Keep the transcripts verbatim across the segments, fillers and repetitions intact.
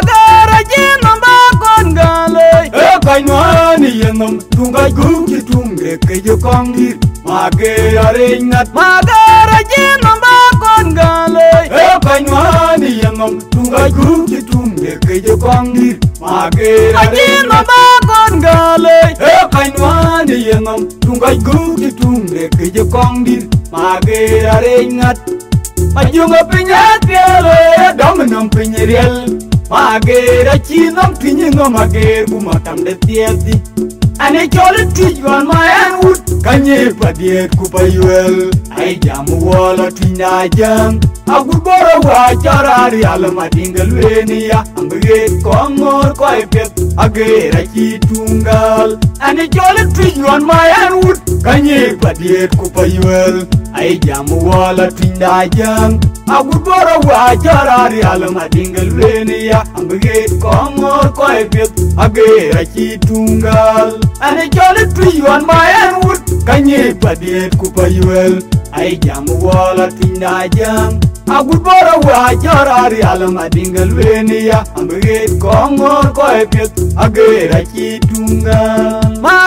Agɛ̈r acï nɔm bä kɔn gäl looi. Ee kɔc nuan ë yenɔm, tuŋ kɔc gup cï tuŋ de këc ë kɔŋ dït. Mageer arëëc ŋät. Mageer acï nɔm bä kɔn gäl looi. Ee kɔc nuan ë yenɔm, tuŋ kɔc gup cï tuŋ de këc ë kɔŋ dït. Mageer acï nɔm bä kɔn gäl looi. Ee kɔc nuan ë yenɔm, tuŋ kɔc gup cï tuŋ de këc ë kɔŋ dït. Mageer arëëc ŋät. Majuŋ ë piny ë piɛl ë dɔm nɔm piny riɛl. Mageer acï nɔm tuny nɔm ageer ku matam de thiɛɛth dï. Ani cɔl ë tuc ɣɔn ma ɛn wut ka nyiëëc pa diëët ku pa yuɛl. Ai jam wɔ la tuny na jäŋ. Agut bɔrɔ wa cɔr a rial ma diŋ ke lueeni ya. Am bi ɣet kɔŋ ŋoor kɔc piɛth ageer acï tuŋ gäl. Ani cɔl ë tuc ɣɔn ma ɛn wut ka nyiëëc pa diëët ku pa yuɛl. Ai jam wɔ la tuny da jäŋ. Agut bɔrɔ wa cɔr a rial ma diŋ ke lueeni ya. Am bi ɣet kɔŋ ŋoor kɔc piɛth ageer acï tuŋ gäl. Ani cɔl ë tuc ɣɔn ma ɛn wut ka nyiëëc pa diëët ku pa yuɛl. Ai jam wɔ la tuny da jäŋ. Agut bɔrɔ wa cɔr a rial ma diŋ ke lueeni ya. Am bi ɣet kɔŋ ŋoor kɔc piɛth ageer acï tuŋ gäl. Ma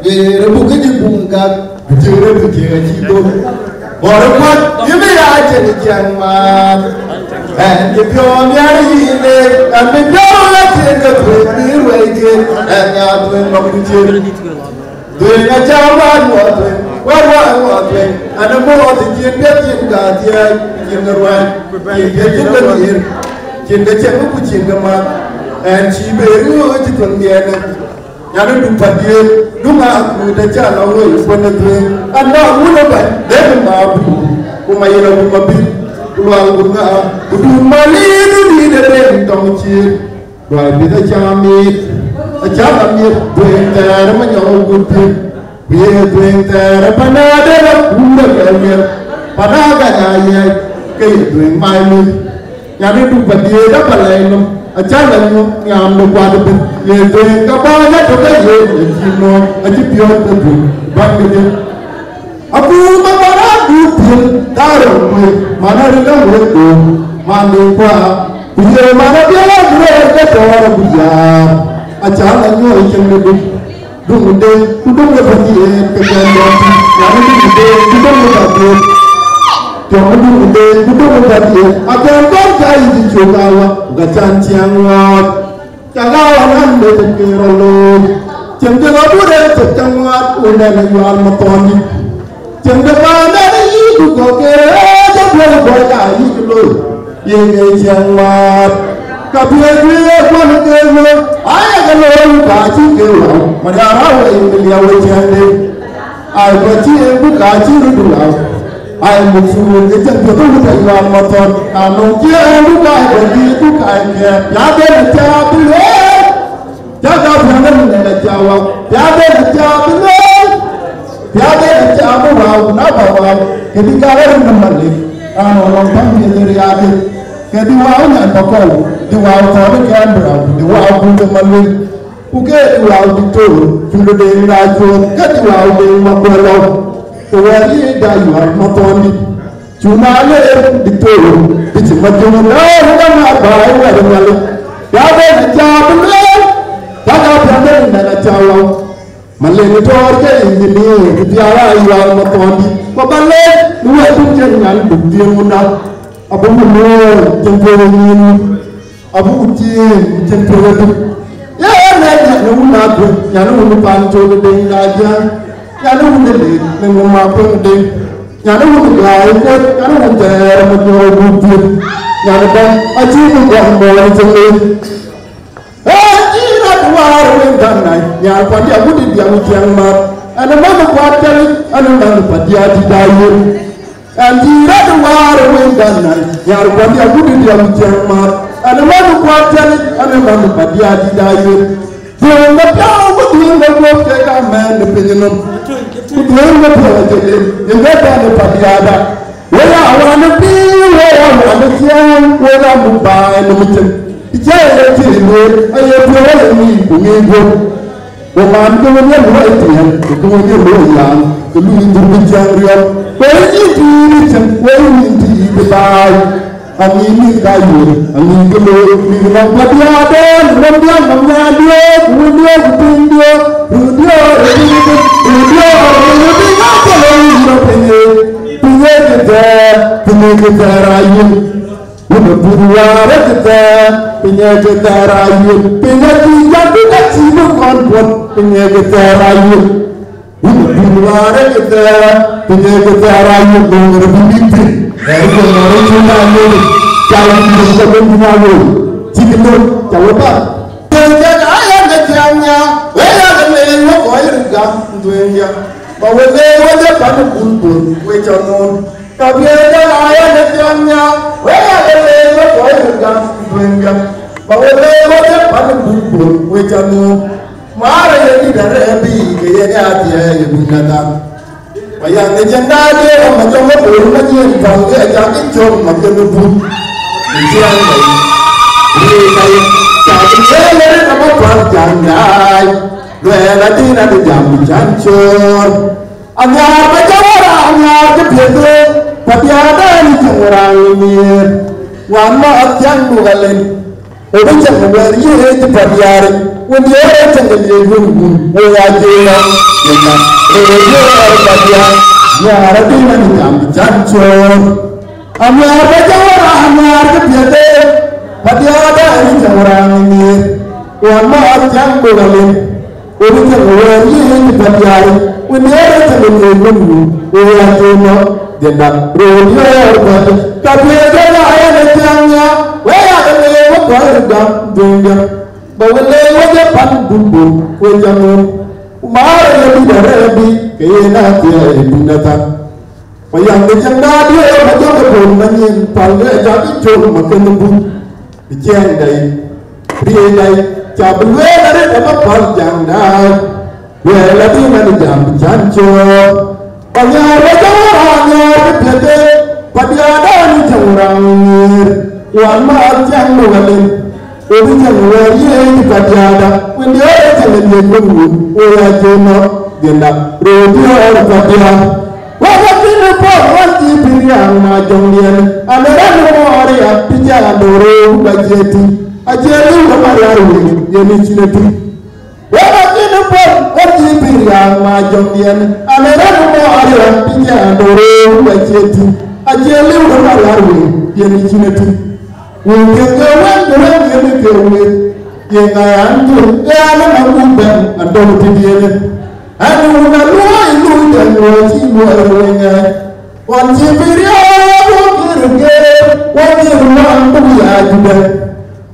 Rëër buk këdï buk gak, ku cï rëër buk cï acï dhöl. Bɔ̈ rɔt kuat, yïn bï ya cïn ciɛɛŋ mat. Ɛn cï piɔ̈u nhial yïn ë, ɛn bï piɔ̈u la cïn ke tueŋ bï ruɛɛi cïn, ɛn ya tueŋ nɔm ku cïn. Tueŋ acä wään wɔ tueŋ, wään wään wɔ tueŋ. Ɛn ë mɔ̈ɔ̈th cïn piɛth cïn ka thiëëc, cïn ke ruɛɛny, cïn ke cïn ke nhiëër, cïn ke ciɛɛŋ ku cïn ke mat. Ɛn cï bɛ̈ɛ̈r ŋö cï tueŋ diɛɛnë. Nyan ë du padiëër, du ŋa akut acä lɔ wei kuën ë dhuëëŋ, anɔŋ wun ë bɛ̈ny, dek ë ma bï, ku ma yen awu ma bï, ku lual ku ŋa, ku du ma liir du dïït ë den tɔŋ cïïr. Luai bïth acä miit, acä la miet, dhuëëŋ thɛɛr ë ma nyɔk agut piŋ, ku ye dhuëëŋ thɛɛr ë pan ade la kuur ë kɛ̈l miɛt, pan aa gac aa yɛɛc, ke ye dhuëëŋ mai luny. Nyan ë du padiëër ë palɛɛc nɔm, acä la nyuɔ̈th nhiam de kuat ëbën, ye dhuëëŋ ke bäny atök aye ë cï nɔ̈ɔ̈ŋ, acï piɔ̈ɔ̈th ke dhuëëŋ bäny kedhie. Akuum aman aa du piŋ, thaar rɔt kuëëc, man ë ril awëëk dööm, man de kuaar, ku ye man abiël aduëër ke tɔɔr abï yaar, acä la nyuɔ̈th ë cïn de du. Duŋ de, ku duŋ de padiëët, ke jɔn jɔn tïŋ, yɛn duŋ de, ku duŋ de padiëët. Jɔn duŋ de, ku duŋ de padiëët, akɛn kɔn ca yic cök awa, ku ka can ciɛɛŋ ŋɔɔt. Ca la wa nan de ke rɔ looi. Cieŋ de la bu de cök ca ŋɔɔt, ku nɛn a yual ma thɔn dït. Cieŋ de paan de yic ku kɔ̈k ke rɛɛc, jɔ duel bɔ̈ ca yic looi. Ye ke ciɛɛŋ mat, ka piɛth wëë kuan ke wëë, aye ke looi ka cï ke wau, Mariaar awei bï liau ë ciɛɛŋde. Ai bä cï en bï ka cï röt wau, ai muk thuun ke cïn piɛth wut ayual ma thɔn, na nɔŋ ciɛɛŋdu ka ai bä dïït du ka ai kɛ̈ɛ̈t, ya ben ë cä bï lueel. Cä ka piɛŋ ëmën ë cä wau, pia ben ë cä bï lueel, pia ben ë cä bï wau, ku na bä wau, ke bï ka ɣer ëmën malik, raan ɣɔn lɔŋ täŋ piɛth ë riaadï, ke bï wau nyan bä kɔu, bï wau thɔɔr ë kɛn bï rau, bï wau kuc ë maluel, ku ke bï wau diktor, cul ë deŋ na cuöth, ke bï wau deŋ ma kuɛl lɔu, ku wɛ̈ɛ̈r yiic da yual ma thɔn dït. Cu na le diktor, bï cï ma jöŋ rɛ̈ɛ̈r ë däŋ aa bä ë wɛ̈t ë Nhialic, ya ben ë cä bï lueel, ka ka piɛŋ de nɛn acä wau. Maleng ë tɔɔr ke engineer, bï piaar aa yual ma thɔn dït, ku ba lɛc në wɛ̈t bï cïn nyan buk dhiëëŋ wunda, abï ku lueel cïn piɔ̈u ë nyin. Abuk tiiŋ cïn piɔ̈u ëtök. Ye nɛn nyan ë wun Aduëŋ, nyan ë wun Pancol ë Deŋ Lajäŋ, nyan ë wun ë Leek në ŋö ma kueŋ Deŋ, nyan ë wun Gäi Kuɔt, nyan ë wun Thɛɛr ë Manyɔɔr Gup Dhiëth, nyan ë bɛ̈n acï bï gɔl mɔɔny cïn leec. Ee cï rɔt waar wëŋ gam nai, nhial kuat diak wudït diak wïc ciɛɛŋ mat, ɛn ë man kuat calic, ɛn ë man kuat diaadït aa yen. Ɛn cï rɔt waar ë wëŋ gam nai, nhial kuat diak wudït diak wïc ciɛɛŋ mat, ɛn ë man kuat calic, ɛn ë man kuat diaadït aa yen. Dhuëëŋ de piɔ̈u ku dhuëëŋ de guöp kek amɛɛn de piny nɔm, ku dhuëëŋ de piɔ̈u acï lim, yen ke bɛ̈n ë kuat diaada. Wek aa wän ë piny, wek aa wän ë ciɛɛŋ, wek aa muk baai nɔm ë cin. Ë cä ye cï lueel, aye piɔ̈u aye ŋic ku ŋic guöp. Ku man ke we yen luɔi tiɛɛl, ku ke we yen luɔi yaaŋ, ke luui dhur bï ciɛɛŋ riɔm. Ku ë yïn tiit ë cin, ku ë yïn tiit ë baai. Aŋic mïth ka yuöör, aŋic ke looi, mïth nɔm ka diaadɛn, nɔm diaal nɔm nyaandiɛ̈, ku wëndiɛ̈ ku pinydiɛ̈, röördiɛ̈, röördiɛ̈, röördiɛ̈, röördiɛ̈, piny acï lɔ yïn lɔ piny ë, piny ë kë thɛɛr, piny ë kë thɛɛr aa yïn. Wun ë buth wäär ë kë thɛɛr, piny ë kë thɛɛr aa yïn, piny acï jam bï ka cïï bï kɔn puɔ̈th, piny ë kë thɛɛr aa yïn. Wun ë buth wäär ë kë thɛɛr, piny ë kë thɛɛr aa yïn, döŋ rɔt bï bï piny. Ɣɛɛr jɔl ɣɔn rɔt cïn daa lëu, ca yïn döŋ ka bɛ̈n bï na lëu, cï kë lëu, ca we bäk. Tëëk aa yɛn ke ciɛɛŋ nya, wek aa ke leec wek kɔc röt gam dhuëëŋ ya. Ba we leec wedhie pan ë bul bul, wek cä noon. Ka piɛth ë jɔl aa yɛn ë piɔ̈n nhial, wek aa ke leec wek kɔc röt gam dhuëëŋ gam. Ba we leec wedhie pan ë bul bul, wek cä noon. Määr ë ye dït arɛ̈ɛ̈r bï ke yen ë athiɛɛi ë buny Nathan. Payam de jɛn daai de rɔm ma jɔŋ ë bor ma jiɛɛn pal ke acak cɔl ma ke bï buth. Ë ciɛɛŋ dai. Ë dai. Cak lueel ë rɛ̈t ama pal jam daai. Lueel adïn adï jam bï can cɔɔr. Anhiaar ba jam wär anhiaar ke piɛth ë. Padiäda ni jam wär aŋiɛɛr. Wan ma athiäŋ du alen. Obi cäŋ wɛ̈ɛ̈r yiëëc Padiäär, wën diëër ë cäŋ ë liëëc wën wun, wën aa jiëëc lɔ, yɛn na, röör diëër ë Padiäär, nhiaar adï man ë jam bï can cöör. Anhiaar ba jam wär anhiaar ke piɛth ë, Padiäär da ë cäŋ wär aŋiɛɛr, wan ma athiäŋ bï ɣa lim. Wën cäŋ wɛ̈ɛ̈r yiëëc Padiäär, wën diëër ë cäŋ ë liëëc wën wun, wën aa jiëëc lɔ, yɛn na, röör diëër ë Padiäär. Ka piɛth ë la ɣɛn ë thiäŋ ya, wek aa ke leec wek kɔc röt gam dhuëëŋdiɛ̈. Ba we leec wek ë pan bun bun, wek jam ɣön. Ku maar ë ye bï dɛ rɛ̈ɛ̈r bï, ke yen aa thiëëc ë dun ë thar. Payam de jɛn daai de rɔm ma jɔŋ ë bor ma nyin pal ke acak cɔl ma ke bï buth. Ë ciɛɛŋ dai, riëëc dai, ca bï lueel arëët ama pal jam daai. Lueel adï man ë jam bï can cöör. Anhiaar ba jam wär anhiaar ke piɛth ë, Padiäda ni jam wär aŋiɛɛr. Wan ma athiäŋ du alen. Obi cäŋ wɛ̈ɛ̈r yiëëc Padiäda, wën diëër ë cäŋ ë liëëc wën wun, wën aa jiëëc lɔ, yɛn na, röör diëër ë Padiäär. Wek akïn ë puɔth wän cï pïïr riääk ma jɔŋdiɛn, an, ë rɛ̈n ë mɔɔr ya, pï jɛ adöör röör ba jiëëc tïŋ, acie liu de Mariar wëi, yen ë cïn ë tïŋ. Wek akïn ë puɔth wän cï pïïr riääk ma jɔŋdiɛn, an, ë rɛ̈n ë mɔɔr ya, pï jɛ adöör röör ba jiëëc tïŋ, acie liu de Mariar wëi, yen ë cïn ë tïŋ. Ku piɛth ke wën ku rɛ̈m yen ke wëët, ye ŋa an, ku ë an, ë man wun bɛ̈n adöŋ tëdiɛ̈n. An, wun aluɔi luui dɛ̈n luɔi cï luɔi röör ŋɛɛc. Ɣɔn cï bï riɔ̈ɔ̈k wok kërë geer, wok kërë man buk ya Juda.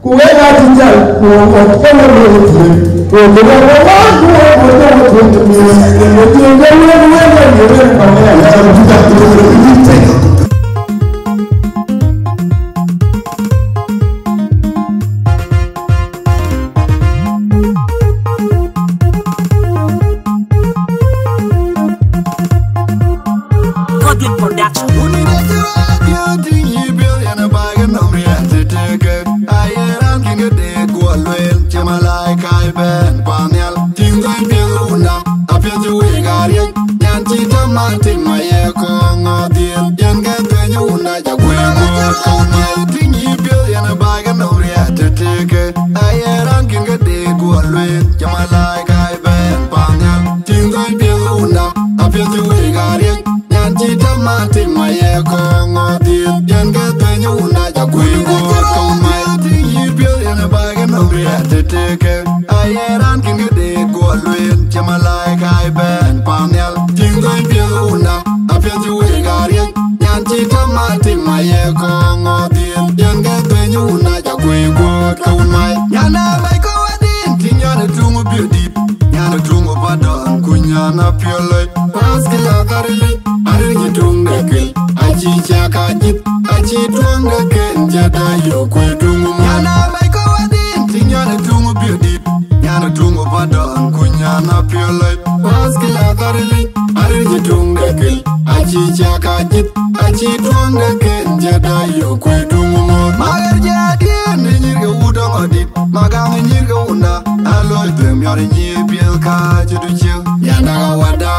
Ku wek aa cï jäl, ku wok ŋɔ̈th ke wok luɔi thiëëk. Ku wok kërë wok wan, ku wok ŋɔ̈th ke wok thiëëk të miëër. Ku cï ke wek wek ë miëër ë kɔn ë ya, ya, ya, ya, ya, ya. Godwin Production. Wuni de jira, ya ting yi bil, yana ba ga nom riya te te ke. Aye ran kin ga de gwa lwel, chama lai kai ben, panyal. Ting doi bil una, a bil ju we ga riya. Yan ti ta ma ting ma ye ko ngo dil. Yan ga de nya una, ja gwe mo ko ma. Ting yi bil, yana ba ga nom riya te te ke. Aye ran kin ga de gwa lwel, chama lai kai ben, panyal. Ting doi bil una, a bil ju we ga riya. Yan ti ta ma ting ma ye ko ngo dil. Yan ga de nya una, ja gwe mo ko ma. Ting yi bil, yana ba ga nom riya te te ke. Aye ran kin ga de gwa lwel, chama lai kai ben, panyal. Ting doi bil una, a bil ju we ga riya. Yan ti ta ma ting ma ye ko ngo dil. Yan ga de nya una, ja gwe mo ko ma. Yana mai ko wadin, ting yana tungu biodit. Yana tungu badon, kunyana pioloi. Pas ke la karili, ari ni tung de kel. Achi cha ka jit, achi tuong de ken, jada yo kwe tungu mo. Yana mai ko wadin, ting yana tungu biodit. Yana tungu badon, kunyana pioloi. Pas ke la karili, ari ni tung de kel. Achi cha ka jit, achi tuong de ken, jada yo kwe tungu mo. Magar jadi, ni nyir ke udong odit. Magang nyir ke unda, alo tem yar nyir biel ka chidu chiu. Yana ga wada,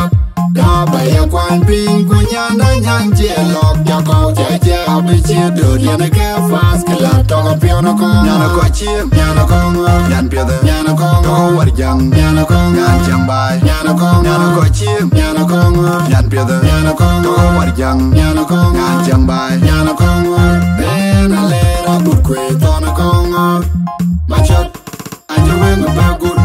ya ba ya kwan ping, kunyana nyan che lok, ya ko che che abi che do, yana ke fas ke la to ko piano ko. Yana ko chi, yana ko ngo, yan piede, yana ko ngo, to warjang, yana ko ngan chang bai, yana ko, yana ko chi, yana ko ngo, yan piede, yana ko, to warjang, yana ko ngan chang bai, yana ko ngo. Ena lera bukwe tona ko ngo. Machot, anjo weng bagut.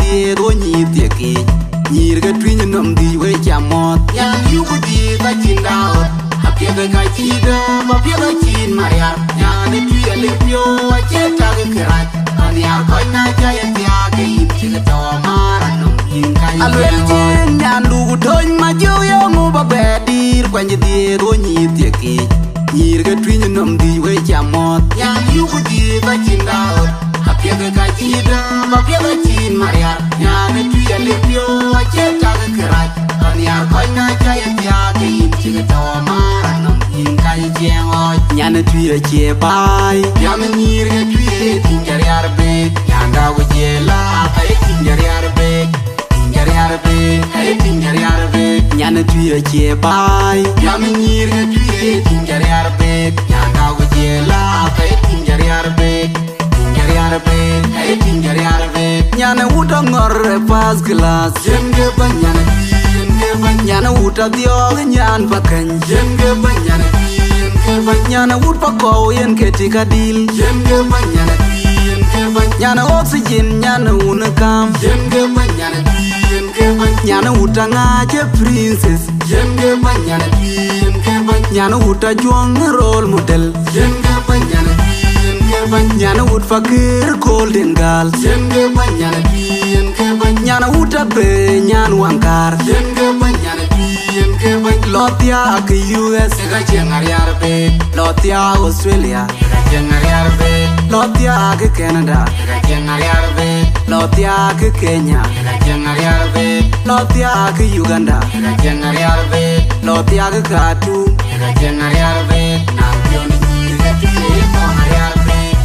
Dhiëëth wo nyïïr thiekic, nyïïr ke tuïny nɔm dhïc wek ca muɔ̈th. Nyan yuku dhiëëth acïn daot, apiɛth ka cï dɔm, apiɛth acïn mariar. Nyan ë tui alip piɔ̈u, acie tak kërac. Anhiar kɔc na ca ye thiaak, ke yïn cï ke tɔ̈ amär anɔm, yïn ka yï Aluel cïn nyandu ku töny ma jiök yɔ̈ŋ ë bä bɛ dïïr, kuany dhiëëth wo nyïïr thiekic. Nyïïr ke tuïny nɔm dhïc wek ca muɔ̈th. Nyan yuku dhiëëth acïn daot, apiɛth ka cï dɔm, apiɛth acïn mariar. Nyan ë tui alip piɔ̈u, acie tak kërac. Anhiar kɔc na ca ye thiaak, ke yïn cï ke tɔ̈ amär anɔm, yïn ka yï ciɛɛŋ ɣɔc. Nyan ë tui acie baai. Jam ë nyïïr ke tui ë tïŋ cä riar beek. Nyanda ku jiëë la, ka ye tïŋ cä riar beek. Tïŋ cä riar beek, ka ye tïŋ cä riar beek. Nyan ë tui acie baai. Jam ë nyïïr ke tui ë tïŋ cä riar beek. Nyanda ku jiëë la, ka ye tïŋ cä riar beek. Tïŋ cä riar beek, ka ye tïŋ cä riar beek. Nyan ë wut aŋɔr ë first class. Yen ke bäny, nyan ë tui, yen ke bäny. Nyan ë wut adhiɔɔk, nyan pa keny. Yen ke bäny, nyan ë tui, yen ke bäny. Nyan ë wut pa kɔu, yen ke tik adil. Yen ke bäny, nyan ë tui, yen ke bäny. Nyan ë oxygen, nyan ë wun ë kam. Yen ke bäny, nyan ë tui, yen ke bäny. Nyan ë wut aŋac ë princess. Yen ke bäny, nyan ë tui, yen ke bäny. Nyan ë wut ajuɔŋ ë role model. Yen ke bäny, nyan ë tui, yen ke bäny. Nyan ë wut fakir golden girl. Yen ke bäny, nyan ë tui, yen ke bäny. Nyan ë wut abe nyan waŋkaar. Yen ke bäny, nyan ë tui, yen ke bäny. Lɔ thiaak ë U S, ë ka cieŋ ariar beek. Lɔ thiaak Australia, ë ka cieŋ ariar beek. Lɔ thiaak ë Canada, ë ka cieŋ ariar beek. Lɔ thiaak ë Kenya, ë ka cieŋ ariar beek. Lɔ thiaak ë Uganda, ë ka cieŋ ariar beek. Lɔ thiaak ë Khartoum, ë ka cieŋ ariar beek. Na piɔ̈n nyïïr ke tui ë kɔŋ ariar beek.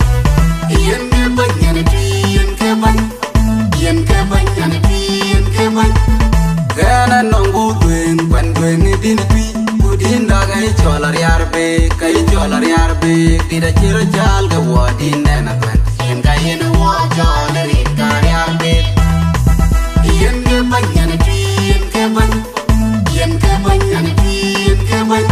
Yen ke bäny, nyan ë tui, yen ke bäny. Yen ke bäny, nyan ë tui, yen ke bäny. Ɣɛn anɔŋ ku dhuëëŋ, kuɛn dhuëëŋ ë din ë tui. Ku din dak ë cɔl ariar beek, ka yï cɔl ariar beek. Dit acï rɔt cäl ke wɔ din nɛn athɛn. Yen ka yen ë wɔ cɔl ë rin ka ariar beek. Yen ke bäny, nyan ë tui, yen ke bäny. Yen ke bäny, nyan ë tui, yen ke bäny.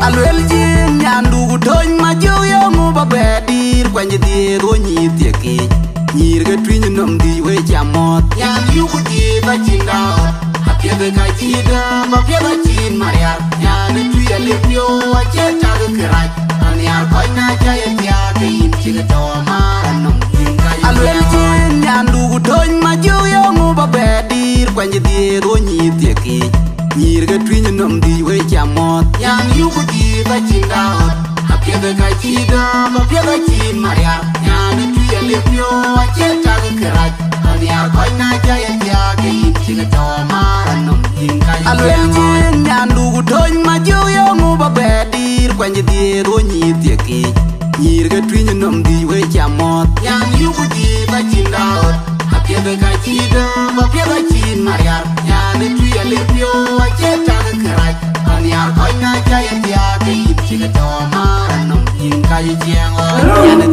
Aluel jiëëŋ nyandu ku töny ma jiök yɔ̈ŋ ë bä bɛ dïïr, kuany dhiëëth wo nyïïr thiekic. Nyïïr ke tuïny nɔm dhïc wek ca muɔ̈th. Nyan yuku dhiëëth acïn daot, apiɛth ka cï dɔm, apiɛth acïn mariar. Nyan ë tui alip piɔ̈u, acie tak kërac. Anhiar kɔc na ca ye thiaak, ke yïn cï ke tɔ̈ amär anɔm, yïn ka yï Aluel jiëëŋ nyandu ku töny ma jiök yɔ̈ŋ ë bä bɛ dïïr, kuany dhiëëth wo nyïïr thiekic. Nyïïr ke tuïny nɔm dhïc wek ca muɔ̈th. Nyan yuku dhiëëth acïn daot, apiɛth ka cï dɔm, apiɛth acïn mariar. Nyan ë tui alip piɔ̈u, acie tak kërac. Anhiar kɔc na ca ye thiaak, ke yïn cï ke tɔ̈ amär anɔm, yïn ka yï Aluel jiëëŋ ɣɔc. Jiëëŋ nyandu ku töny ma jiök yɔ̈ŋ ë bä bɛ dïïr, kuany dhiëëth wo nyïïr thiekic. Nyïïr ke tuïny nɔm dhïc wek ca muɔ̈th. Nyan yuku dhiëëth acïn daot, apiɛth ka cï dɔm, apiɛth acïn mariar. Nyan ë tui alip piɔ̈u, acie tak kërac. Anhiar kɔc na ca ye thiaak, ke yïn cï ke tɔ̈ amär anɔm, yïn ka yï ciɛɛŋ ɣɔc. Nyan ë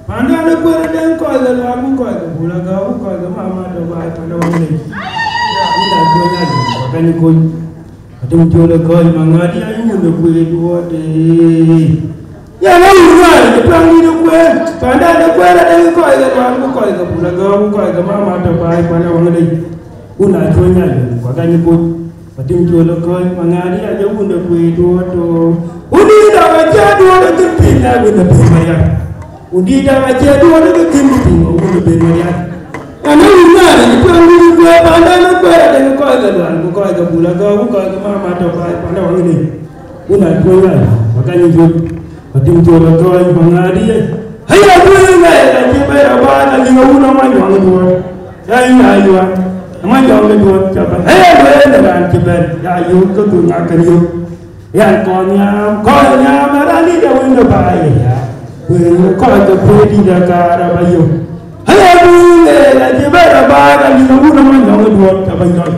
Panda de kuɛɛr den kɔc ke luaar ku kɔc ke bul agäu ku kɔc ke mama tɔ baai panda waŋ lec. Wunda cuɔ nyan ku kɔc bɛ̈ny kuc. Atim tiöl ë kɔc maŋadi ayuun de kueer duɔɔt ee. Yɛn awun luaar ke pɛ̈ŋ dït ë kueer. Panda de kuɛɛr aden kɔc ke luaar ku kɔc ke bul agäu ku kɔc ke mama tɔ baai panda waŋ lec. Wunda cuɔ nyan ku kɔc bɛ̈ny kuc. Atim cuɔl ë kɔc maŋadi aja wun de kueer duɔɔt tɔ. Wun dïït dam acie duɔɔt ë kën piny na wun de piny mariar. Wun dïït dam acie duɔɔt ë kën piny wun de piny mariar. Ɣɛn ë wun ŋaar ë tueŋ wun kueer panda në kueer adek kɔc ke lual ku kɔc ke bul agäu ku kɔc ke mama tɔ baai panda waŋ de. Wun a tueŋ ŋaar, wa ka nyin cuɔl. Atim cuɔl ë kɔc maŋadi ye. Aya tueŋ ŋaar, acie bɛ̈ɛ̈r abaar aliŋ awun amany waŋ duɔɔt. Ɣɛn ya yuan, amany jɔŋ ke duɔ̈t cä bɛ̈n. Ee, lueel ë raan cï bɛ̈n, ya yök ke dhuk ŋak kën yök. Yɛn kɔn nhiam, kɔn nhiam, ë raan dït ë wënde baai ë ya. Wël kɔc ke puɔ̈u dït ë kaar aba yök. Aya buŋ ë la cï bɛ̈n abaak, alï wun ë mony nɔŋ ë duɔt ca bɛ̈ny lɔc.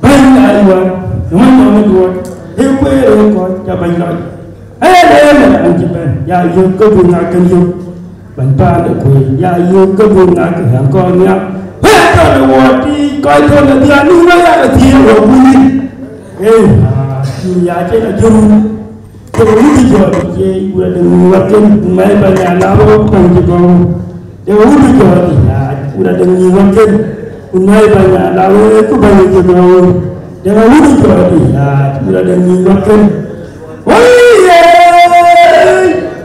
Bɛ̈ny ayuan ë mony nɔŋ ë duɔt, ë kueer ë kɔc ca bɛ̈ny lɔc. Aya lɛɛr ë raan cï bɛ̈n, ya yök ke bï ŋa kën yök. Bɛ̈ny paan de kueer, ya yök ke bï ŋa kën ɣän kɔn nhial. Wek tɔ̈ në wuɔɔt tiic, kɔc tɔ̈ në dhiaan, nu wek ya ke thiëëc wek bï yïn. Ee, aa, nu ya cïn ajör wun. Ke wun bï jɔt ë cie wurɔ de ŋic wakken, ku mɛ̈i bäny aa la rɔɔk bäny cï gɔ̈ɔ̈r. Ke wun bï jɔt ë yaac wurɔ de ŋic wakken, ku mɛ̈i bäny aa la rɔɔk ku bäny cï gɔ̈ɔ̈r. Ke wun bï jɔt ë yaac wurɔ de ŋic wakken. Woi, ee!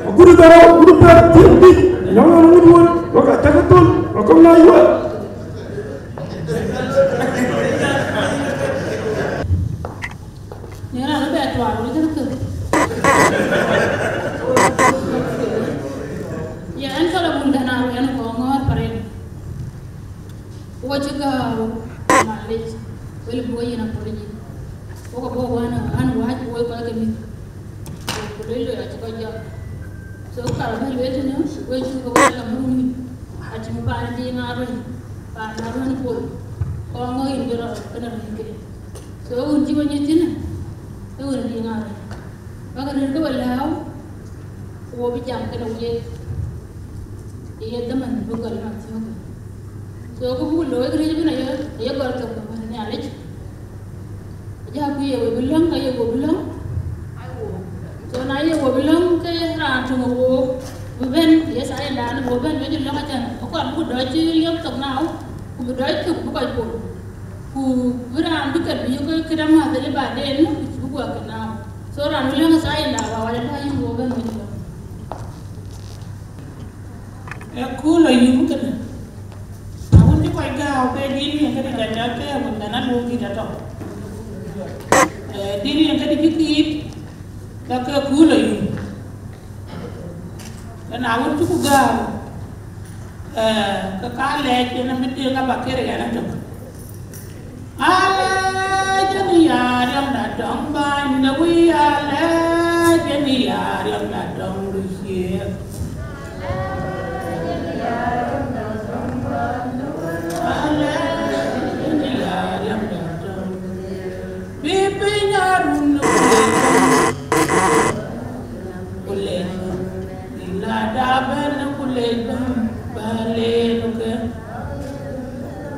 Agut gɔ̈ɔ̈r, agut pɛ̈t, thiëëk bï, nyɔŋ ɣɔn wut wut, wek atäk ë thöl, wek kɔ̈k na yuɔt. Në raan ëbɛ̈n tuaar wël kën thök. Ya ɛn kala bun dɛ̈n aa wën kɔŋ ŋɔ̈ɔ̈r parin. Wo cï gääu, malic, wël bï wo yen apology. Wo ke bɔ̈ wään ɣän wääc ku woi kɔc ke mïth. Ku luel luel acï kɔc jɔt. So kala bï lueel tënë, wek cuk ke wek la muk mïth. Acï paan Diŋ Aröny, paan Aröny Pol. Kɔŋ ŋɔ̈ɔ̈r yïn jɔt rɔt kënë röny ke. So wun cï we nyic thïn, ee wun Diŋ Aröny. Bäk rëër ke we lääu, ku wo bï jam kënë wek, ë ye dhaman bï gɔl man thiɔ̈kë. So kë buk looi këriëëc ëbën aye, aye gɔl thok ëbën Nhialic. Ajäku ye we bï lɔ̈ŋ, ka ye wo bï lɔ̈ŋ. So na ye wo bï lɔ̈ŋ, ke raan töŋ ë wo bï bɛ̈n, yes, ayï raan wo bɛ̈n, we cï lɔ̈ŋ acan, akɔn buk dɔc cï liɔp thok now, ku bï dɔc thok bï kɔc pol. Ku bï raan bï ket bï yök këde mäth ëlë baden, ku cï bï guɔ ke naaw. So raan bï lëŋ ë thaai ënda wa wala thaai yïn wo bɛ̈n wec bɛ̈n. Ee kööl ayum kënë. Na wën cï kɔc gääu ke dït yen këdï ca cɔl ke wën bɛ̈n aluɔ̈k dït atɔ̈. Ee, dït yen këdï cï thiit, ka ke kööl ayum. Ke na wën cuk gääu, ee, ke ka lɛc yen abï tëëk aba kër ɣɛn atök. Alɛc yen ya riɔmda dɔŋ bäny de wïc, alɛc yen ya riɔmda dɔŋ du ciëëk. Alɛc yen ya riɔmda dɔŋ. Bï piny arun ku lec, bï la da bɛ̈n ku lec bɛ̈n, ba len ke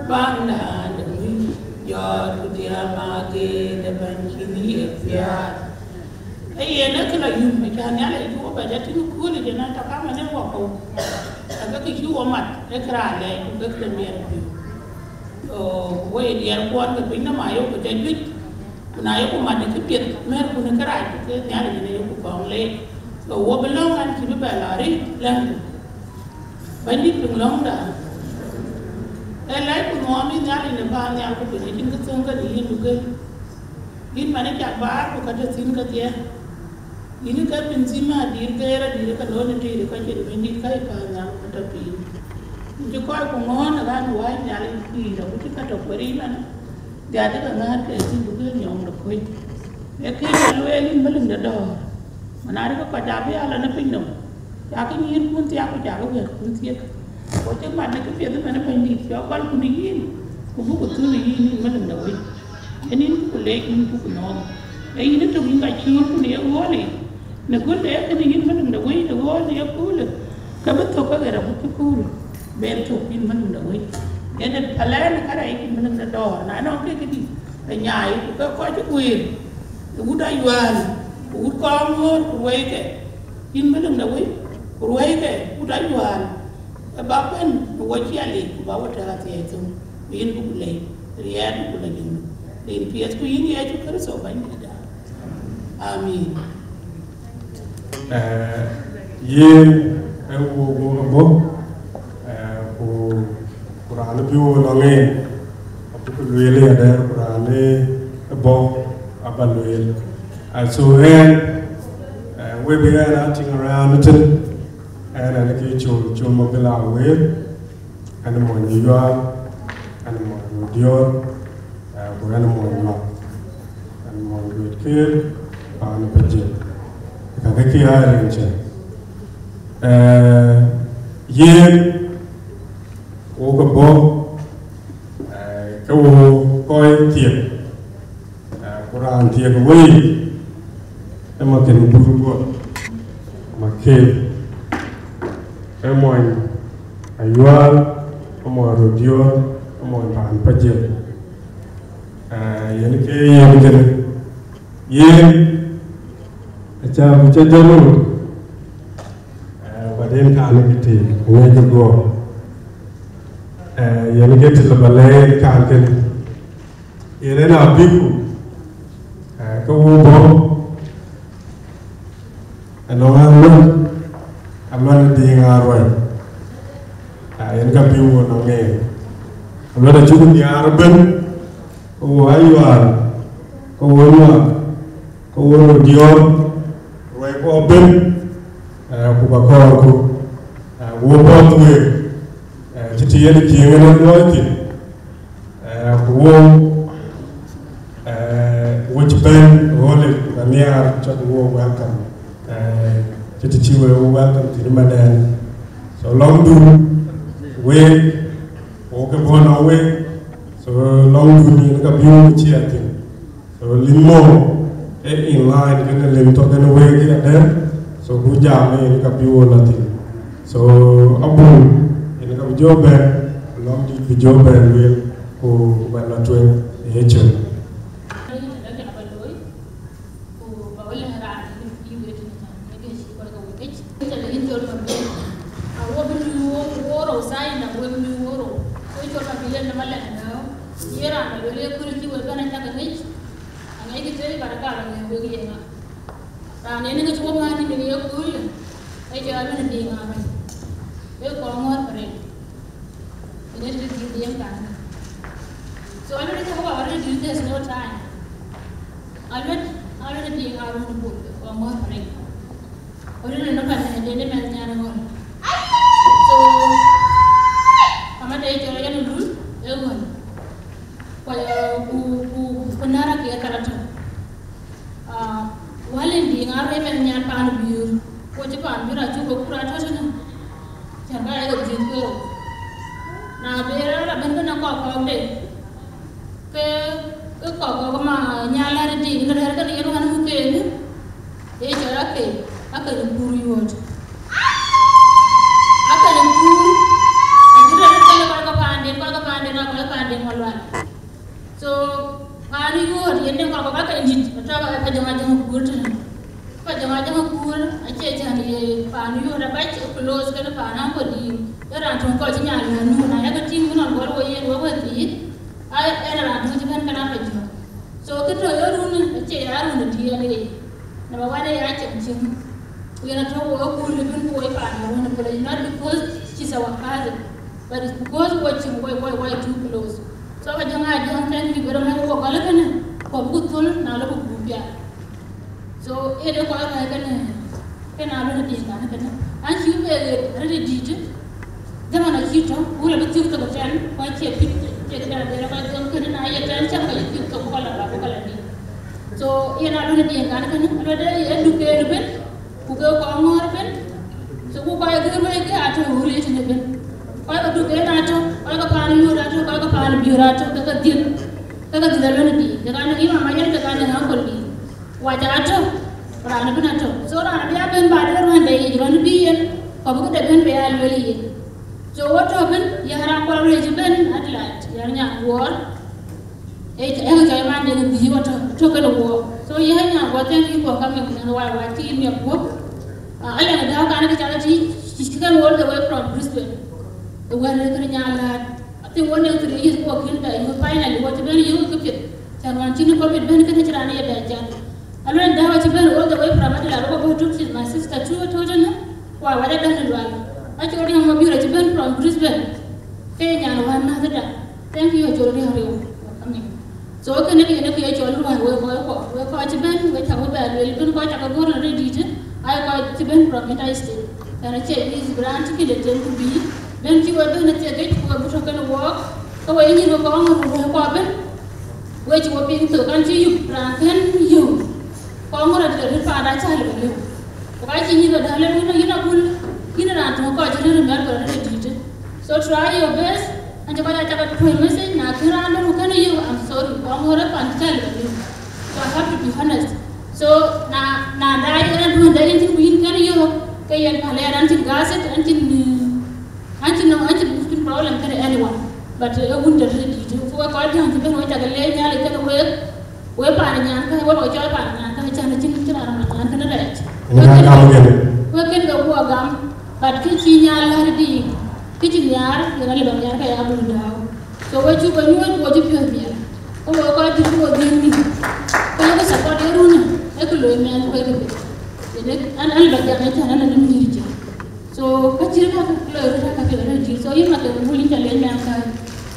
baŋda de wïc, jɔt ku diɛɛm ageet ë bɛ̈ny cïn ye piath. Ee yen ee kë la yum, aca Nhialic cï wo bɛ̈c atïŋ kööl yic ënɔn, tɔ kaman ë wakɔ̈u, ake kë cï wo mat, ee kë raan lɛc, ku ke kë miɛt piɔ̈u. So, wo ye diɛɛr kuɔn ke piny nɔm ayok ku ca juëc, ku na yeku mat ë këpiɛth, mɛ̈ɛ̈rku në kërac, ke Nhialic yen ayeku kɔŋ leec. So, wo bï lɔ̈ŋ an, cï bï bɛ lɔ arëët, lɛ̈ŋku. Bɛ̈nydït piŋ lɔ̈ŋda. Ee lɛc ku nuɔɔm yïn Nhialic në paannhial ku piny, acïn kë thöŋ kën yïn du gël. Yïn man ë cak baar ku ka tɔ̈ thïn kedhie. Yïn ke piny thïn adït ke ɣer adït ke lon ë tëëri ka cïn Bɛ̈nydït ka yï paannhial ku tɔ̈ piny. Yïn cï kɔc ku ŋɔ̈ɔ̈n ë ɣän wääc Nhialic pïïr, agut cï ka tɔ̈ kueer yïn man. Dhiac ë ke ŋäär ke thïn du gël nyɔŋ de kuc. Ee këc ca lueel yïn bï lëŋ de dɔ̈ɔ̈r. Man arëk kɔc abï aa lɔ në piny nɔm. Cakï nyïïrkun thiak ku cakï wɛ̈ɛ̈tkun thiëk. Ku cïk mat në këpiɛth ëmën ë Bɛ̈nydït, cɔk gɔlku në yïn, ku buk thun ë yïn, yïn Melik de wec. Yen yïn cuk leec, yïn cuk nɔɔk. Ee yïn ëtök yïn ka cööl ku në ye ɣööl yic, në kööl de ee kënë yïn Melik de wec, në ɣööl de ye köölë, ke bï thök ke ɣer agut cï kööl ben thök yïn Melik de wec. Yen ë palɛɛn ë kärɛc yïn Melik de dɔ̈ɔ̈r, na nɔŋ ke këdï, ke nyaai, ku ke kɔc cï guëër, ë wut Ayual, ku wut Kɔŋŋöör, ku ruɛike. Yïn Melik de wec, ku ruɛike wut Ayual, ë ba bɛ̈n në wɔ ciɛɛlic, ku ba wɔ tɛ̈k athiɛɛi thöŋ, ku yïn buk leec, riɛɛt ku la yïn. Rin piɛth ku yïn Yecu Kërtho Bɛ̈nydïtda. Amin. Eh, yen ë wok wok abɔ̈, eh, ku, ku raan bï wo lɔŋ en, abuk lueel ë adɛ̈ɛ̈r, ku raan ë bɔ̈ aba lueel. Ah, so ɣɛn, eh, we bï ɣɛn a tïŋ around ëtën, ɣɛn, ɣɛn ke Col, Col Mabil Awer, ɣɛn mony Ayual, ɣɛn mony Madiɔ̈ɔ̈r, eh, ku ɣɛn mony Nyuak, ɣɛn mony Duet Kiir, paan Pajek. Ka ke kï aa rin cë. Eh, yen, Wok ke bɔ̈, eh, ke wo kɔc thiek, eh, ku raan thiek wei, ë Makën Bur Guɔ̈p Makën, ë mony Ayual, ë mony Rodior, ë mony paan Pajek. Eh, yen ke yen kënë, yen acä ku cä jɔl röt, eh, baden kan ke tïŋ, ŋiɛc guɔ. Eh, yen ke të lë ba lɛɛr kan kënë. Yen en abï ku, eh, ke wo bɔ̈, anɔŋ aluɛ̈t, aluɛ̈t ë Diŋ Aruɛ̈i. Ah, yen ka bï wo nɔŋ en. Aluɛ̈t acuk nhiaar ëbën, ke wo Ayual, ke wo Nyuak, ke wo Rodior, ruɛi kɔ̈k ëbën, eh, ku ba kɔɔrku, eh, wo bɔ̈ week, eh, cï të yen Jiëŋ en luɔi thïn, eh, ku wo, eh, wo cï bɛ̈n ɣöl, ku ba nhiaar cɔk wo welcome, eh, cï të cï we wo welcome thïn ëmënden. So lɔ̈ŋdun week, wo ke bɔ̈ nɔŋ week, so lɔ̈ŋdun yen ka bï wo cï a thïn. So lim mɔ ë in line kënë lim tɔ̈ kënë wek ë adɛ̈r. So ku jam ë yen ka bï wo la thïn. So abun yen ka bï jɔ bɛ̈n, lɔ̈ŋ dït bï jɔ bɛ̈n lueel ku, ku bɛ̈n la tueŋ ë ye cök. Kɔc ke wek yic. Ëcä le yïn col Mabil. A wo bï luui wo, wo rou, sign na we bï luui wo rou. So col Mabil en ë malɛn ë gääu. Ye raan ba lueel ye kööl cï we bɛ̈n acä ke ŋic. Aŋiɛckï tëë, but ë ka rɔt ŋiɛc wek ye ŋa. Raan en ë ŋic wo ŋa tïŋ ye kööl, ë cɔl Aluɛ̈t Diŋ Aruɛ̈i. Ee kɔc ŋɔ̈ɔ̈th arëët. Yen ë tëde dhiëëth dhiëëth kan. So Aluɛ̈t acä ke ba arëët, there's no time. Aluɛ̈t, Aluɛ̈t Diŋ Aruɛ̈i buk, ë kɔc ŋɔ̈ɔ̈th arëët. Ɣöt ënɔn ë pan ë den ë mɛnh nyan ë ɣöl. So, amat ë cɔl yen ë lul ë ɣöl. Ku, ku, ku, ku näär akeer ka rɔt tɔ̈. Ah, wäl en Diŋ Aruɛ̈i mɛnh nyan paan Biöör. Ku cï paan Biöör acuk ke kur atɔ̈ tënë. Cän ka ye ke dhiëth kueer. Na be rɛ̈ɛ̈r abën kënë kɔ̈k kɔ̈k de. Ke, ke kɔ̈k kɔ̈k ma Nyalɛ̈t Diŋ, ke rɛ̈ɛ̈r kënë yen wän muk kenë, ee cɔl Akeny, Akeny Kuur Yuöt. Akeny Kuur, acï rɛ̈ɛ̈r kënë kɔc ke paanden, kɔc ke paanden, kɔc ke paanden Malual. So, paan Yuöt yen de kɔc ke Akeny dït, atɔ̈ ke Pajɔŋ Ajɔŋ Kuur tënë. Pajɔŋ Ajɔŋ Kuur acie cän ye paan Yuöt abac, ë close kënë paan Aŋkɔl Diŋ, ee raan töŋ kɔc cï Nyalɛ̈t nu, na yakë tïŋ bï nɔn gɔl wo yen wek wek thiic. Ai, en raan töŋ cï bɛ̈n kënë Pajɔŋ. So kë tɔ̈ ye run, acie ya run ë D N A. Number one, ë ya cam cieŋ. Ku yen atɔ̈ wo ë kuur ëbën ku wo ë paan ë run ë Pajɔŋ, not because she's our cousin, but it's because wo cieŋ, wo, wo, wo too close. So Pajɔŋ Ajɔŋ, thank you very much, wo gɔl kënë, ku abuk thöl na lɔ buk buk pial. So, yen ë kɔc rɛ̈ɛ̈r kënë, kënë Aluɛ̈t Diŋ kan kënë. An cï be ɣet rëër dïït, zaman acï tɔ̈, wun abï thiëk thok tɛ̈n, ku acie pït, cie këdan de rɔt kɔc dhöŋ kënë, na ye tɛ̈n cäk ka yï thiëk thok, ku ka la bä, ku ka la dït. So, yen Aluɛ̈t Diŋ kan kënë, Aluɛ̈t ë ye duk keer ëbën, ku ke kɔc ŋɔ̈ɔ̈r ëbën. So, ku kɔc ke rööl ke atɔ̈ ɣöl ye tënë ëbën. Kɔc ke duk en atɔ̈, kɔc ke paan Yuöt atɔ̈, kɔc ke paan Biöör atɔ̈, ke ke dhiëth, ke ke dhiëth Aluɛ̈t Diŋ. Ke kan ë yï mama yen, ke kan ë Aŋkɔl Diŋ. Wac atɔ̈, raan ëbën atɔ̈. So raan abï ya bɛ̈n ba de ruɛ̈nde yic, ruɛ̈n bï yen, ku abï këde bɛ̈n bï ya lueel yen. So wo tɔ̈ ëbën, yɛn raan kuɔl rɛ̈ɛ̈c ëbën, Adelaide, yɛn nyan Guɔɔr. Ee, ee, cɔl man de bï wo tɔ̈, tɔ̈ kënë wo. So yɛn nyan Guɔɔr, thank you for coming, nyan wai wai, cï yïn miɛt guɔ̈p. Ah, alɛ̈ŋ dääu kan kë cal tïc, cï kën all the way from Brisbane. Ë wɛ̈t ë kënë nyan läät. I think one day three years ku akën bɛ yök, finally wo cï bɛ̈n yök kë piɛth. Cän wään cïn covid bɛ̈n kënë cï raan ye bɛ jat. Aluɛ̈n dääu acï bɛ̈n all the way from Adelaide, wo bɔ̈ tök, she's my sister too, tɔ̈ tënë, ku awac adäŋ ë Lual. Acï rɔt yɔŋ Mabiöör acï bɛ̈n from Brisbane. Ke ye nyan wään mäthda. Thank you, acï rɔt yɔŋ riëëu. Amin. So kënë kënë kë ye cɔl ruääi wek kɔc kuɔ, wek kɔc cï bɛ̈n, wek cä wek bɛ lueel bɛ̈n, kɔc cä ke gɔ̈ɔ̈r në rëër dïïtë, aa kɔc cï bɛ̈n from interstate. Tɛ̈n acie easy bï raan cï këde tem ku bï bɛ̈n cï wek bɛ̈n ë thiekic, ku wek bï tɔ̈ kënë wɔɔk, ke wek nyïïr wek kɔŋ ë ruääi kuɔ ëbën, wek cï wek piŋ thok, an cï yup raan kën yöök, kɔŋ ë rɔt rɔt paanda cä lëu lëu. Ku ka cï nyïïr wek däk lëu, yïn, yïn abul, yïn raan töŋ kɔc cï rëër miɛt ku rɔt rëër dïïtë. So try your best. An cï kɔc a cak a tuɔ̈c message, na kën raan dɔ̈ŋ kënë yök, I'm sorry, kɔŋ ɣöt rɔt pan cï cä lëu. So I have to be honest. So na, na daai ɣɛn aduɔ̈n dɛ yïn thïn ku yïn kënë yök, ke yen päl ɣɛn, an cïn gaset, an cïn, an cïn, an cïn, cïn problem kënë anyone. But ë wun de rëër dït, ku wek kɔc däŋ cï bɛ̈n, wek cak leec Nhialic kënë wek, wek paan nyan kä, wek bä cɔl paan nyan kä, cän acïn, cïn raan nyan kënë rɛɛc. Wek kën, wek kën ke guɔ gam, but kë cï Nhialic lär dïït, kë cï nhiaar, yen alëu bä nhiaar ke ya bul dääu. So we cuk ke nyuɔɔc ku we cï piɔ̈ɔ̈th miɛt. Ke we kɔc dït ku we dhiëëŋ mïth. Ke we support ye run, ee kë loi mɛnh wek rëbë. Yen an, an bä jam ëtɛ̈n, an, an mïth cï. So ka cït ka ke loi röt, ka ke loi röt. So yïn ma ke mul yïn ca leec mɛnh kä.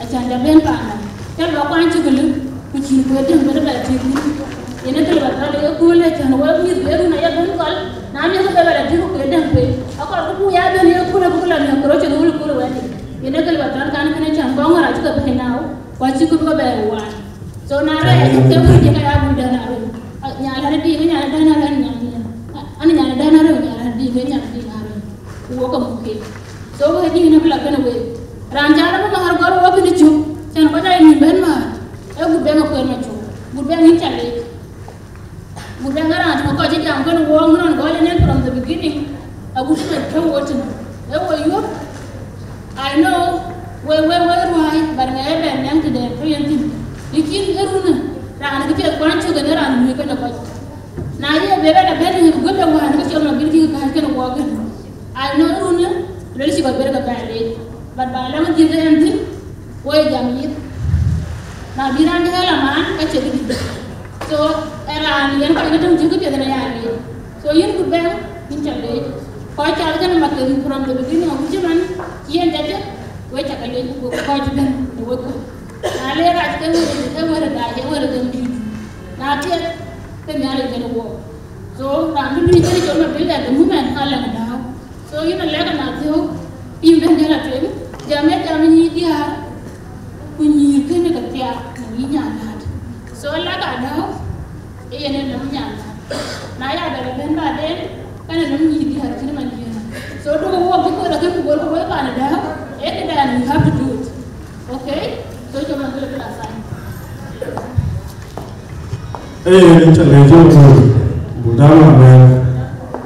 Acän ca ben paan nɔm. Ca lɔ kuany cï ke lëu, ku cïn ku ë däŋ bï bɛ tïk. Yen ee kë lëu bä thɔl ye kööl ëtɛ̈n, we mïth bï run aya ben gɔl. Na mïth ke bɛ lɔ tïk ku ë däŋ pei. Akɔr ku buk ya ben ye kööl, abuk lɔ miɔ̈k ku röt cï run kööl wɛ̈t. Yen ee kë lëu bä thɔl kan kënë cäŋ, kɔŋ ŋɔ̈r acï ke bɛ̈i now, ku acï ke bï ke bɛ̈ɛ̈i waan. So na rɛɛc, ke wun jëk aya bul dɛ̈n arëu. Nyan lɛ̈n dïïŋ, nyan dɛ̈n arëu, nyan dïïŋ. An nyan dɛ̈n arëu, nyan lɛ̈n dïïŋ, nyan dïïŋ arëu. Ku wok ke muk keek. So wek dïïŋ në bï lɔ kënë week. Raan ca rɔt bï määr gɔl wok kënë cök, cän kɔc aa yïn bɛ̈n määr. Ee gut bɛ̈n akuɛɛr macök. Gut bɛ̈n yïn ca leec. Ku dɛŋ raan tïŋ kɔc cï jam kënë wok nɔn gɔl ënɛn from the beginning, agut cï mɛt kë wo tïŋ. Ee wo yuɔ̈p, I know, we, we, we ruääi, but ŋɛk ë bɛ̈n nɛŋ tëde tɔ yen thïn. Lakin ë runë, raan kë piɛth kuany cök ënë raan luui kënë kɔc. Na ye bɛ bɛ̈n abɛ̈n ë guëp de wään kë cɔl Mabil kï kääc kënë wok kënë. I know ë runë, luel cï kɔc bɛ̈n ke bɛ̈n leec, but ba lɔŋ dhiëth ë ɛn thïn, wo ye jam yith. Na bï raan dɛ̈ la maan, ka cie këdï. So ë raan yen kɔc ke tɔ̈ cï këpiɛth ënë ya leec. So yïn kut bɛ̈ɛ̈r, yïn ca leec. Kɔc cal kënë Mabil from the beginning of cï man cï yen dɛ̈t, we ca ke leec ku kɔc bɛ̈n në wek kɔc. Na le rac ke wël, ke wël dac, ke wël gɛm dïït. Na piɛth, ke Nhialic bɛ̈n wok. So raan bï luui kënë cɔl Mabil at the moment, ka lɛ̈k dääu. So yïn alɛ̈k anath thiɔ̈k, yïn bɛ̈n jäl atueŋ, jam ë jam ë nyïïr diäär, ku nyïïr kënë ke thiaak në yï nyan läät. So alɛ̈k adääu, ee yen ë nɔm nyan läät. Na ya bɛ lɔ bɛ̈n baden, ka në nɔm nyïïr diäär cïn man diëën. So duɔ̈kkë wok bï kuɛl akën ku gɔl ku wek paan adääu, ee këdan, you have to do it. Okay? So cɔk man bï lɔ bï la sign. Ee, yɛn ca leec yïn, buk dam amɛn,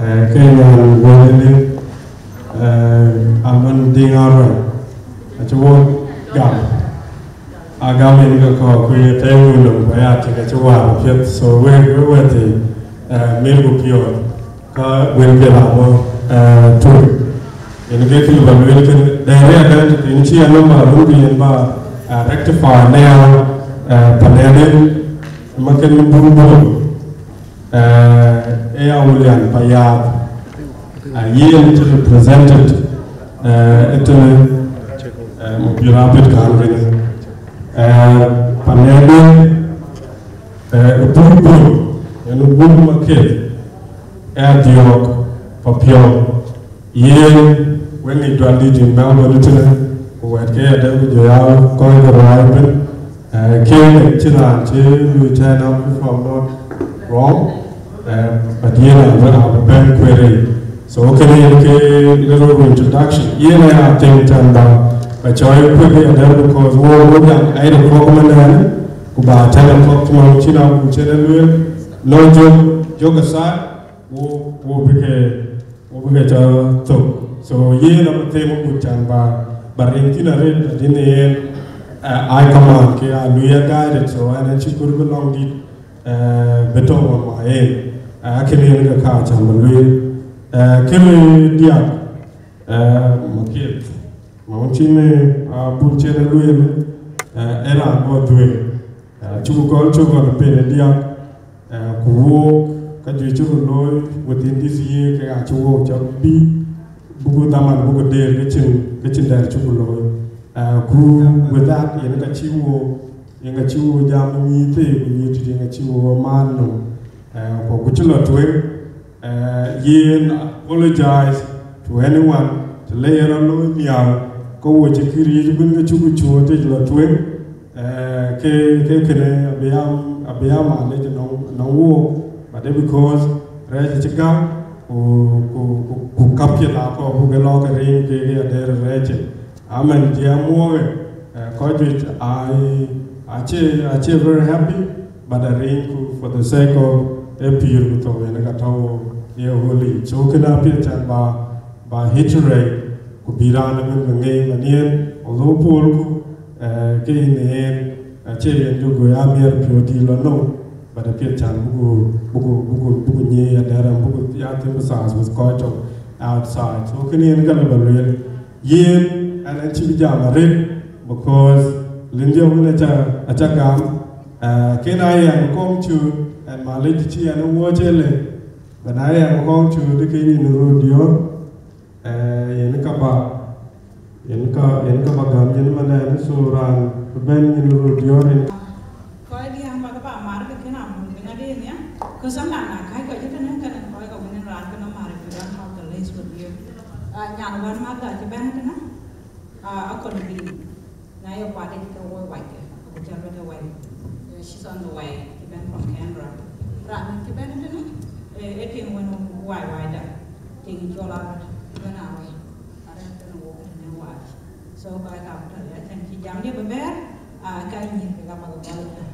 eh, ke nyan wël ënë, eh, Alon Diŋ Aruɛl, acï wok gam. A gam yen ke kɔɔr, ku ye tɛ̈ɛ̈u wun nɔm, ku ya tik acï waar apiɛth, so wek, wek wɛ̈t thii, eh, mil ku piɔ̈ɔ̈th. Ka wël ke la wɔ, eh, tuc. Yen ke kë lëu bä lueel kënë, dɛ̈ rɛ̈ɛ̈r dɛ̈ tëthiin cï a number run bï yen bä, eh, rectify now, eh, panɛɛn ë ma kën bun bun. Eh, ee ya William Payaath. Eh, yen cï represented, eh, ëtënë, eh, Mabil Rapid kan kënë. Eh, panɛɛn ë, eh, bun bun, yen bun ma keth. Ë adhiɔ̈ɔ̈k papiɔ̈u. Yen, wek ŋic duandït yïn Melbourne tënë, ku wɛ̈ɛ̈tkë adɛ̈ ku jɔ ya kɔc ke ruääi ëbën. Eh, kën cïn raan cï lui turn up, if I'm not wrong. Eh, but yen abï, abï bɛ̈n kueer yic. So kënë yen ke little introduction. Yen aya thïn tɛ̈n ba, ba cɔɔi kuek adɛ̈, because wo, wo jam eight o'clock ëmënë, ku ba ten o'clock cï man cïn abuk cïn ë lueel. Lɔ jök, jök aside, wo, wo bï ke, wo bï ke cɔl thök. So yen abï them agut can ba, ba rin thïn arëët, adïn yen, eh, ai kaman ke a lui a guided, so ɛn acï kɔɔr bï lɔŋ dït, eh, bï tɔ̈ ɣɔn ma yen. Eh, akënë yen ke ka can ba lueel. Eh, kënë diäk, eh, ma kieth. Ma wën cïn, eh, abun cïn ë lueel, eh, ee raan bɔ̈ dhuëëŋ. Eh, cuk gɔl, cuk gɔl pen ë diäk, eh, ku wook, ka juëc cï röt looi within this year, ke acï wook cɔk bï, buku dhaman, buku deer, ke cïn, ke cïn dɛ̈t cuk looi. Eh, ku with that, yen ka cï wook, yen ka cï wook jam nyïïth thii, ku nyïïth tït, yen ka cï wook maan nɔm. Eh, ku, ku cï lɔ tueŋ, eh, yen apologize to anyone, të le yen rɔt looi nhial, ke wo cï këriëëc ëbën ke cuk cuɔɔc tëc lɔ tueŋ, eh, ke, ke kënë abï ya, abï ya malec nɔŋ, nɔŋ wook, but because rɛɛc acï gäm, ku, ku, ku, ku kapiɛth akɔɔr buk ke lɔ ke riŋ ke, ke adɛ̈ rɛɛc. Amen, jiɛɛm wok, eh, kɔc juëc, I, acie, acie very happy, but I think for the sake of a pïïr ku thou yen ka tɔ̈u ye holy. So kënë apiɛth can ba, ba iterate, ku bï raan ëbën ke ŋeec man yen, although Paul ku, eh, ke yen yen, acie yen jɔ goi amiɛr piɔ̈u dït lɔ no, but apiɛth can buku, buku, buku, buku nyiëëc adɛ̈r, buku ya emphasize with kɔc tɔ̈ outside. So kënë yen ka lë ba lueel. Yen ɛn acï bï jam arëët, because Lindia wën aca, aca gam, eh, kën a yɛn kɔŋ cu, ɛn malec cï ɛn wuɔ̈c ëlë, but na yɛn kɔŋ cu dï ke nyin röt diɔ̈ɔ̈r, eh, yen ka ba, yen ka, yen ka ba gam yen man ɛn, so raan bï bɛ̈n nyin röt diɔ̈ɔ̈r yen. Kɔc diɛ̈ ba ke ba mar ke kën a muk piny adï nia, ku sometimes na kääc kɔc ëtënë kënë kɔc ke wën raan kënë mar, if you don't have the list with you. Ah, nyan wën Martha cï bɛ̈n kënë, ah, akɔn bï na ye kuat ke woi wac ke, ku cä röt ë wai. Eh, she's on the way, cï bɛ̈n from Canberra. Raan cï bɛ̈n tënë, eh, ë tiŋ wën wai wai da, tiŋ cɔl arɔt, cï bɛ̈n a wai. Arɛ̈ɛ̈r tënë wok tënë wac. So kɔc ka bï tɔ̈ ya cän cï jam diɛ̈ bï bɛ̈ɛ̈r, ah, ka nyïïr ke ka bä ke gɔl ëtɛ̈n.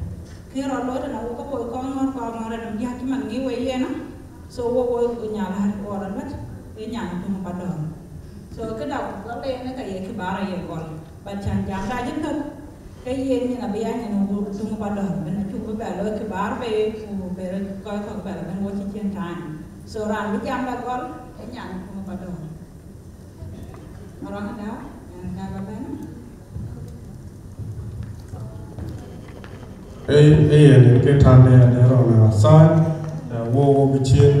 Kë rɔt looi tënë wok ke woi kɔŋ ŋɔ̈r kɔŋ ŋɔ̈r ë dom diäk cï man ŋic wei yen a. So wok woi nyal ɣär wɔ rɔt bɛ̈t, ë nyan tuŋ pa dɔ̈ɔ̈r. So këda ku gɔl yen ë ka ye kë bä rɔt ye gɔl. But cän jam da cï thök, ke yen nyin abï ya nyin tuŋ pa dɔ̈ɔ̈r, bën acuk bï bɛ looi kë bä rɔt bei ku bë rɔt kɔc kɔ̈k bɛ lɔ bën wo cï cïn time. So raan bï jam da gɔl, ë nyan tuŋ pa dɔ̈ɔ̈r. Maroŋ Adau, ɛn ka ba bɛ̈n. Ei, ei, ɛn ke tande ɛn rɔn a sai, eh, wo, wo bï cin,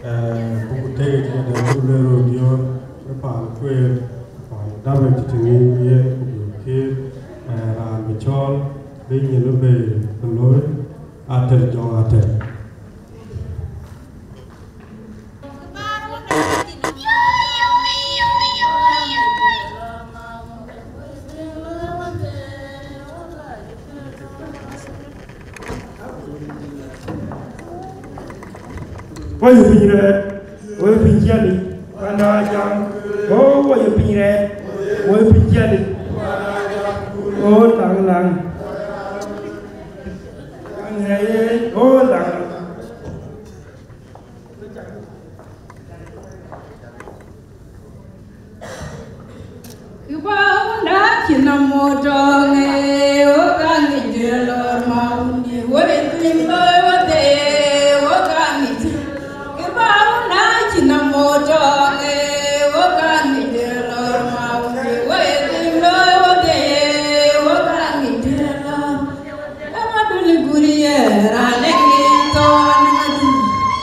eh, buku tëëk ëdë ku le röt diɔ̈ɔ̈r, ë paan kueer, paan dapë cï tïŋ yen ku bï kiir, eh, raan bï cɔɔl, bï nyin ë bei bï looi, Ater Jɔŋ Ater. Woi piny rɛɛt, woi piny ciɛlic, wanda jam, o woi piny rɛɛt, woi piny ciɛlic, o laŋ laŋ, aŋɛɛc, o laŋ. Kibawunda cïn amotɔŋ, eh, wo ka ŋic de lor ma wundi, wo ye thim looi wo the, wo ka ŋic. Kibawunda cïn amotɔŋ, eh, wo ka ŋic de lor ma wundi, wo ye thim looi wo the, wo ka ŋic de lor. Ëmadun ë guri ye raan ë ŋic thɔn ëmadun,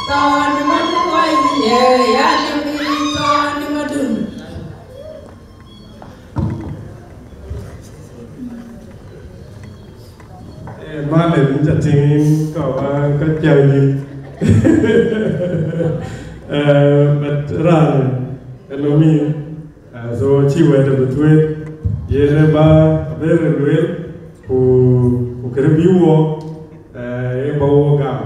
thɔn ëmadun wai ye yan ë ŋic thɔn ëmadun. Eh, Malem, ca tïŋ yïn ka ba ka cäu yïn. Eh, but raan ë lomi. Ah, so cï wɛ̈t ë bï tueet, yen ë ba abëër lueel, ku, ku kënë bï wok, eh, ë ba wok gam.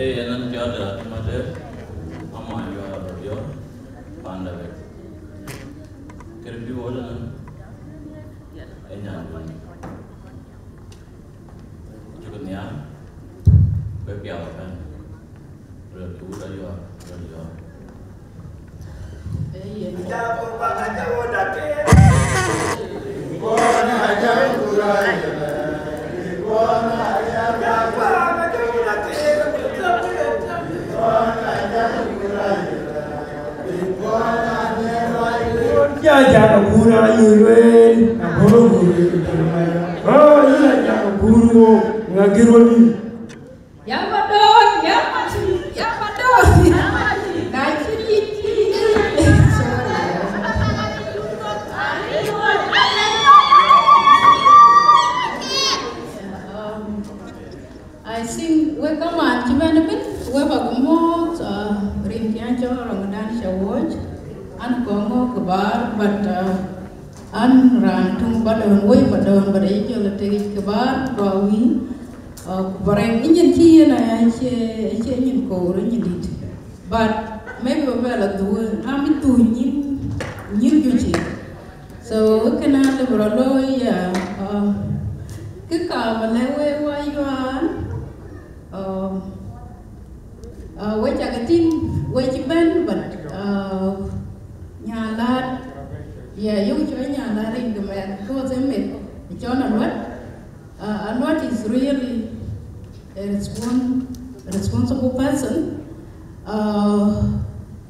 Ee, yen an cɔl de Atem Ater, ama yɔɔr rɔt yɔɔr, panda wek. Kënë bï wok de nɔn, ee nyan duɔ̈n. Cuk nhial, bï piath ëbɛ̈n, röt kë wut ayɔɔr, röt yɔɔr. Ja, ja, ka bura yï lueel, ka bura yï lueel. Oh, yïn a ja ka buru wo, ŋa gïr wo ni? Ya ma dɔ̈ɔ̈r, ya ma dɔ̈ɔ̈r, ya ma dɔ̈ɔ̈r, ya ma dɔ̈ɔ̈r. Na cï yï cï. Sorry. Um, I think wek kaman cï bɛ̈n ëbën, wek ba ke mɔ̈ɔ̈th, uh, rin cï an cɔl Ramadan ca wuɔ̈c, an kɔŋ ŋö këbäär, but, uh, an raan tuŋ ba dɔ̈ɔ̈n, woi ba dɔ̈ɔ̈n, but ayï jɔl atek yic këbäär, ba wïï, uh, ku ba rɛŋ. Ë nyin cï yen aya, acie, acie nyin koor, ë nyin dït. But maybe ba bɛ la dhuk, na mi dhuk nyin, nyin juëc. So kënë lëu bï rɔt looi, yeah. Uh, kë ka ba lɛ̈k wek wa yuan, um, uh, wek cak tïŋ, wek cï bɛ̈n, but, uh, nyan laat, yeah, yök cɔl nyan laat rin ke mɛth, because ë meth cɔl Aluɔt. Uh, Aluɔt is really a respon-, a responsible person. Uh,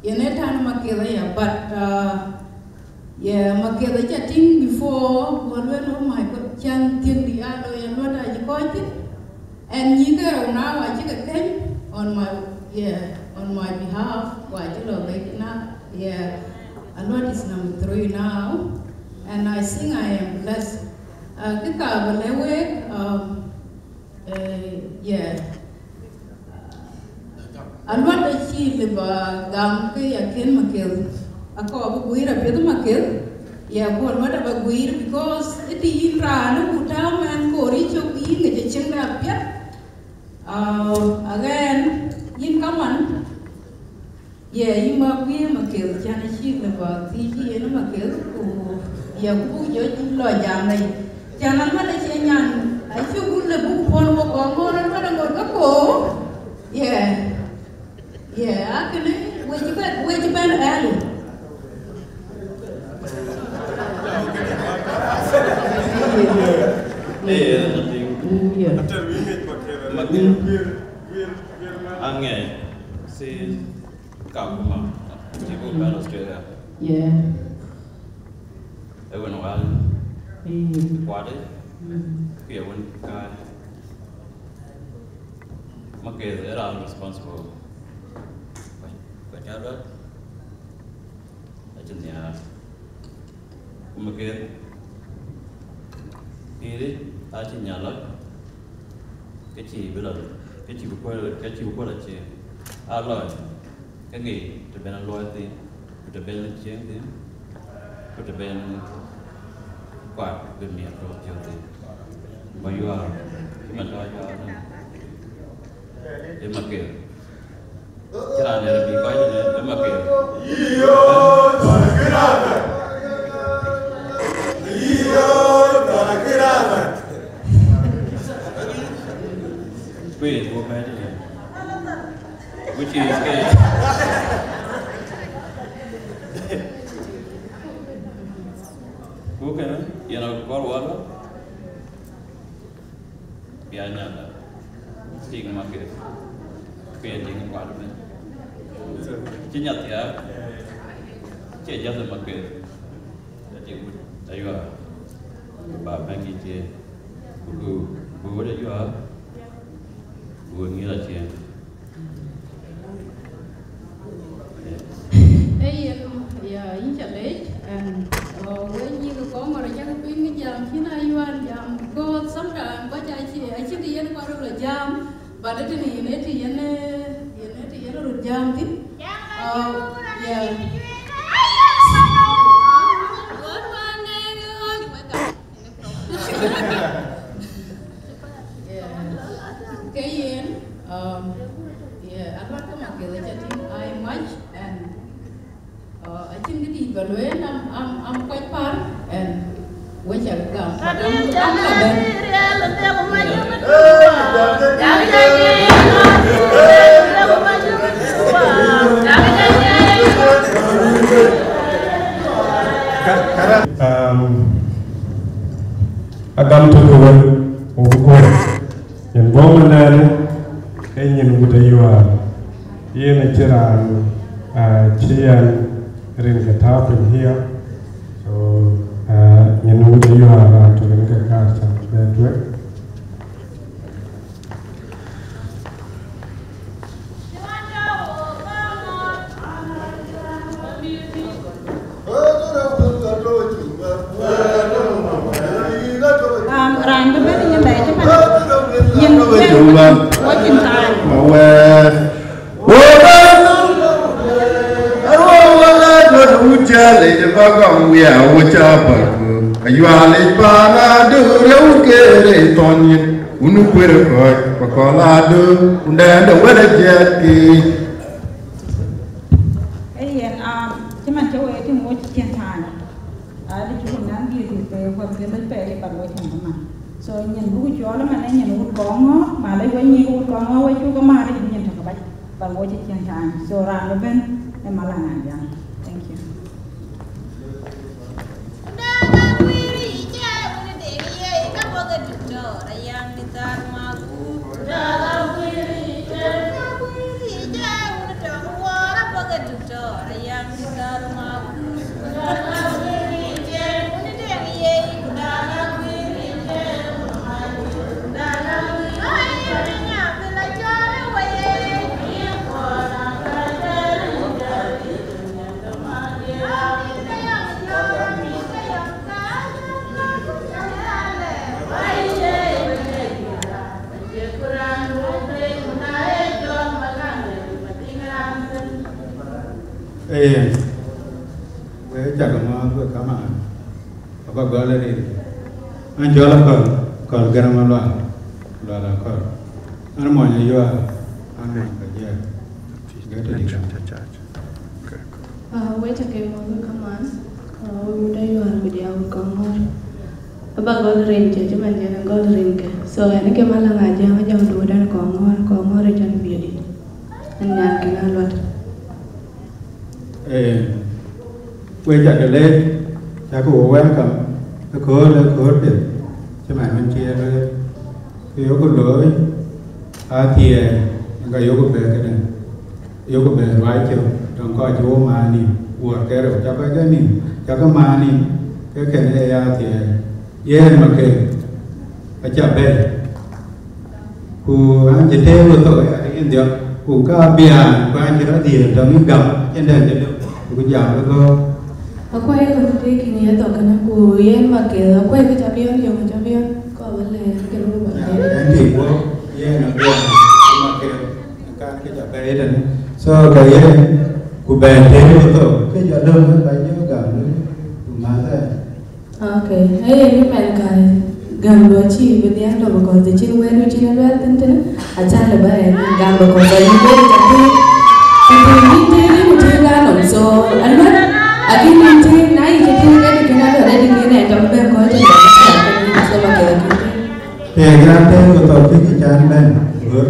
yen ë tän Maketh aya, but, uh, yeah, Maketh aca tïŋ before, go lueel, "Oh my God, can thiëŋdï aa looi Aluɔt acï kɔc thïn." And nyïï ke rou now acï ke keny on my, yeah, on my behalf, ku acï lɔ bɛ̈c na, yeah, Aluɔt is number three now, and I think I am blessed. Uh, kë ka ba lɛ̈k wek, um, uh, yeah. Aluɔt acï lëu ba gam ke ya kën Maketh. Akɔɔr bï guiir apiɛth Maketh. Ya ku Aluɔt aba guiir because ë të yïn raan ë ku tääu mɛnh koor yï cök yïn ŋic ë cïŋ de apiɛth. Uh, again, yïn kaman, ye yïn ba guiir Maketh, can acï lëu ba thiëc yen Maketh, ku ye ku buk jɔ lɔ jam lei. Can Aluɔt acie nyan, acï wun lëu buk puɔ̈n wok kɔn ŋoot, Aluɔt aŋoot ke koor. Ye, ye, akënë, wek cï bɛ̈n, wek cï bɛ̈n early. Ee, yen ë tïŋ. Yeah. Maketh. Aŋiɛc, si Kakuma, cï buk bɛ̈n Australia. Yeah. Ee wën wäl. Mm. Kuat ë, mm, ku ye wën kaai. Maketh ë raan responsible. Ku, ku ca luɛt, acï nhiaar. Ku Maketh, pïïr acï nya lɔc, ke cïï bï lɔ, ke cïï bï kuöl, ke cïï bï kuöl acie. Aa lɔc, ke ŋic të ben luɔi thïn, ku të ben cieŋ thïn, ku të ben kuat bï miɛt röt piɔ̈ɔ̈th thïn. Ba yuaar, cï man tɔ̈ yuaar ënë, ë Maketh. Cï raan dɛ̈ bï kɔc ënë ë Maketh. Kueen wo bɛ̈ɛ̈t ënë. Which is ke. Ku kënë, yen akɔɔr wal. Bï a nyanda, tiŋ Maketh, ku ye tiŋ kuat ëbɛ̈n. Cï nya thiaak, cie just Maketh, ë tiŋ kuc ayuaar, ku ba bɛ̈n kï cie, ku, ku, ku wët ayuaar, ku wët ŋïr acie. Ee yen, ya, yïn ca leec, and, uh, wek nyïïk kɔŋ ŋɔ̈r acäk piny jam cïn ayuaar jam, because sometimes kɔc acï, acï kë yen kɔc röt lɔ jam, but ë tënë yen ë të yen, eh, yen ë të yen röt jam thïn. Uh, yeah. Yeah. Ke yen, um, yeah, Aluɔt ke Maketh aca tïŋ aa mac, and, uh, acïn kë dït ba lueel, am, am, am kɔc par, and wek ca gam, but am, am la bɛ̈n. Um, agam tök ke wën, wo bï guɔ̈ɔ̈r. Yen bɔ̈ ënɛn, ee nyin wut ayuaar. Yen acï raan, ah, cï yɛn rin ke tääu piny here. So, ah, nyin wut ayuaar raan tök rin ke kaar cä bɛ tueŋ. Um, raan bï bɛ̈n ë nyin bɛ cï man. Yen bɛ̈n watching time. Wëë. Wëë. Arwëë wëë, wut cä lec ë bä gɔm wiaa, wut cä päl ku. Ayuaar lec paan adöör, ya wut ke rëër thɔn yen. Wun kueer ë kɔc, ba kɔl adöör, wun dɛ̈ɛ̈n de wël ë jiɛɛtkï. Buku cɔl ëmën ë nyin wut Kɔŋɔ̈ɔ̈r, malec wek nyic wut Kɔŋɔ̈ɔ̈r, wek cuk ë määr yic bï nyin tök abac, but wek cï cïn time. So raan bï bɛ̈n ë Malak Ajaŋ. Thank you. Ee, we cak mɔ̈ɔ̈th we kamaan, aba gɔl rin. An cɔl Akɔl, Kɔl Gɛrɛŋ Malual, Lual Akɔl. An mɔny Ayual, an mɔny Kajiɛɛr. Gɛ̈t tëdï kam. Ah, wek cak mɔ̈ɔ̈th we kamaan, ah, we wut Ayual ku jɔl wut Kɔŋɔ̈ɔ̈r. Aba gɔl rin cë cï man jɛn gɔl rin ke. So, ɛn ke Malak Ajaŋ, Ajaŋ duɔ̈ɔ̈t ɛn Kɔŋɔ̈ɔ̈r, Kɔŋɔ̈ɔ̈r ë jɔn biöödït. Ɛn nyan kën Aluat. Ee, we cak leec, cak wo welcome, ëkööl, ëkööl piɛth, cï man wën cï e lueel. Kë yok looi, athiɛɛi, ka yok bɛ këdäŋ, yok bɛ ruac cök, tɔŋ kɔc cï wo maan nïm, wuɔ̈r ke rou, cak kɔc ke nïm, cak ke maan nïm, ke kën ee ya athiɛɛi. Yen Maket, aca bɛ̈ɛ̈i. Ku an cï tëëk we thok aya yen dhiɔ̈k, ku ka biaan, ku an cï rɔt dhiëëth tɔ̈ ŋic gam, cïn dɛ̈n cï döŋ, ku jam ke gɔ̈ɔ̈r. Akuɛ̈i kɔn tëëk kïn ye thok kënë, ku yen Maket, akuɛ̈i kë ca biɔ̈n, yöŋ ca biɔ̈n, kɔc bï lɛɛr, ke röt bï lɛɛr. Ɛn tik guɔ̈p, yen abiɔ̈n, ku Maket, kan kë ca bɛ̈ɛ̈i tënë. So, ke yen, ku bɛ̈ɛ̈i tëëk we thok, kë jɔ döŋ, ba jɔ gam, ku mäthɛ. Okay, ee yen mɛn ka gam do cï bï dhiɛl tɔ̈, because të cïn wɛ̈t du cïn luɛɛl thïn tënë, aca lë ba ɣɛn gam, because ayï lueel ca tïŋ, ca tïŋ yïn tëë yïn tëë gam nɔm, so aluɛ̈t, akïn yïn tëë, na yï cï tëë, ke dï kën aluɛ̈t, ë dï kën ë tɔ̈ bɛ̈n kɔc cï bɛ̈n, so ba kë akïn tëë. Tëë gam tëë ku thok cï kï can bɛ̈n, good.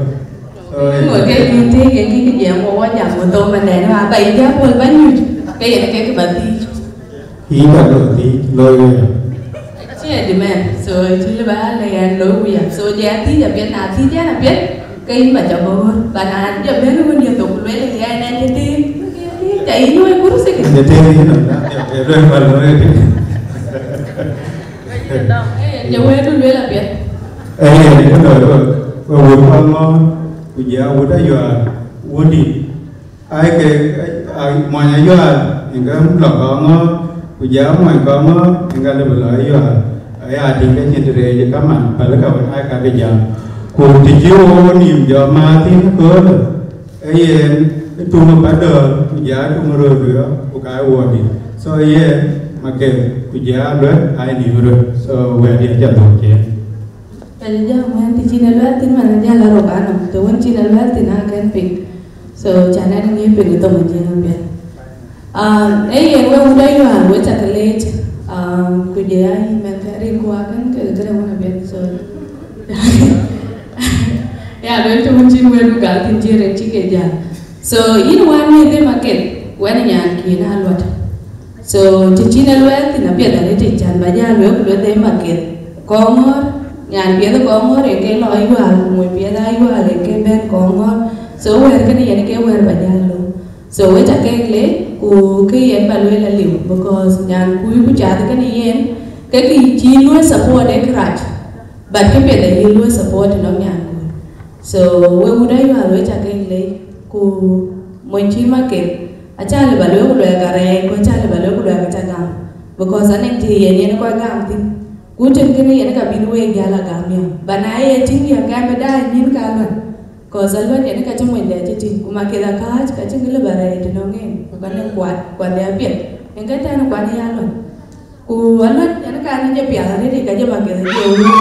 So, ŋö ke yïn tëë, ke kï kï jiɛɛm wɔ, wɔ jam wɔ thok man dɛn, wa ba yï jam wɔ ba nyuc, ke yen ke kï ba thiic. Yïn ba lɔ thiic, lɔ yï ya. Acie demand, so cï lë ba lë yɛn lɔ wï ya. So jɛ athic apiɛth, na thic yɛn apiɛth, ke yïn ba jɔ bɔ̈ ɣöt. Ba na jɔ bɛ̈n wën ye thok lueel yɛn ɛn cï tïŋ. Ca yïn wëi kursi kë. Ye tïŋ yïn nɔm na, ye lueel ba lɔ ye tïŋ. Ee, jɛ wëëdu lueel apiɛth. Ee, ye tïŋ lɔ, we wut Kɔŋɔ̈ɔ̈r, ku jɛ wut Ayual, wudï. Ai ke, ai, mony Ayual, yen ke lɔ Kɔŋɔ̈ɔ̈r, ku jɔ mony Kɔŋɔ̈ɔ̈r, yen ke lëu bï lɔ Ayual. Aya tïŋ ke cïn të reec ë kaman, päl ka wën ai ka bï jam. Ku të cï wo wo nïïm jɔ määr thïn ëköölë, ee yen ë tuŋ ë Padöör, ku jɔ tuŋ ë röördït, ku ka ë wuɔɔrdït. So yen Maket, ku jɔ Aluɛ̈t, ai nïïm röt. So wɛ̈tdiɛ̈ ca dhuk ciëën. Ka jɔ jam wën të cïn ë luɛɛl thïn, man ë jal a rɔt anɔm, të wën cïn ë luɛɛl thïn akën piŋ. So, can ɛn ŋic piŋ ë thoŋ ë Jiëëŋ apiɛth. Ah, ee yen wek wut Ayual, wek cak leec, ah, ku jɔ ya yïn mɛn ke rin ku akën ke këde wën apiɛth, so. Ya, luel të wën cïn wek du gal thïn cï rin cï ke jal. So, yïn wän mïth ë Maket, wɛ̈n nyan kïn Aluat. So, të cïn ë luɛɛl thïn apiɛth arëtic, can ba jal lueel ku lueth ë Maket. Kɔŋɔ̈ɔ̈r, nyan piɛth ë Kɔŋɔ̈ɔ̈r yen ke lɔ Ayual, ku mony piɛth Ayual yen ke bɛ̈n Kɔŋɔ̈ɔ̈r. So, wɛ̈ɛ̈r kënë yen ke wɛ̈ɛ̈r ba jal looi. So, wek ca keek leec, ku kë yen ba lueel aliu, because nyan kuc ku cath kënë yen, ke kë cï luɔ̈i support ë kërac, but kë piɛth ayï luɔ̈i support ënɔŋ nyan kuc. So, wek wut Ayual, wek ca keek leec, ku mony cït Maket, acä lë ba lueel ku luɛɛk arɛɛc, ku acä lë ba lueel ku luɛɛk aca gam, because anɛŋ të yen yen kɔc gam thïn. Ku tën kënë yen ka bïn week jäl a gam ya. Ba na ye tïŋ ya kɛn bï daai nyin ka Aluat. Cause Aluat yen ka cï mony dɛ cï tïŋ, ku Maket akääc, ka cïn kë lë ba rɛɛc tënɔŋ en, ku ka nɛŋ kuat, kuat de apiɛth. Yen ke tɛ̈n kuat ya Aluat. Ku Aluat yen ka në jɔ piath arëët, ka jɔ Maket jɔ wun.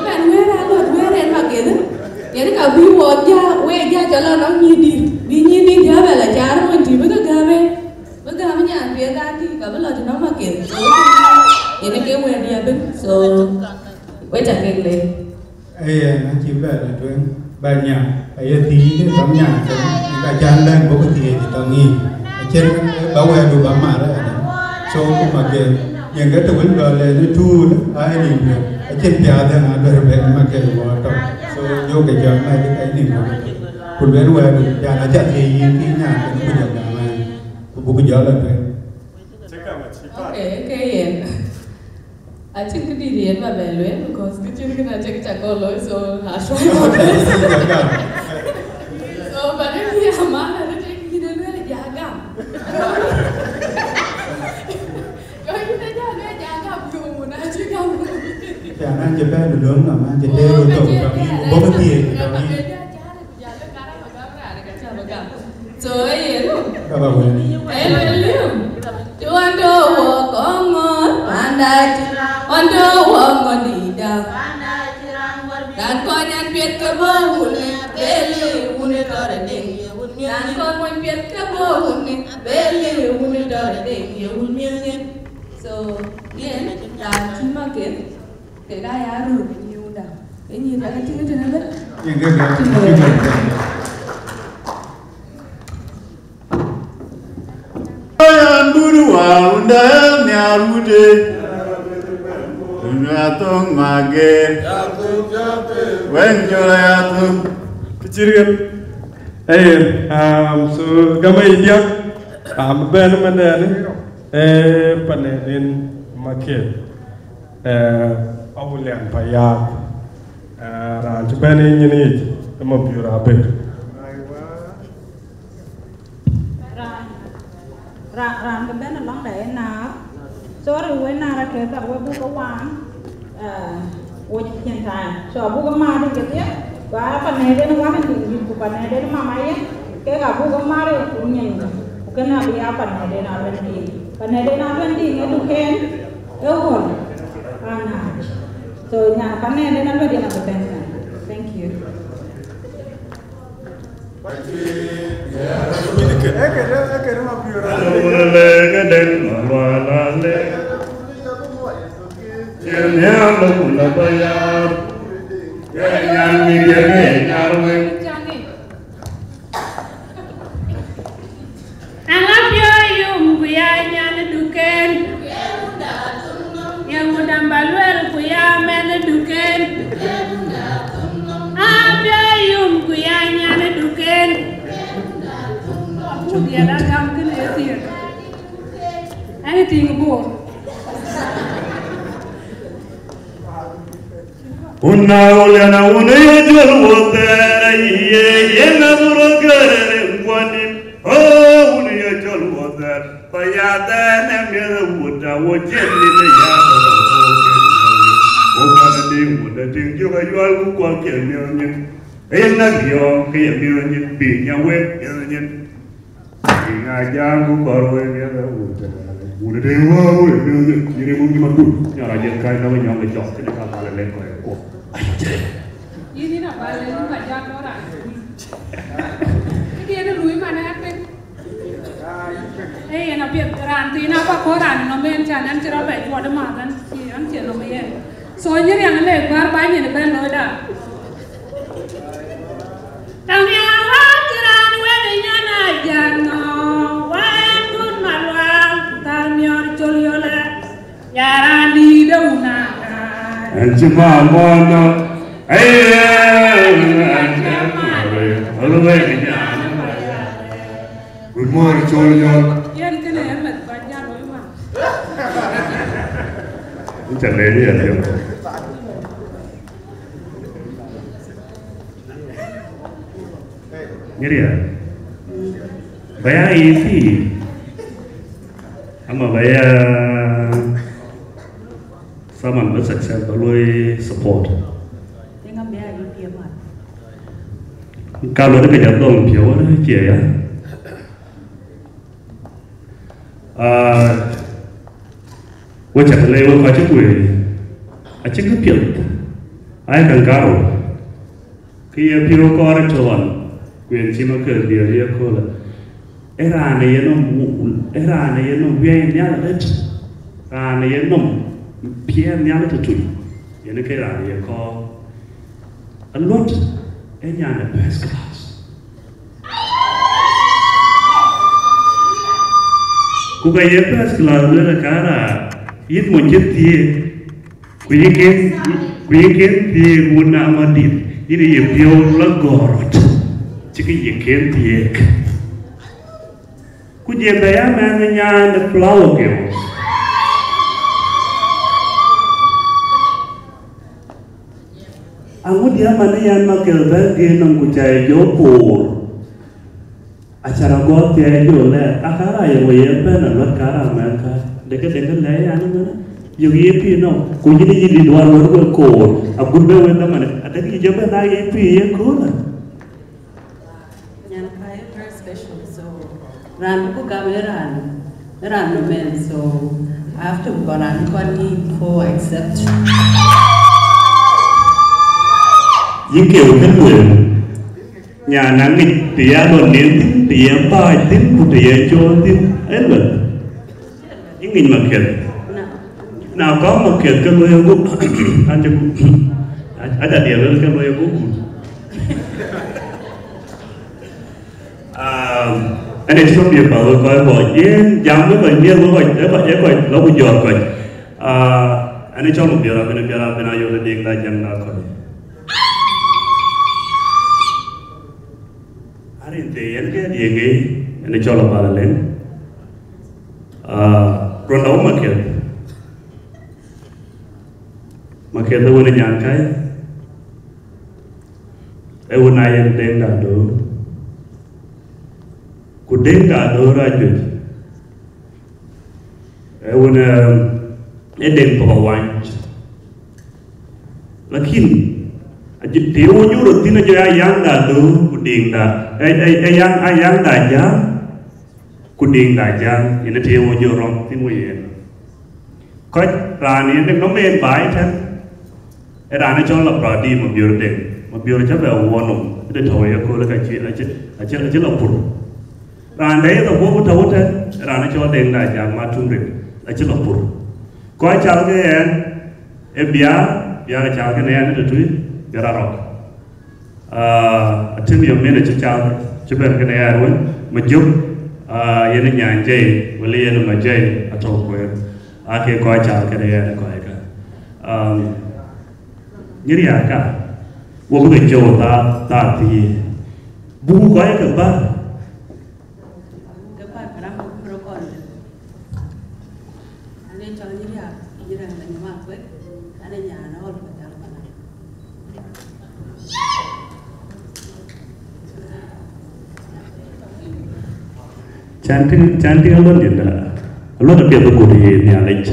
Mɛn wëër Aluat, wëër en Maket. Yen ka bï wɔ ja, wek ja cɔl anɔŋ nyïïn dït. Bï nyïïn dït ja bɛ la caar mony tï bï ke gäm en. Bï gäm nyan piɛth aa tï, ka bï lɔ tënɔŋ Maket. So, yen ke wëëtdiɛ̈ ëbën. So, we ca kek leec. Ee, yen acï bɛ̈n ë tueŋ, ba nyan, aye thiëëc ë tɔŋ nyan thïn, ka cän bɛ̈n bɔ̈ ke thiëëc ë tɔŋ yic. Acïn ba wɛ̈ɛ̈tdu ba mar ë adï. So, ku Makel, yen ke të wën gɔl ë në tuul, aa ë nim duëër. Acïn piath ë na duëër bɛ̈n Makel wɔ tɔŋ. So, jɔkë jɔ mɛ̈t ë ka ë nim duëër. Ku lueel wɛ̈ɛ̈tdu, yan acä thiëëc yïn kï nyan kën ku jɔ gam ë, ku buk jɔ lɔ tueŋ. Okay, okay, yen. Acïn këdït yen ba bɛ lueel, because kë cïn kënë acïn kë ca kɔn looi, so I try my best. So, but if you are man, I don't think you don't really jagam. Yo, you don't really jagam, you won't have to come. Yan an cï bɛ̈n ë löŋ nɔm, an cï teer ë thok tɔŋ yïn, ku bɔ̈ ke thiëëc tɔŋ yïn. So, ee yen. Ka ba wël. Ee lueel yum. Të ɣɔn tɔ̈ wɔ kɔŋ ŋɔ̈ɔ̈r panda cï, ɣɔn tɔ̈ wɔ ŋɔ̈ɔ̈r dïïtda. Raan kɔn nyan piɛth ke bɔ̈ wuni, beli wuni tɔ̈ rɔt deŋ ye wun miɔ̈c. Raan kɔn mony piɛth ke bɔ̈ wuni, beli wuni tɔ̈ rɔt deŋ ye wun miɔ̈c. So, yen, raan cï Makel, kek aa ya röt nyuuda. Ee nyïïr yak tïŋ tënë bɛ̈n. Yen ke gam. Tïŋ bɛ̈n. Yan bun wa wunda nhiar wute. Wunda thong mager. Wen jola ya thong. Kecil kan. Eh, um, so gama India, um, ben mendeni, eh, panen Makel. Eh, Awulian Payat, eh, raan cï bɛ̈n ë nyin yic, ë Mabiör Abëk. Raan, raan, raan kë bɛ̈n alɔŋda ë naar. Sorry, we naar akëth, we buk ke wan, eh, wo cïn time. So, abuk ke mat kedhie, ku aa panɛden wan ë dït, ku panɛden mama yen, kek abuk ke mat ë ku nyin, ku kënë abï ya panɛden alɔŋ dït. Panɛden alɔŋ dït ë duken, Ë ɣöl, anac. So, nya, panɛɛn den alɔ̈ɔ̈diɛn abï bɛ̈n thïn. Thank you. Ee këdë, ee këdë Mabiör. Alɔŋ lëk ë den, Malual alëk. Cïn nhial lɔ ku lɔ bä yar. Ke nyan mi diɛ̈ ke nyar wek. Aŋa piɔ̈ɔ̈c yum ku ya nyan duken. Ye ŋu dam ba luel ku ya mɛn duken. Aŋa piɔ̈ɔ̈c yum ku ya nyan duken. Ku diɛt agam kënë ye thiëër. Anything bor. Wun na Awulian, wun ye jɔl wɔ thɛɛr, ayi, ye, ye na dhurɔ gɛrɛ rin kuɔni. Oh, wun ye jɔl wɔ thɛɛr. Pa ya thɛɛr ne miɛth wut, a wɔ cien ni ne ya thɛɛr. Wɔ kuɔni diŋ wut, a diŋ jɔk a yual ku kuɔn kiɛ miɔny. Ë na riɔɔŋ ke ye miɔny, piny a wek miɔny. Ŋa jam ku kɔr wek ya la wut. Wut de wa wek, yire mu ma tu. Nyara je kai na nyong de jok, kene ka bale le ko ko. Ai je. Yini na bale lu ma ja ko ra. Kidi ne lu ma na pe. Eh, na pe ran ti na pa ko ran no men cha nan ti ro be ko de ma dan. An ti no me yen. So nyiri an le bar ba nyini ben lo da. Tamiawa tiran wen nyana jano, wan dun malwal, tamior chol yola, yaran di de una. Anchi ma mono, aye, anchi ma re, alwe nyana. Good morning, chol yol. Yen kene emet ba jalo ima. Incha le ni ya. Ngiria. Baya isi. Ama baya saman ba success ba loy support. Tenga baya isi ama. Kalau dekat jatuh piawar cie ya. Ah, wek cä të lɛc wek kɔc cï kueer, acï kë piɛth, ayï käŋ karou, kë ye piɔ̈u kɔɔr ë tɔ̈ɔ̈n, ku yen cï Makel diëër ye köölë. Ë raan ë yenɔm, ë raan ë yenɔm wiɛɛi nhial arëët, raan ë yenɔm Piɛɛr nhial tëtui, yen ke raan ye kɔɔr. Aluɔt ee nyan ë first class. Ku ka ye first class luel ë kara, yïn mony cï thiëëk, ku yï ken, ku yï ken thiëëk wun na madït, yïn ye piɔ̈u la gɔ̈ɔ̈r rɔt, cï ke yï ken thiëëk. Ku je bɛ ya mɛnh nyan de flower girls. Aŋu diɛ̈ man ë yan Makel bɛ̈n gëë nɔm ku ca ye jɔ poor. Acara gɔ̈th thiɛɛc jɔ lɛɛr, aka ra ye wë ye bɛ̈n aluɔt ka ra mɛnh ka. Dekë dekë lɛɛc yan ëmënë. Yök ye pïïr nɔm, ku yïn yï dït wär wär wek koor. Agut bɛ wek dhamani, adek yï jɔ bɛ̈n aa ye pïïr ye koor. Nyan kai very special, so ran ku gam e ran, e ran no men, so I have to go ran ku ni ko accept. Yïn ke wek luel, nyan aŋic të ya lɔ nen thïn, të ye baai thïn, ku të ye cool thïn, e luel. Yïn ŋic Makel. Na kɔ̈k Makel ke luɔi agup, an cï, aca diɛl wël ke luɔi agup. Ɛn ë cï kɔ̈k biëk ba wek kɔc bɔ̈, yen jam wek kɔc miɛt wek kɔc, ee kɔc, ee kɔc lɔ ku jɔt kɔc. Ɛn ë cɔl ku biɛr abin, biɛr abin ayol ë dik la jɛn la kɔc. Arin thëë yen ke diëŋ ŋei, yen ë cɔl abal alem. Run dau Makel. Makel ë wën ë nyan kai. Ë wën a yen Deŋ da Dor. Ku Deŋ da Dor ajuëc. Ë wën ë Deŋ pɔ̈k awany. Lakin të ye wo nyuur rɔt thïn ajɔ ya yaŋ da Dor ku Deŋ da, ë yaŋ, a yaŋ da Jaŋ. Ku Deŋ da Jaŋ, yen të ye wo jɔ rɔm thïn wo yen. Kɔc raan yen dek nɔm en baai tɛ̈n, ë raan ë cɔl Abradi Mabior Deŋ. Mabior cä bɛ wuɔ nɔm, ëde tɔ̈u ë yeköölë ka cï, acï, acï, acï lɔ pur. Raan dɛ yeth aguɔ̈p tɔ̈u tɛ̈n, ë raan ë cɔl Deŋ da Jaŋ Matum Rit, acï lɔ pur. Kɔc cal ke ɣɛn, ë Biaar, Biaar cal kënë ɣɛn ëde tui, Biaar Arɔk. Atem yɔm min acï cath cï bɛ̈n kënë ɣɛn wën, Majök, yen Nyan Jɛi, wël yen Majɛi atɔ̈u kueer. Ake kɔc cath kënë ɣɛn kɔc kä. Nyï riääk ka, wo bï ke cööt thaa, thaa thiëëc. Buk kɔc ke bär. Ke bär, ke raan bï rɔt kɔn dë. Ane cɔl nyï riääk, nyï riääk la nyï mak wek, ane nyan ɣɔl ku jal bana. Can tïŋ, can tïŋ alɔn dït da, alɔn apiɛth agut ye Nhialic.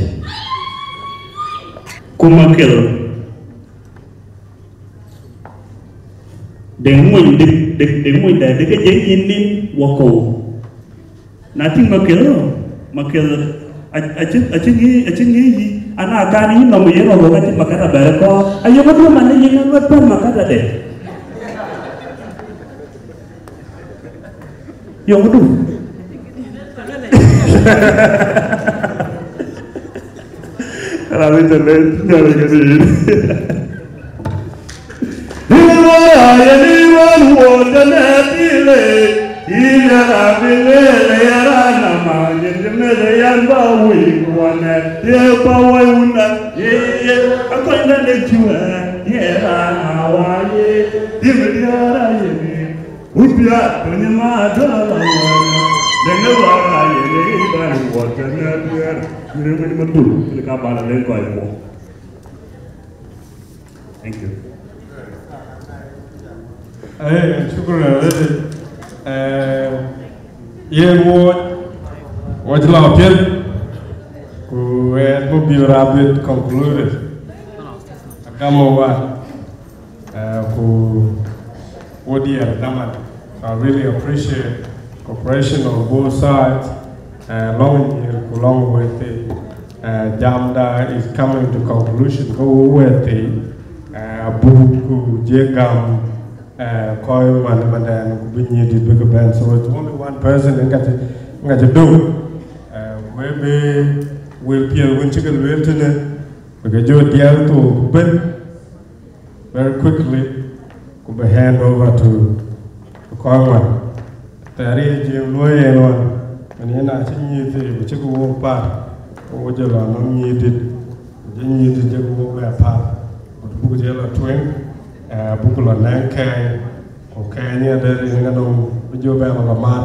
Ku Makel, Deŋ mony, Deŋ, Deŋ, Deŋ mony da, Deŋ ke jɛ nyin nin wakɔ̈u. Na tïŋ Makel, Makel, a, acï, acï ŋic, acï ŋic yï, ana kan yï nɔm yen wakɔ̈u ka cï makata bɛ̈ɛ̈r kɔɔr. Ayok aduɔ̈ man ë yen aluɔt pɛ̈n makata de. Yok du. Raan ë cä lec, Nhialic ke rin. Iwala ye ni wan wo de ne tile, ile ra bile le ya ra na ma ye de me de yan ba wi wane, ye ba wa una, ye, ye, a ko ina de chua, ye ra na wa ye, ye me ya ra ye ni. Wut bia, tony ma dala la wana. Dene wara ye ne iban wata na duer. Yire mani matul, ile ka bala len ko ayo. Thank you. Eh, shukran alaikum. Eh, yen wo, wo jila piel. Ku eh, mo bi rabit concluded. Agamo wa. Uh, ku wo diɛɛr dhaman. So I really appreciate cooperation on both sides. Uh, long year ku long wɛ̈t thii. Uh, jamda is coming to conclusion. Ku wo wɛ̈t thii, uh, abuk ku je gam, uh, kɔc man man dɛn ku bï nyïïr dït bï ke bɛ̈n. So it's only one person in ka cï, in ka cï döŋ. Uh, maybe will piɛl wën cï ke lueel tënë. Bï ke jɔ diɛɛl thok bɛ̈n very quickly, ku bï hand over to, to kɔc ŋuan. Thɛɛr ye jiëëm luɔi yen ɣɔn, man yen acï nyïïth thii, ku cïkï wok path, ku wo jɔ lɔ nɔm nyïïth dït, ku jɔ nyïïth dït jɔkï wok bɛ path, ku buk jɔ lɔ tueŋ, eh, buk lɔ nɛŋ kɛɛny, ku kɛɛny ë dɛ̈t yen ke nɔm bï jɔ bɛ lɔ mat,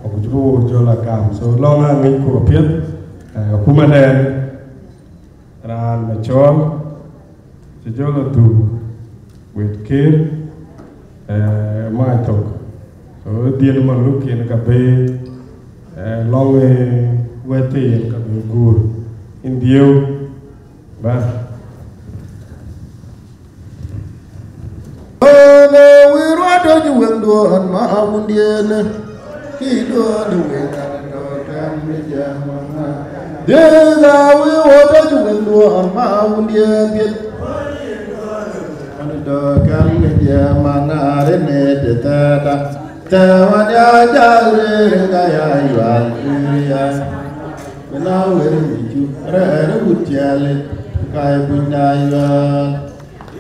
ku buk jɔ lɔ gam. So lɔŋ aŋicku apiɛth, eh, ku man dɛn, raan Macɔl, cï jɔ lɔ dhuk wët kër, eh, mac thok. So, dhiën Maluk yen ka bï, eh, lɔŋ, eh, wɛ̈t thii yen ka bï guur. Yen dhiëëu, bä. Ënë wïïr wa tɔ̈c wëŋduön ma wundiën, kï duön wëŋ an tɔ̈ kɛ̈m bï jam ŋa. Dhiëëth a wïïr wa tɔ̈c wëŋduön ma wundiën dhiëth. An tɔ̈ kɛ̈m bï jam ŋa rin ë të thɛɛrda. Thɛɛr wan ya jal rëër ka ya yual rëër ya. Bï na wël yï cu rɛɛr wut ciɛɛl, ka ye buny na yual.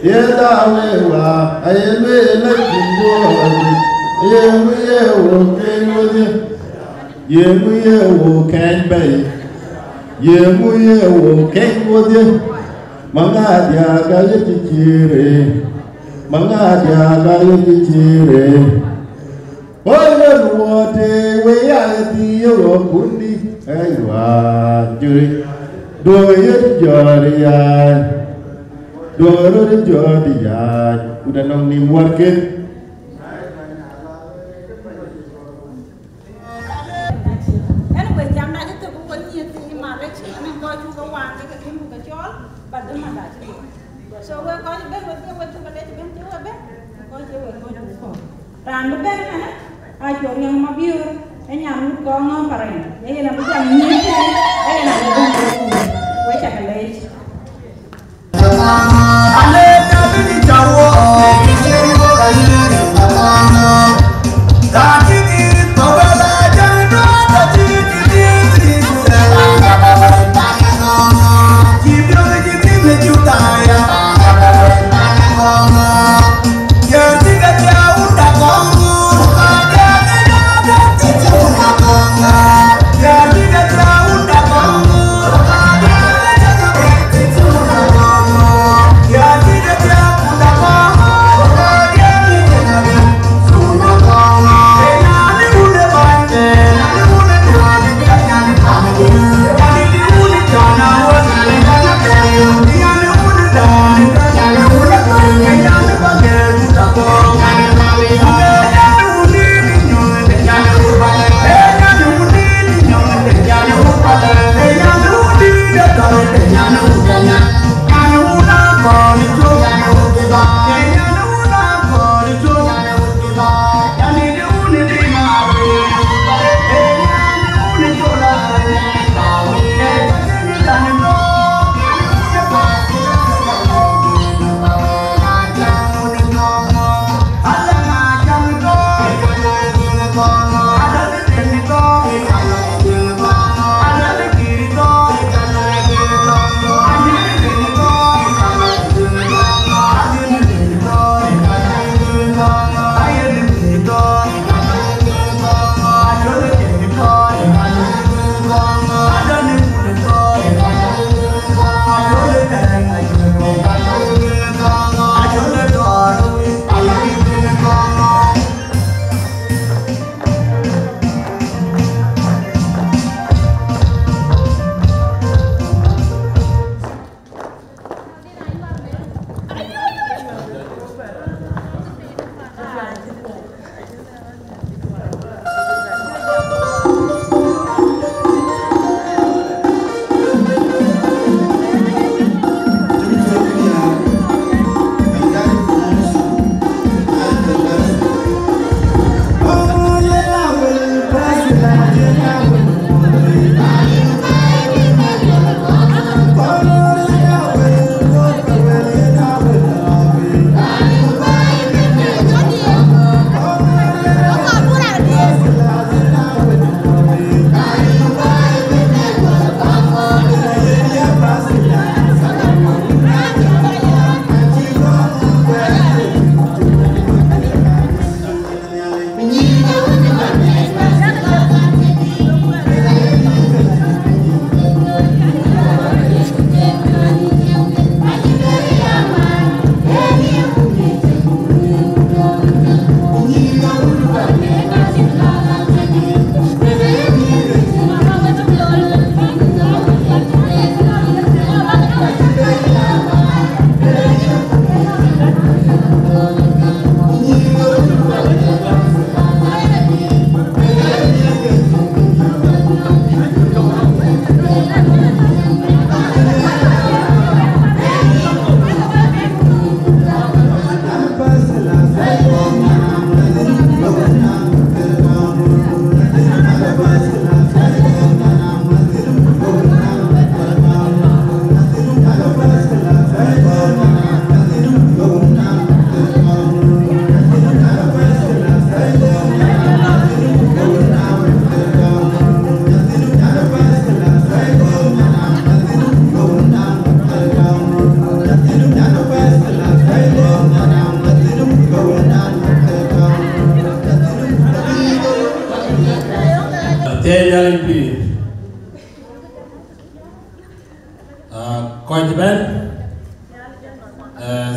Ye da we wa, aye lueel la cïn duɔɔr, ye ŋu ye wo keny wodhie? Ye ŋu ye wo keny bɛ̈i? Ye ŋu ye wo keny wodhie? Maŋa diaak aye cï cïïr ë, maŋa diaak aye cï cïïr ë. Oi, wen wote we ya ti yo kundi, aywa, juri. Duoŋ ye jɔri ya, duoŋ rot jɔri ya, ku da nɔŋ ni warke. Anyway, jam na jete ku ko ni ti ma le chi, anen ko chu ko wan ke ke kin ku ke chol, but the man that. So we ko ben we we tu le ben ti we ben, ko je we ko ko. Raan bï bɛ̈n ënë, aa cuk riɛŋ Mabiöör, ë nyan wut kɔɔr ŋɔ̈ɔ̈ŋ Parɛɛny, ee yen abï jam nyïïn tënë, ee yen abï bɛ̈n wek kuur. Wek cä ke leec.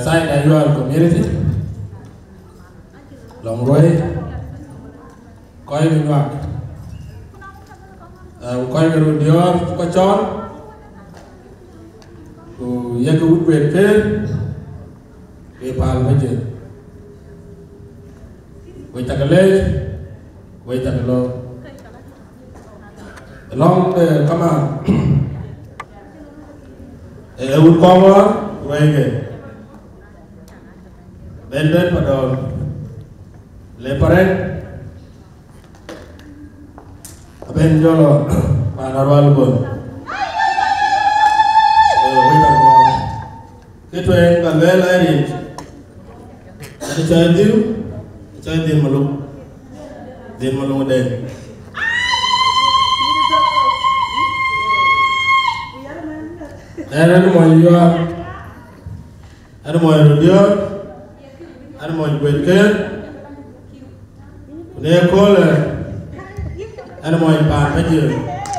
Side Ayual community, Lɔŋ Ruei, kɔc ke Nyuak, eh, ku kɔc ke röt diɔ̈ɔ̈r cï kɔc cɔɔl, ku yek wut kueet këër, ke Paal Pajiël. Wek cak leec, wek cak lɔ. Lɔŋ, eh, kaman, eh, wut Kɔŋɔ̈ɔ̈r, ruɛɛike. Ben, ben Padɔl, le Parek, aben jɔl pan Arual Bol. Eh, wek cak lɔ. Kë tueŋ ba lueel ë rin, ë cɔl Dhil, ë cɔl Dhil Maluk, Dhil Maluk Deŋ. Ɣɛn, ɣɛn mony Yual, ɣɛn mony Rodiɔ̈ɔ̈r, ɣɛn mony Kuetkëër, ku në köölë, ɣɛn mony Paan Pajiël,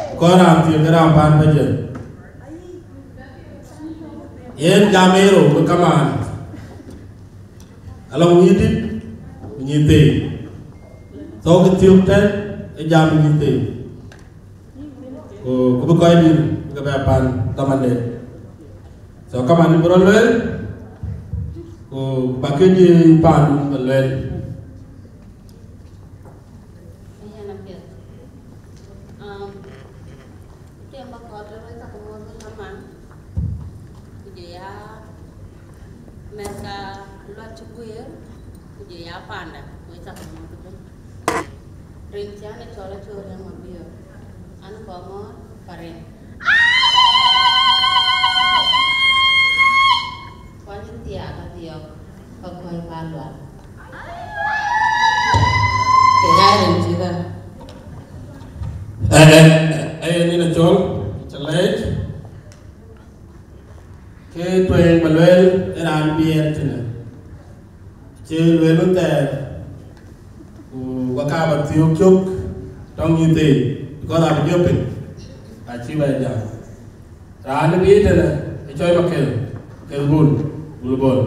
ku kɔn raan thiëëk ke raan Paan Pajiël. Yen jam ë rou bï kamaan, alɔŋ nyïïr dït ku nyïïr thëi. Thou kë thiök tɛ̈n ë jam nyïïr thëi. Ku, ku bï kɔc dït bï ke bɛ pan dhamande. So kaman bï rɔt lueel, ku ba këdï paandu bɛ lueel. Yen apiɛth. Um, Tiɛm ba kɔɔr të wek cak mɔ̈ɔ̈th ë kaman, ku jɔ ya mɛ̈thka luɔt cï guiir, ku jɔ ya panda, wek cak mɔ̈ɔ̈th ëbën. Rin cän ë cɔl Acol Riɛŋ Mabiöör, an, Kɔŋɔ̈ɔ̈r Parek. Kuany thiaak adhiɔ̈k, ka kuäi pa lual. Ke ɣa rin cï ɣa. Ë, ë, ë, ë, yen ë cɔl, cä lɛc. Kë tueŋ ba lueel ë raan biɛɛr tënë. Cï lueel wën thɛɛr, ku waka ba thiɔ̈k cök tɔŋ nyïïr thëi, because abï jɔ piny, acï bɛ jam. Raan bï tënë, ë cɔl Makel, Makel Bul, Bul Bol.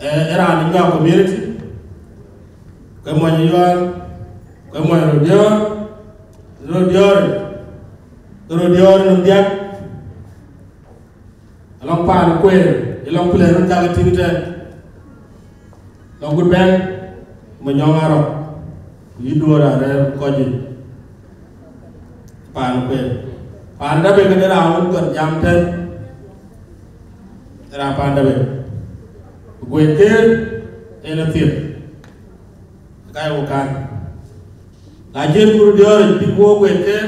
Ë, ë raan ë Nyuak community, ke mony Yual, ke mony Rodiɔ̈ɔ̈r, Rodiɔ̈ɔ̈r, ke Rodiɔ̈ɔ̈r nɔm diäk, alɔŋ paan kueer, ë lɔŋ pilɛɛr röt cak tïŋ tɛ̈n, lɔŋ gut bɛ̈n, Manyɔŋ Arɔk, ku yï duɔ̈ɔ̈r arɛ̈ɛ̈r kɔc yic. Paan kueer. Paan Dabek këde raan wën gɔl jam tɛ̈n, raan Paan Dabek. Ku Kuetkëër en athiek, ka ye wok kan. Na jiël ku Rodiɔ̈ɔ̈r bïk wok Kuetkëër,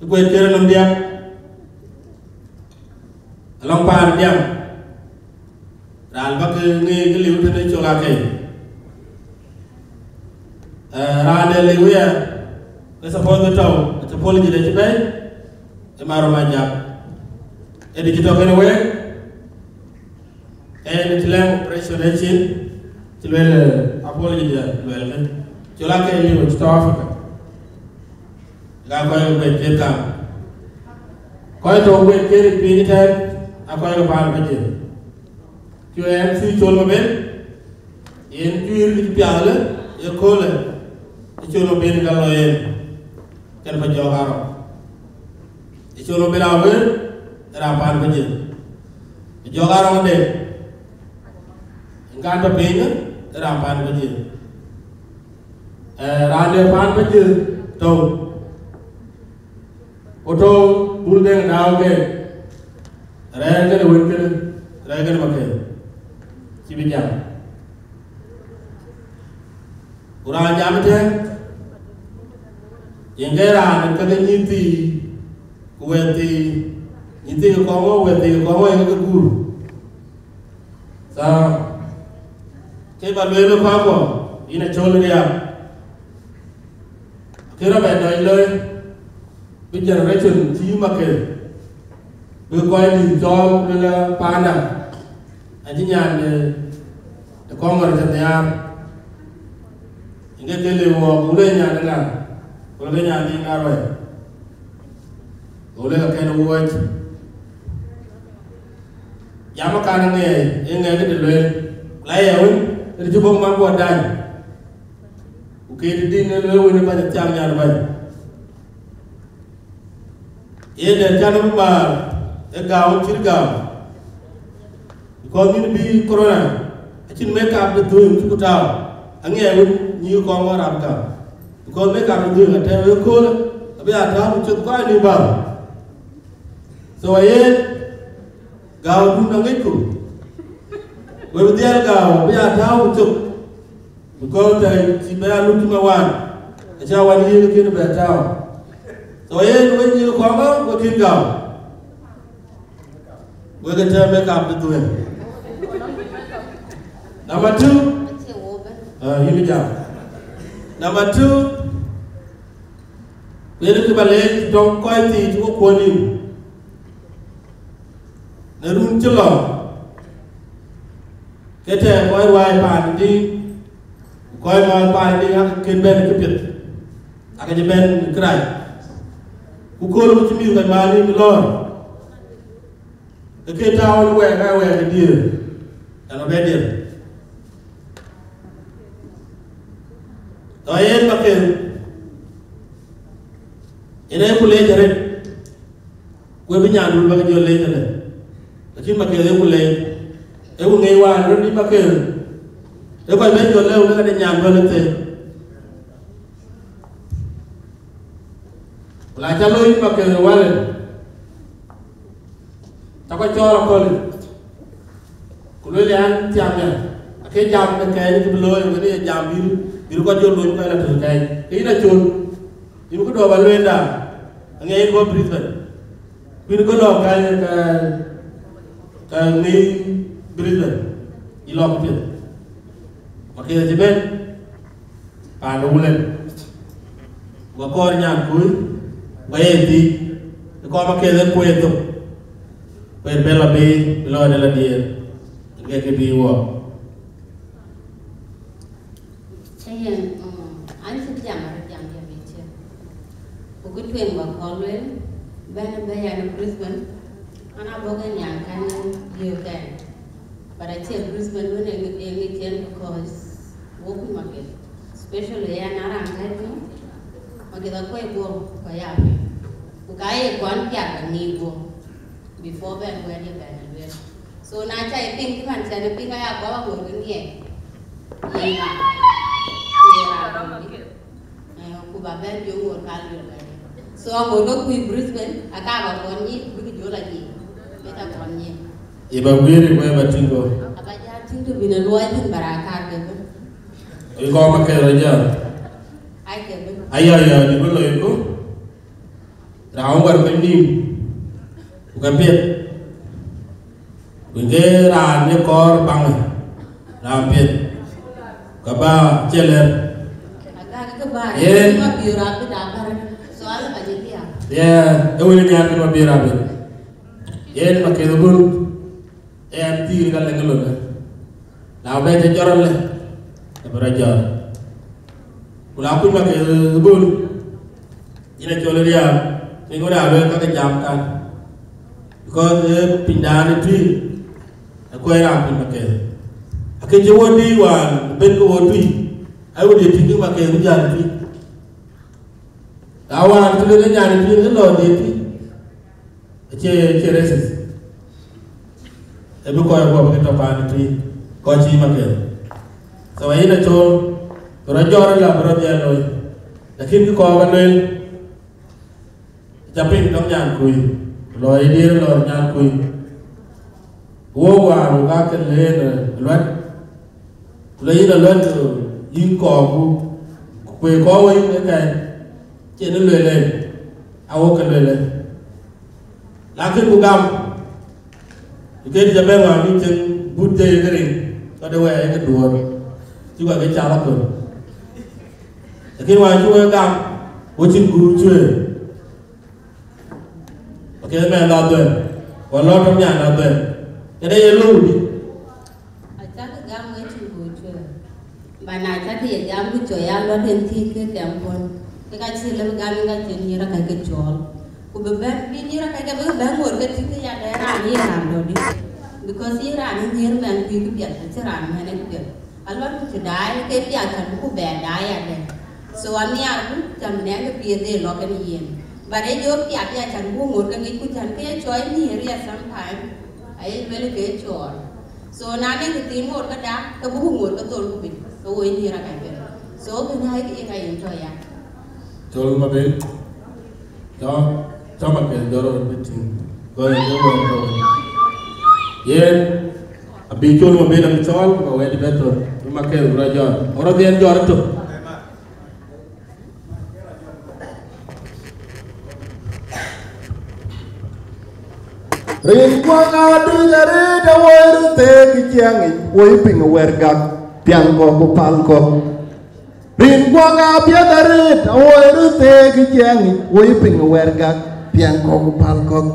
Kuetkëër nɔm diäk, alɔŋ paan diäk. Raan bä ke ŋic ke liu tëde Col Akei. Eh, raan de liu ya, ke suppose bï tɔ̈u, ë apology de cï bɛ̈i, ë Maro Majak. Ë dï cï tɔ̈u kën week, en cï lɛ̈ŋ operation ë cin, cï lueel, eh, apology de lueel kën. Col Akei liu cï tɔ̈u Africa. Ka kɔc ke Kuetkëër kam. Kɔc tɔ̈u Kuetkëër piny tɛ̈n, aa kɔc ke Paan Pajiël. Cu M C Col Mabel, yen cuïïr cï piath lë, ye köölë, ë Col Mabel ka lɔ yen, kën Pajɔɔk Arɔk. Ë Col Mabel Awër, ë raan Paan Pajiël. Pajɔɔk Arɔk de, yen kan tɔ̈ piny, ë raan Paan Pajiël. Eh, raan de Paan Pajiël tɔ̈u. Ku tɔ̈u Bul Deŋ Dau ke. Rɛ̈ɛ̈r kënë wën kënë, rɛ̈ɛ̈r kënë Makel. Cï bï jam. Ku raan jam tɛ̈n, yen ke raan ke ke nyïïr thii, ku wɛ̈t thii, nyïïr thii ke Kɔŋɔ̈ɔ̈r, wɛ̈t thii ke Kɔŋɔ̈ɔ̈r yen ke guur. So, ke ba lueel ë kuakuɔ, yïn Acol Riak. Kë rɔt bɛ dɔc loi, bï generation cï Makel, bï kɔc dït cɔɔl, bï lɔ panda, acï nyan de, de Kɔŋɔ̈ɔ̈r cï nhiaar. Yen ke ke le wɔ, ku le nyan de ŋa, ku le ke nyan dït ŋa ruɛ̈ɛ̈r. Ku le ka kën wuɔ̈c. Jam akan aŋɛɛi, ee ŋɛɛi këde lueel, ku la ya wën, këde cï bɔ̈ man guɔ dany. Ku ke të dïn ë lueel wën ë bäny athiaŋ nyan bäny. Ye dɛ̈t can bï maar ë gam cït gam. Because min bï corona, acïn makeup de dhuëëŋ cï ku tääu, aŋɛɛi wën nyïïk kɔŋ ŋɔn rap gam. Because makeup de dhuëëŋ atɛ̈ɛ̈u ëköölë, abï a tääu ku cök kɔc nïïm bäär. So aye, gääudun aŋicku, we bï dhiɛl gääu, abï a tääu ku cök. Because tɛ̈ cï bɛ a luk cï ma wään, acä wään yiëk kën bɛ tääu. So yen we nyïïk kɔŋ, we kën gääu. Wek ë tɛ̈ makeup bï dhuëëŋ. Number two, uh, yïn jam. Number two, yen kë ba leec tɔŋ kɔc thii cï we kuɔ̈n nïm. Në run cï lɔ, ke tɛ̈ kɔc ruääi paan dï, ku kɔc määth paan dï, ake kën bɛ̈n këpiɛth, ake cï bɛ̈n kërac. Ku kööl ku cï mïth kɔc määr nïm lɔ̈ɔ̈r, ke ke tääu në wɛɛk, aa wɛɛk ë diëër, ɛn abɛ diëër. Tɔ yen Maketh, yen ee ku leec arëët, ku ee bï nyandun bä ke jɔ leec ëlë. Lakin Maketh ee ku leec, ee ku ŋic wään röt dï Maketh, ee kɔc bɛ jɔ lëu ke ka de nyan bä lë thëëc. Ku la cä looi Maketh ë wälë, cä kɔc cɔɔl aköl, ku lueel an, thiam ya, ake jam de kɛɛc cï bï looi, wën ye jam bï, bï kɔc jɔ loony kɔc la tël kɛɛc. Ke yïn acol, yïn ku dɔ̈ɔ̈r ba lueel da, aŋiɛc yïn bɔ̈ Brisbane. Ku yïn ku lɔ kɛɛc, kɛɛc, kɛɛc ŋic Brisbane, yï lɔ ku piɛth. Maketh acï bɛ̈n, paan de Wulën, ku akɔɔr nyankui, ku aye thiic, ë kɔɔr Maketh ë kueer thok, kueer bɛ lɔ bei, bï lɔɔde lɔ diëër, ke ke bï wɔ. Ëyen, mm, an cï jam arëët, jam diɛ̈ bï cï. Ku kë tueŋ ba kɔɔr lueel, bɛ̈n ë bɛ̈n yɛn ë Brisbane, an abɔ̈ ke nyan kɛn yöök ɛn. But acie Brisbane wën ë ŋic, ë ŋic ɛn because wok kuc Maketh. Especially yɛn, na raan kɛ̈c piny, Maketh akuɔc guɔ, ku ya piny. Ku ka ye kuan piath aŋic guɔ before bɛ̈n wɛ̈t ye bɛ̈n lueel. So na ca ye piŋ cï man cän ë piŋ aya kɔɔr aŋot ke ŋiɛc. Ye ŋa? Ye raan dï. Eh, ku ba bɛ̈n jɔ ŋot ka lueel bɛ̈n. So aŋot ke kuc Brisbane, aka ba kɔn nyic, ku bïk jɔ la nyic. Ke ca kɔn nyic. Ye ba guiir, ye ba tïŋ kɔ̈u. Aba jal tïŋ të bï në luɔi thïn, ba raan kaar ke bï. Ye kɔɔr Maketh rɔt jal. Ai ke bï. Aya, aya, dï bï lɔ ye kɔ̈u. Raan wär piny nïïm, ku ke piɛth, ku ke raan ye kɔɔr baŋë, raan piɛth, ke ba cï lɛ̈r. Yen, yeah, ë wël nyan kën ma bï raan piɛth. Yen Maketh abun. Ë ɛn thiir ka lëŋ ë lon ë. Na bɛ cï jɔt rɔt lë, ke bï rɔt jɔt. Ku na kuc Maketh bun, yïn acol riääk, piny wën aa lueel ka ke jam kan. Because ë pinydan ë tui, ë kuɛɛr raan kuc Maketh. Akë cï wɔ dïït wään, ben ke wɔ tui, aye wɔ dïït tïŋ ke Maketh bï jäl ë tui. Na wään cï lueel ë nyan ë tui, ë lɔ dïït tui. Acie, acie racist. Ë bï kɔc guɔ bï ke tɔ paan ë tui, kɔc cï Maketh. So ayïn acol, bï rɔt jɔt rɔt la, bï rɔt dhiɛl looi. Lakin kë kɔɔr ba lueel, ca piŋ tɔŋ nyankui, ku lɔ ye diëër lɔ nyankui. Wok wään wok aa ke leen, eh, luɛt. Ku le yïn aluɛt, eh, yïn kɔɔrku, ku kueer kɔɔr we yïn ëkɛn, cïn ë lueel en, awok ke lueel en. Lakin ku gam, ë këdï ca bɛ̈n wään bï cïn but jëi ke riŋ, ka de wɛɛr ke duɔ̈ɔ̈r, cï kɔc ke cath aköl. Lakin wään cï wek gam, wo cïn guur cuëër. Oke, mɛn la dhuen. Wala lɔ tɔm nyan la dhuen. Këde ye lou di? Acäkï gam wek cïn guur cuëër. Ba na cäkï ye gam ku cɔk ya lɔ den thiëëc ke kɛm puɔ̈n. Ke ka cïï lëu gam ë ka cïn nyïïr akäc ke cɔɔl. Ku bï bɛ̈n, bï nyïïr akäc ke bï bɛ̈n ŋoot ke tïŋ ke ya dɛ̈ raan ye raan dɔ̈ di. Because yïn raan ë nhiër mɛn kuc kë piɛth, acïn raan mɛn ë kë piɛth. Aluɔt ku cï daai, ke piath cän bï ku bɛ daai adɛ̈. So anhiaar ku cän bï nɛn kë piɛth ë lɔ kën yen. But ë jɔ piath ya cän bï ku ŋoot ke ŋic ku cän ke ye cɔɔl nhiër ya sometime, aye luel ke cɔɔl. So na de kë thiin ŋoot ke da, ke bï ku ŋoot ke thol ku bï, ke woi nhiër akac piɛth. So kënë ayek ye ka yen tɔ ya. Col Mabel. Cɔl, cɔl Mabel jɔt rɔt bï tïŋ. Go ahead, go ahead, go ahead. Yen, abï Col Mabel abï cɔɔl, ba wɛ̈t bɛ thöl. Bï Mabel rɔt jɔt. Rɔt dhiɛn jɔt ëtök. Rin kuɔŋ aa duc arëët awoi röt theek ë ciɛɛŋ yic, woi piŋ ë wɛ̈t gak, piɛŋ kɔ̈k ku päl kɔ̈k. Rin kuɔŋ aa piɛth arëët awoi röt theek ë ciɛɛŋ yic, woi piŋ ë wɛ̈t gak, piɛŋ kɔ̈k ku päl kɔ̈k.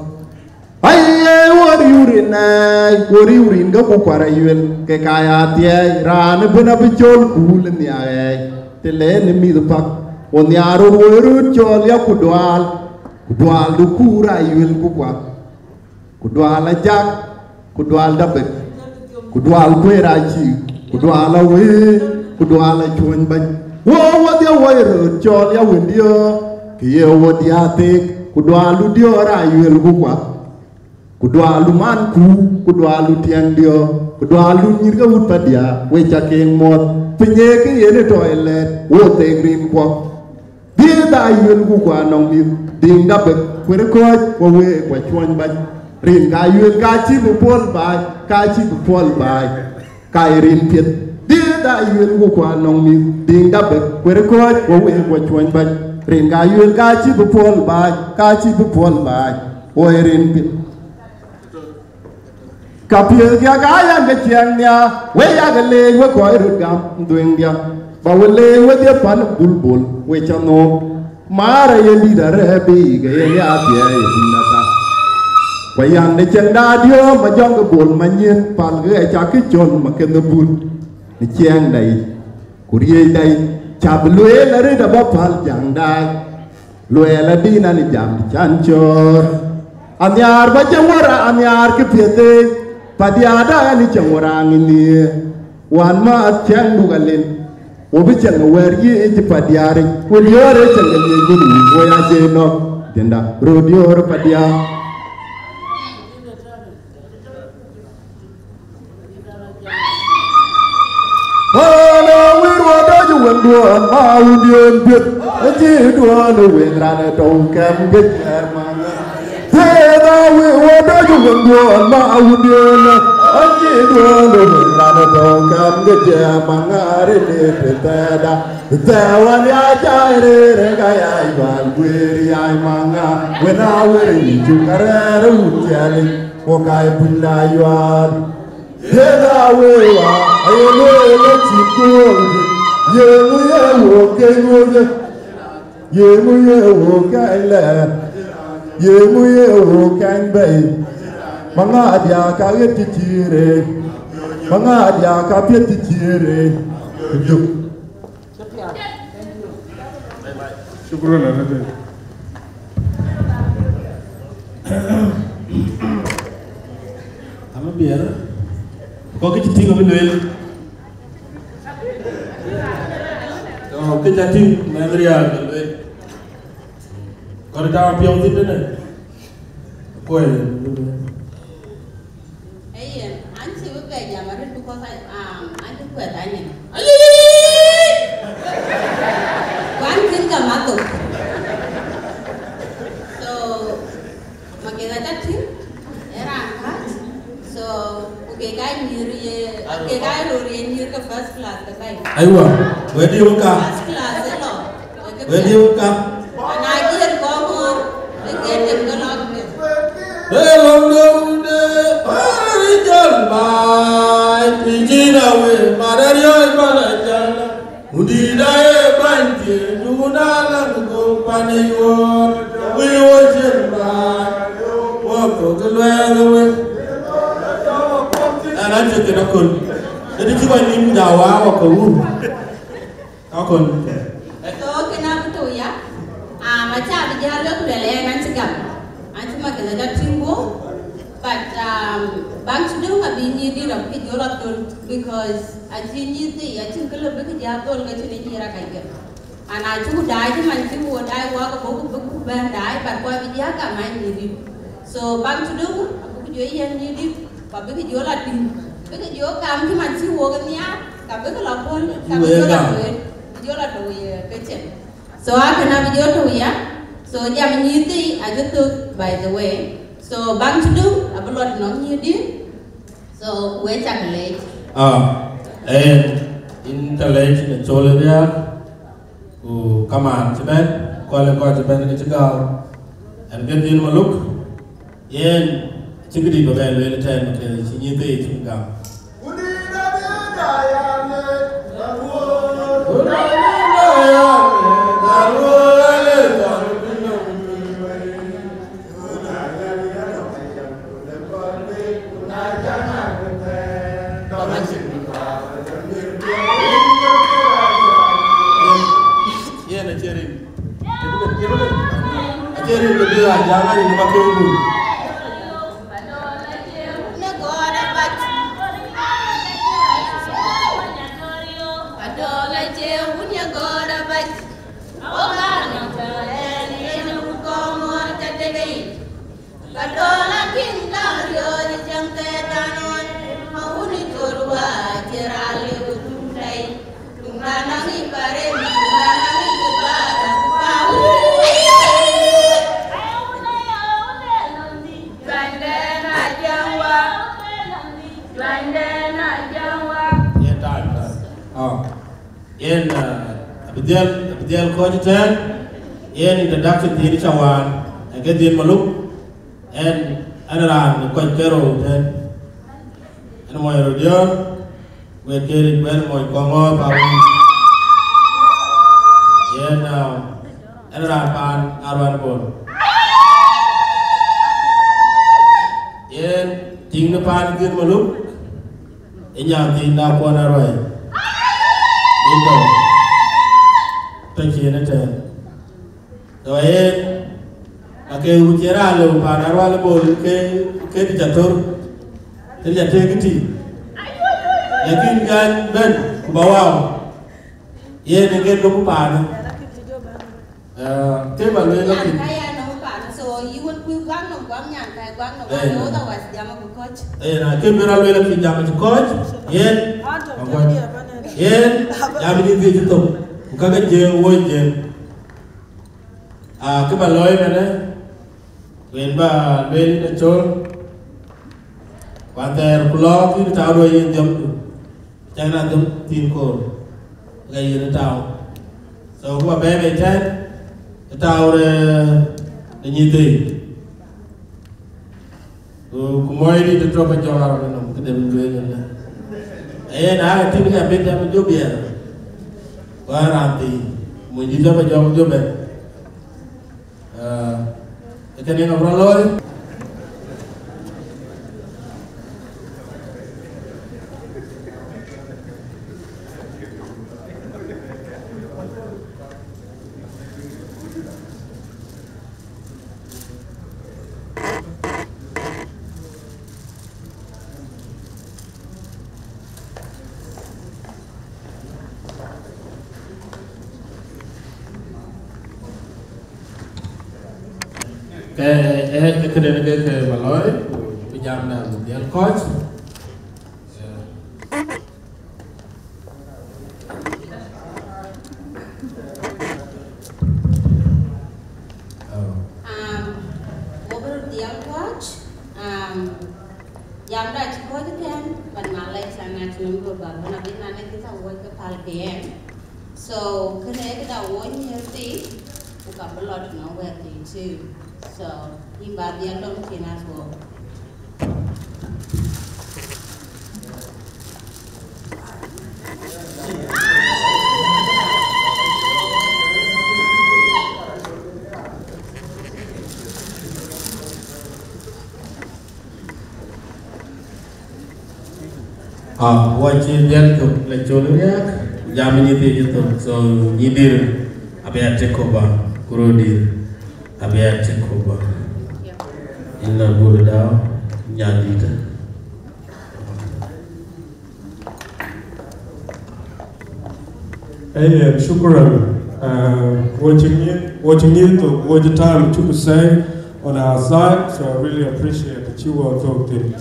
Aye, wä riu rin ɣɛɛc, wä riu rin ke ku kuar ayuel, ke ka ya thiɛɛc, raan ëbën abï cɔl kuul ë nhiaar ɣɛɛc, të len ë mïth pak, wä nhiaar röt woi röt cɔl ya ku duaal, ku duaal du kuur ayuel ku kuar, ku duaal ajak, ku duaal dabek, ku duaal kueer acïk, ku duaal awëër, ku duaal acuɔny bɛ̈ny. Wo wodhie woi röt cɔl ya wëndiö, ke ye wodhie athek, ku duaal du diöör ayuel ku kuar. Ku dualu man ku, ku dualu tiɛŋdiɔ, ku dualu nyïïr ke wut padia, we ca keek muɔ̈th, piny ee kë yen ë tɔ ë lɛ̈ɛ̈t, wo thek rin kuɔ. Dhiëëth aa yuel ku kua nɔŋ mïth, diŋda bek, kueer kɔ̈ɔ̈c, ku week, ku acuɔny bac. Rin ka yuel ka cï bï puɔl baai, ka cï bï puɔl baai. Ka ye rin piɛth, dhiëëth aa yuel ku kua nɔŋ mïth, diŋda bek, kueer kɔ̈ɔ̈c, ku week, ku acuɔny bac. Rin ka yuel ka cï bï puɔl baai, ka cï bï puɔl baai. Wo ye rin piɛth. Ka piɛth kiɛk aa yɛn ke ciɛɛŋ nhiaar, we yak leec we kɔc röt gam dhuëëŋdiɛ̈, ba we leec wedhie pan bulbul we ca nhöök. Maar aye dït arɛ̈ɛ̈r bei ke yen ya thiɛɛi ë dïn ata. Ku ayan de cieŋda diööm ajɔŋ ke bol manyiën pal ke ɣɛc cak kë cɔl ma keth ë bul në ciɛɛŋda yic. Ku riëëcda yic, ca bï lueel arëët abä päl jaŋda. Luɛɛl adïn an, jam can cɔɔr. Anhiaar bä cä wär, anhiaar kë piɛth ee, padiaada an, cäŋ wär aŋic nhiëër. Wan ma cäŋ duk alen, wo bï cäŋ wär yiic padiaaric, ku diöör ee cäŋ ke liec wën wïc, wo ya jee nɔ̈k, jënda, röt diöör padiaar. Ɣɔn ë wir wä dɔc wëŋduɔ̈ɔ̈n ma wundiën piɛth, acï duɔ̈ɔ̈n ë wëŋ raan ë tɔ̈u kɛm ke cɛɛr maŋ. Thiëëth ë wir wä dɔc wëŋduɔ̈ɔ̈n ma wundiën, acï duɔ̈ɔ̈n ë wëŋ raan ë tɔ̈u kɛm ke cɛɛr maŋ. Rin ë të thɛɛrda, thɛɛr wan ya cai rëër ë ka yac bal guëër yac maŋ. Wën aa wër yic cuk arɛɛr ë wut ciɛlic, wo ka ye puny la yuaar. Yeth a wëëu a, aye lueel ë cït ku wëu dït, yeŋö ye wëu keny wodhie? Yeŋö ye wëu keny lɛɛr? Yeŋö ye wëu keny bɛ̈i? Maŋadia ka ɣet cï cïïr ee, maŋadia ka piɛth cï cïïr ee, duk. Shukran, Alhaji. Ama biɛr, kɔc kë cï tïŋ abï lueel. Tɔ̈ kë ca tïŋ, mɛnh riääk abï lueel. Kɔn ë tääu piɔ̈u thïn tënë. Kuɛɛr. Ee yen, an cï bï bɛ jam arëët because I, um, an cï kuɛth anyin. Ayii! Ku an cïn gam athok. So, Maketh aca tïŋ, ee raan kääc. So, ku kek aa nyïïr ye, kek aa röör ye nyïïr ke first class ke bɛ̈i. Aywa, wɛ̈t diu ka. First class ë lɔ. Wɛ̈t diu ka. Ana jiël kɔŋ ŋɔ̈ɔ̈r, ë ke tem ke lɔ piɛth. Ë lɔ de, paan jɔl baai, pi jïn awe, madariɔ̈ɔ̈c bala jal. Wundït aye bäny thiëëc, dun alaŋ gök pan ë yuɔɔr, wïc wo cïn baai, wo thok ë luɛɛl ë wek. Ɛn acï kën aköl, ëdï cï kɔc nim ja wa wa ke wun. Aköl. So, kën abï tɔ̈u ya, um, acä bï jäl wek luɛl ɛn an cï gam, an cï Maketh aca tïŋ guɔ̈p, but, um, Baŋ cï döŋ abï nyïïr dït abï jɔl athöl, because acï nyïïr thii, acïn kë lëu bï kë jɔ athöl ke cïn ë nyïïr akacke. An, acuk daai cï man cï wo daai wak abɔ̈ ku bï ku bɛ̈n daai, but kɔc bï jɔ gam aa nyïïr dït. So baŋ cï döŋ abï ku jɔ yiɛ̈n nyïïr dït, ku abï kë jɔl atïŋ. Bï kë jɔ gam cï man cï wok ë nhiaar, ka bï kë lɔ pɔ̈l, ka bï jɔl atɔ̈, bï jɔl atɔ̈ ye ke cin. So akën abï jɔ tɔ̈ ya. So jam nyïïr thii acï thök, by the way. So baŋ cï döŋ abï lɔ tënɔŋ nyïïr dït. So we cak leec. Ah, en, in ca leec në col ë riääk, ku kamaan cï bɛ̈n, kɔl ë kɔc cï bɛ̈n ke cï gääu. Ɛn ke dhil Maluk, yen cï këdït bä bɛ lueel tɛ̈n ke cï nyïïr thii cï gam. Yen acï rin. Acï rin bï bï a jam a rin bä ke wun. Yen time, time. Oh. Yen, uh, abï dhiɛl, abï dhiɛl kɔc tɛ̈n. Yen introduction thiin cä wään, ë ke dhil Maluk. Ɛn, ɛn raan kɔc ke rou tɛ̈n. Ɛn mɔc röt diɔ̈ɔ̈r, wek ke rin kuɛn mɔc kɔŋ ɣɔ̈ɔ̈p awïc. Yen, uh, ɛn raan paan Aruan Bol. Yen, tiŋ në paan dhil Maluk. Ë nyan thiin da kuɔn aruai. Ë tɔ̈. Tɔ̈ cien ëtɛ̈ɛ̈n. Tɔ̈ yen, ake ku cie raan lëu paan Arual Bol ke, ke dït athör. Ke dït atek tï. Lakin gan bɛ̈n, ku ba wau. Yen ë ke lok paanë. Eh, ke ba lueel lakin. Nyan ka ya nɔm paan, so yï wën kuï guaŋ nɔm, guaŋ nyan ka guaŋ nɔm, eh, otherwise jam abï kɔc. Eh, na ke bï rɔt lueel lakin jam acï kɔc, yen, ba kɔc. Yen, jam ni dhie cï thok, ku ka ke jiëëŋ woi jiëëŋ. Ah, ke ba looi mɛnë, wen ba lueel në col, ku athɛɛr ku lɔ thïn tau duɔ̈ yen dhiɔmdu. Cak na dhöm thïn koor, ka yïn ë tau. So, ku ba bɛ̈ɛ̈i bei tɛ̈n, ë tau de, de nyïïr thii. Ku, ku mɔi dït ë tɔ̈ ke jɔŋ arɔ̈ nɔm, këde bï lueel ënë. Ee, na ë tïŋ ya bï dɛm jɔ biɛɛr. Ku ë raan thii, mony dït tɔ̈ ke jɔŋ jɔ bɛ̈n. Ah, ë kënë ŋa bï rɔt looi? Ke, eh, eh, këden ke, ke ba looi, ku bï jamdan dhiɛl kɔc. Eh. Oh. Um, wo bï röt dhiɛl kɔc, um, jamda cï kɔc ëtɛ̈ɛ̈n, but malɛc an acï nɔm röt bä bɛ̈n abï nɔn ë kë tɔ̈ wec ke päl ke ɛn. So, kënë ë këda wo nyïïr thii, ku ka bï lɔ tënɔŋ wɛ̈ɛ̈r thii too. So, yïn ba dhiɛl dɔm cin as well. Ah, wa cï dhiɛl thök la col riääk, jam nyïïr thii cï thök, so nyïïr dït abï a take over, ku röör dït abï a take over. Yïn la bur dau, nyan dït. Hey, shukran. Uh, watching you, watching you, to watch the time to say on our side. So I really appreciate that you were talking.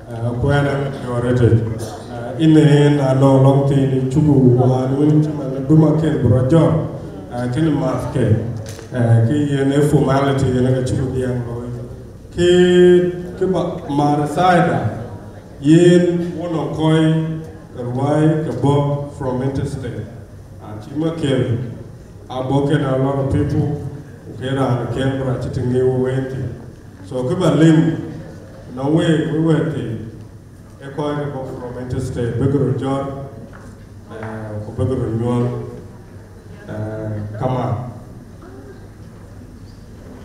Uh, kuɛn an your rated. Uh, in the end, I know long thing in chuku wan win chuman duma ke brojo. Uh, kini math ke. Uh, ki yen a formality yen a chuku diang loy. Ki, ki ba, mar saida. Yen wono koi, ruai, ke bo from interstate. And Chimakel, Aboken a lot of people, okay, and Canberra, Chitingi, Wenti. So, Kiba Lim, no way, we were the, a coin from interstate, Bigger John, uh, Bigger Newell, uh, come on.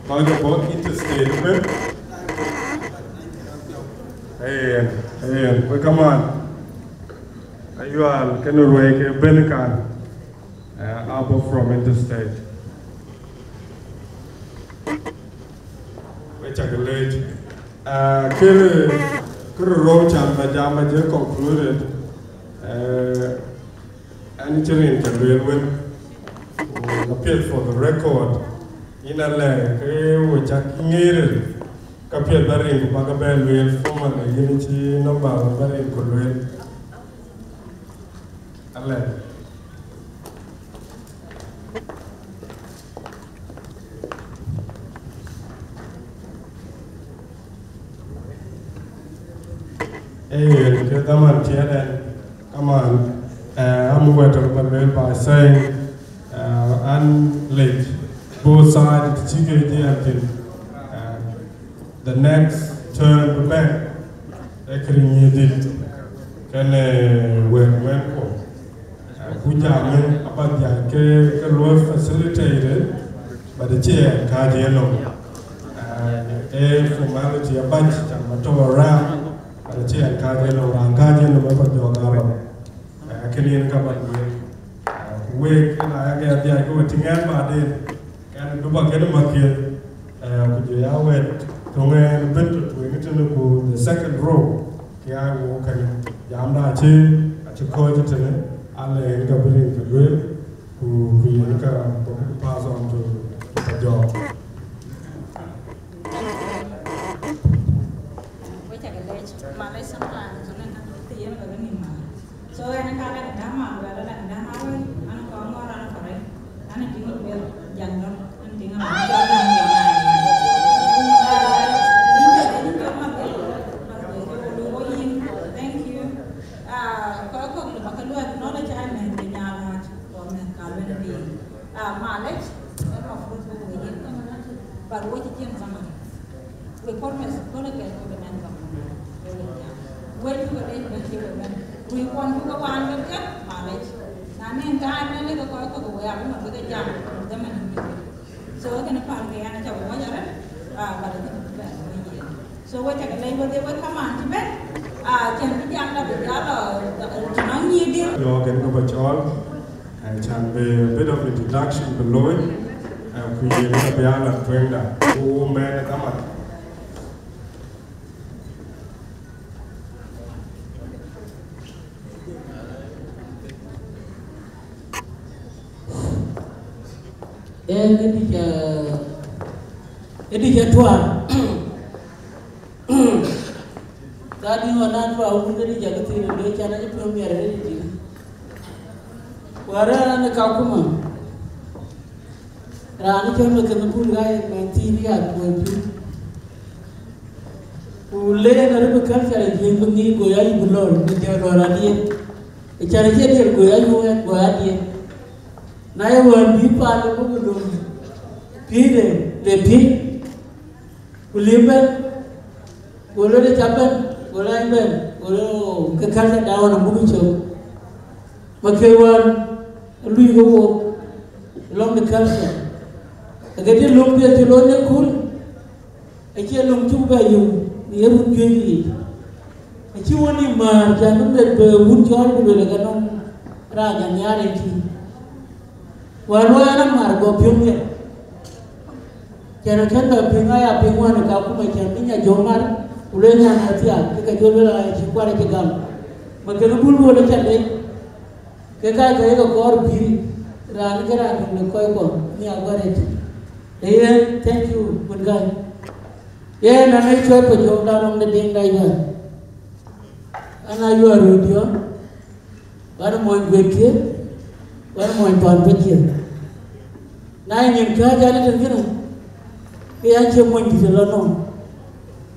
Kɔc ke bɔ̈ interstate ëbën. Ee, ee, we come on. Ayual kënë ruɛi ke bɛ̈n kan. Eh, abɔ̈ from interstate. We cak leec. Eh, kërë, kërë rou can ba jam ba je concluded. Eh, An cï rin ca lueel wën, ku apiɛth for the record, yïn alɛ̈ ke we cak ŋeer, ka piɛth ba rin ku bak bɛ lueel formally, yïn cï nɔm ba wën ba rin ku lueel. Alɛ̈. Ee, ke dhaman tiɛɛt ɛn, kaman, eh, am wɛ̈t tök ba lueel by saying, eh, an lec both side të cï ke jiɛɛm thïn. Eh, the next turn bï bɛ̈n, ee këriëëc dït, kënë wɛ̈t wɛ̈n kuɔ. Ku jam ë abath jam ke, ke luɔi facilitated, but acie ɛn kääc ë nɔm. Eh, ee formality abac, jam atɔ̈ around, but acie ɛn kääc ë nɔm, raan kääc ë nɔm ë kɔc jɔɔk arɔt. Eh, kënë yen ka ba lueel. Eh, ku week, ë na yak ya dhiac ke we tïŋ ɛn baden, ɛn dupa kënë makiëth. Eh, ku jɔ ya wɛ̈t töŋ ɛn bën tɔ̈ tueŋ tënë ku the second row, ke aa wok kënë. Jamda acï, acï kɔc tënë, alɛ yen ka bï rin ke lueel, ku, ku yen ka, ku pass on to, to Pajɔk. Wek cä ke lec, malec sometimes, ku lɛ̈ŋ ka thok thïn yen ka bï nïm mal. So, ɛn ka lɛ̈ŋ däm mal wɛl, lɛ̈ŋ däm awël, an kɔn ŋɔr an kɔrɛ, an tïŋ luel, jandɔr, an tïŋ mal, jɔl an jɔl an. Ah, yïn cä lec, yïn cä mal wɛl, mal wɛl, ke wo lu wo yïn, thank you. Ah, kɔc kɔ̈k lë bä ke luɔi acknowledge, ai mɛnh ke nyaal rac, ku mɛnh ka luel piny. Ah, malec, ë mafrut bï wek yiëk, but wo cï cieŋ zaman. We promise, köl ë kɛc we bï nɛn zaman. We cuk ë lec bɛ̈n cï we bɛ̈n. We kuɔn cuk ë waan bɛ̈n kë, malec. Na nɛn time ë lëk ë kɔc kɔ̈k we abï nɔm bï ke jam, zaman ë mïth. So, kënë päl ke yɛn aca wä wacä rɛt, ah, but I think bɛ̈n wä yen. So, we cä ke lec wedhie we kaman cï bɛ̈n, ah, cän bï jam da bï jal lɔ, ah, tënɔŋ nyïïr dïr. Yɔ̈ɔ̈k en ke bä cɔɔl, eh, cän bï bit of introduction bï looi, eh, ku yen ka bï a la tueŋda, ku mɛn ë kaman. Ee, këdï ca, këdï ca tuaar. Ka dï ɣɔn na tuaar wun këdï ca kë thïn, ndo can acï piɔ̈u miɛt këdï tïŋ. Wärë raan ë Kakuma. Raan ë cɔl Methene Bul ka ye mɛnh thiin ya tuɔɔc piny. Ku le yen arëk bï culture ë Jiëëŋ bï ŋic, go ya yï bï lɔ̈ɔ̈r, bï jɔ lɔ̈ɔ̈r adiɛt. Ë can ë cie diɛt go ya yï wɛ̈ɛ̈t, go ya diɛt. Na ye wään bï paan ë bï lɔ̈ɔ̈r, piëëde le piëëc. Ku liep bɛ̈n, go lueel ë cä bɛ̈n, go lany bɛ̈n, go lueel, "Oh, ke culture da ɣɔn abuk cök." Ma ke wään, luui ke wook, lɔ̈ŋ de culture. Ake të löŋ piɛth cï looi në kööl, acie löŋ cuk bɛ yök në ye run juëc yiic. Acï wun ë määr, cän bï met bɛ wun cɔɔl ku lueel ë ke nɔm, raan cä nhiaar en tïŋ. Wään luɔi an, amar guɔ piɔ̈u miɛt. Cän ë kën bɛ piŋ aya piŋ wään ë Kakuma cän bï nya jɔ̈ɔ̈k mar, ku lueel nyan athiak, ke ke jɔ lueel aya cï kuat acï gam. Ma kën bul lueel aca lec, ke ka ke ye ke kɔɔr pïïr. Raan ke raan dun de kɔc kɔ ni agɔrɛt. Ee, thank you, good guy. Yen an, ë cuɛt ku jɔɔk da rɔŋ de diŋ da yɔ̈ɔ̈r. An, a yuɔɔr röt diɔ, wan mony guet kië, wan mony paan piny kië. Na nyin kääc an, tën kënë, ke ya cie mony dït lɔ nɔm.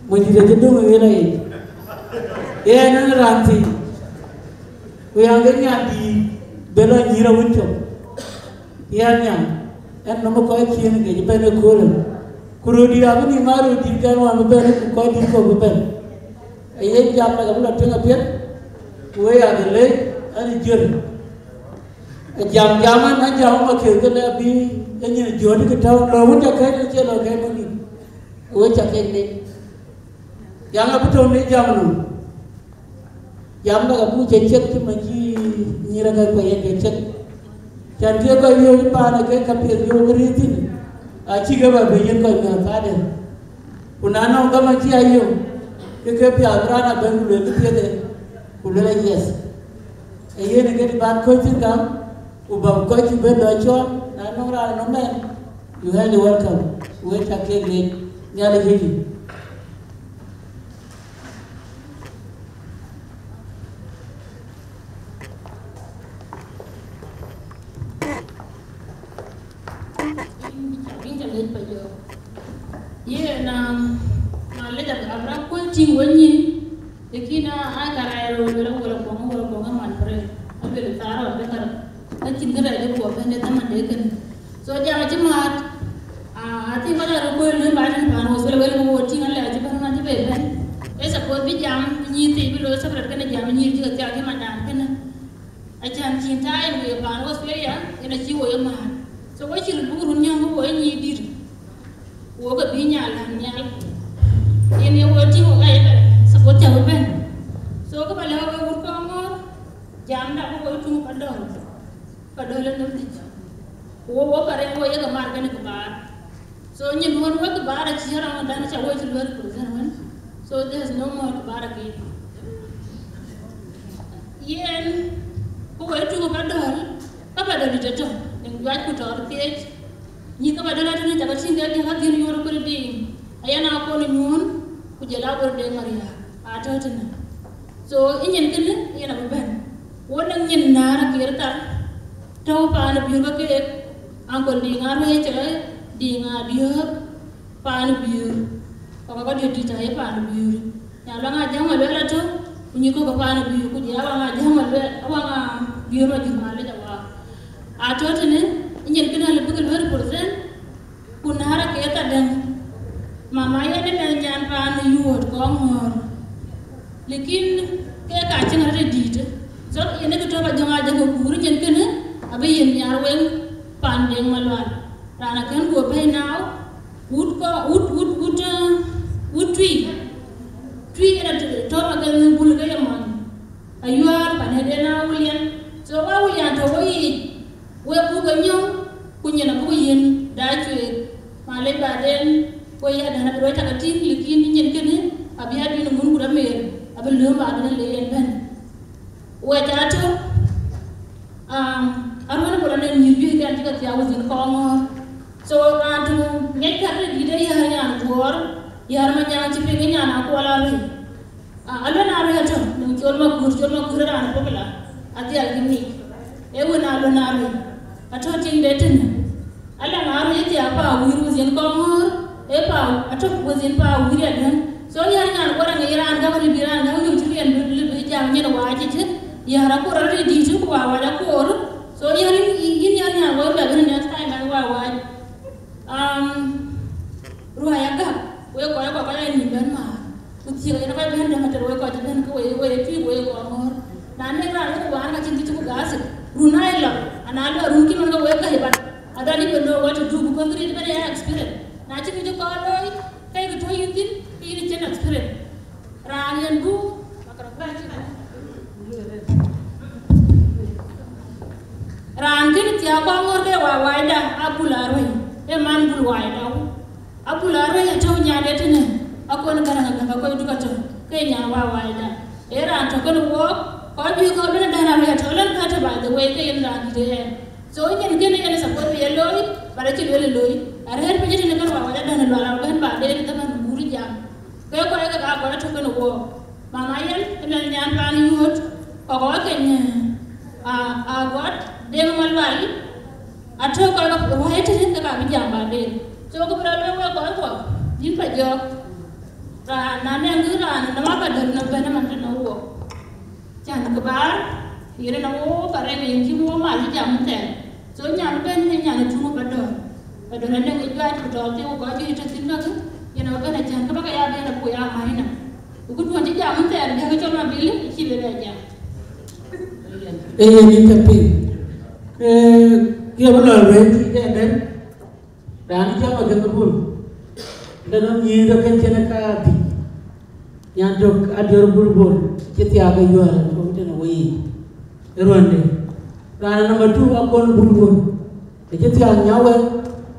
Mony dït acï döŋ ë ɣel ayic. Yen an, raan thii, ku yan ke nyan dïït bë lɔ nyïïr awën cök. Yan nyan, ɛn nɔm ë kɔc ciëën ke cï bɛ̈n ëköölë. Ku röt dït abï nïm aa röt dït kɛn wan bï bɛ̈n, ku kɔc dït kɔ̈k bï bɛ̈n. Aye jam lɛ̈k abï lɔ tueŋ apiɛth, ku wek aa ke leec, an, ë jiël. Ë jam, jam an, an jam ë Maketh ke lɛ abï, ë nyin jɔt ke tɔ̈u, lɔ wun ca kɛ̈c, ë cie lɔ kɛ̈c bï nïm, ku wek ca kɛ̈c leec. Jam abï tɔ̈u në jam nɔm. Jam lɛ̈k abuk cï cek cï man cï nyïïr ë kɔc kuɔ yen ke cek. Cän ke kɔc yööc paan ë ke ka piɛth yöök rïïr thïn, acï ke bä bï yen kɔc ŋäth thaade. Ku na nɔŋ gam acï a yök, ke ke piath raan abɛ̈n ku luelkï piɛthë, ku luel a yes. Ee yen ë ke dï ban kɔc thïn gam, ku bä kɔc cï ben lɔ cɔɔl, na nɔŋ raan nɔm mɛn, you highly welcome. Wek ca kek leec, Nhialic yï. Yïn ca lec pa jɔ. Yen, um, malec, abï rɔt kuɔ̈c tïŋ wën nyin, lakin a, a ka rɛɛr wël, wël kuɔŋ, wël kuɔŋ ë man bï rɛɛr. Aluel thaar rɔt bï thar. Ka cïn kë rɛɛc ë kuɔ bɛ̈n ë thaman de kënë. So jam acï määt, ah, I think kɔc aa röt kuöl në baai tën paan Australia, wël ke wo tïŋ alɛ acï bɛ̈n, acï be bɛ̈n. Ë suppose bï jam nyïïr thii bï looi separate kënë jam nyïïr cï ke thiak cï mandan kënë. Acän cïn time ku ye paan Australia, yen acï wo ye määt. So wo cï röt buk run nyääŋ ku wo ye nyïïr dït. Wo ke bï nyal län nhial. Yen ye wo tïŋ wo ka ye bɛ̈n, suppose cä bï bɛ̈n. So kë ba lɛ̈k wek wut kɔŋ ŋɔ̈ɔ̈r, jamda ku wo tuŋ ka dɔ̈l. Ka dɔ̈l ë nɔm dït. Ku wo, wo ka rem wo ye ke mar kënë kë baar. So nyin duɔ̈n wek kë baar acï rɔŋ dan ca wo cï luel present wën. So there's no more kë baar again. Yen, ku wo tuŋ ka dɔ̈l, ka ba dɔ̈l dït ëtök, në juac ku tɔɔr thiëëc. Nyïïr ke ba dɔ̈l atënë ca ke tïŋ ke diäk adhiën yuɔ̈r kuëër diim. Ayen akon ë nyuɔ̈ɔ̈n, ku jɔl a wër de Maria, atɔ̈ tënë. So ë nyin kënë yen abï bɛ̈n. Wo nɔŋ nyin näär akeer thar, tɔ̈u paan ë Biöör ke keek, Uncle Diŋ Aruëëc cï rɔt Diŋ Adiöök paan ë Biöör, ku ka kɔc diöt dït aye paan ë Biöör. Nya Luaŋ Ajäŋ Maluɛl atɔ̈, ku nyïïr kɔ̈k ë paan ë Biöör, ku jɔl a Waŋ Ajäŋ Maluɛl, Waŋ a Biöör Majur, malec, Awaak. Atɔ̈ tënë, ë nyin kënë alë bï ke luɔ̈i represent, ku näär akeer thar däŋ. Mama yen ë mɛnh nyan paan ë Yuöt Kɔŋɔ̈ɔ̈r. Lakin ke ka cïn rɔt ë dïïtë. So yen ë kë tɔ̈ ba jɔŋ a jɔŋ ë kuur nyin kënë, abï yen nhiaar weŋ paan Deŋ Malual. Raan akën guɔ bɛ̈i naaw, wut kɔ, wut, wut, wut, eh, wut Tui. Tui yen atɔ̈ ba ke bul ke ye mɔny. Ayuaar pan ë den a William. So wa William tɔ̈ wo yiic, we buk e nyɔ̈ŋ, ku nyin abuk yiën daai cueek. Malec baden, ku ya dɛ̈n abï ruɔc tak atïŋ, lakin nyin kënë, abï adïn ŋun ku rɔt mer, abï lööm ba bï le yen bɛ̈n. Wɛ̈t atɔ̈, um, aruɔ̈n bol anɔŋ nyïïr juëc kɛn cï ke thiaak within Kɔŋɔ̈ɔ̈r. So raan töŋ ŋiɛc kärde dït ë yäär nyan guɔ̈ɔ̈r, yäär Manyaŋ cï piŋ ë nyan Akuɔl Arëi. Ah, Aluɛn Arëi atɔ̈, nɔŋ Col Makur, Col Makur raan popular, adhial kï ŋic. Ee wën Aluɛn Arëi, atɔ̈ tiŋde tënë. Aluɛn Arëi ë thiaak pa wïïr within Kɔŋɔ̈ɔ̈r, ee pa atɔ̈ within pa wïïr adï. So yäär nyan guɔ̈ɔ̈r aŋic raan gäk, lëu bï raan gäk yök cï riɛn bï, lëu bï jam nyin wac cï cï. Yäär akoor arëët dït, ku wa wac akoor. So yäär yïn, yïn yäär nyan guɔ̈ɔ̈r bɛ bï next time ɛn wa wac. Um, ruai agak, wek kɔc, kɔc, kɔc aa nïïm bɛ̈n määr. Ku thiëk yen kɔc bɛ̈n däŋ ater wek kɔc cï bɛ̈n ke wek, wek Tui, wek Kɔŋɔ̈ɔ̈r. Na nek raan wek waar ka cïn kë cï ku gasit, run aa lɔ, ana lɔ run kï man ke wek gäi, but I don't even know what to do because kë rëët bɛ̈n ya experience. Na cïn kë cï kɔn looi, ke kë tɔ̈ yïn thïn, ke yïn cïn experience. Raan yen buk, raan kënë thiaak Kɔŋɔ̈ɔ̈r ke wa waida, Abul Arwei, ee man Bul Waida. Abul Arwei atɔ̈ nyande tënë, akon Gäräŋ Agäk, akɔc duk atɔ̈, ke nyan wa waida. Ee raan tɔ̈ kënë wook, kɔc juëc kɔ̈k bɛ̈n ë dɛ̈n Arwei atɔ̈ lɛ̈n ka tɔ̈, by the way, ke yen raan dït ë ɣɛn. So nyin kënë yen support bï ye looi, but acï lueel ë looi. Arëër piny tënë kën wä wä jɔ dɔn ë lual abën ba den ë dhaman buri jam. Ke kɔc ke ka gɔl atök kën wɔ. Mama yen ënɔn nyan paan yuöt, kɔk wä keny, a, a gɔt, deŋ ma lual, atök kɔc ke wä ye tënë ke ka bï jam ba den. So ke bï rɔt lueel wek kɔc kuɔ, yïn pa jɔɔk. Raan na nɛŋ kë raan nɔm aba döt nɔm bɛ̈n ëman tënë wɔ. Can kë baar, yen ënɔm wɔ ba rɛŋ yen cï wɔ mal cï jam thɛɛr. So nyan bɛ̈n ë nyan ë tuŋ ë Padöör. Padöör anɛŋ ë juac ku tɔɔl thïn ku kɔc juëc tɔ̈ thïn kakë, yen aba bɛ̈n acan kë bä ke ya bɛ̈n apuɔi aa mac nɔm. Ku këduön cï jam thɛɛr, diäk cɔl Mabil, cï bɛ bɛ jam. Ee yen ë tɔ piŋ. Ke, ke bï lɔ lueel cï ke bɛ̈n. Raan cɔl Mabil Bul, de nɔm nyïïn ke kën cïn ë ka dhïc. Nyan tök Adiɔ̈r Bul Bol, cï thiaak ë yuäär ë tɔ̈u tënë weyiic ë ruɔ̈nde. Raan number two Akon Bul Bol, ë cï thiaak Nyawɛ̈ŋ,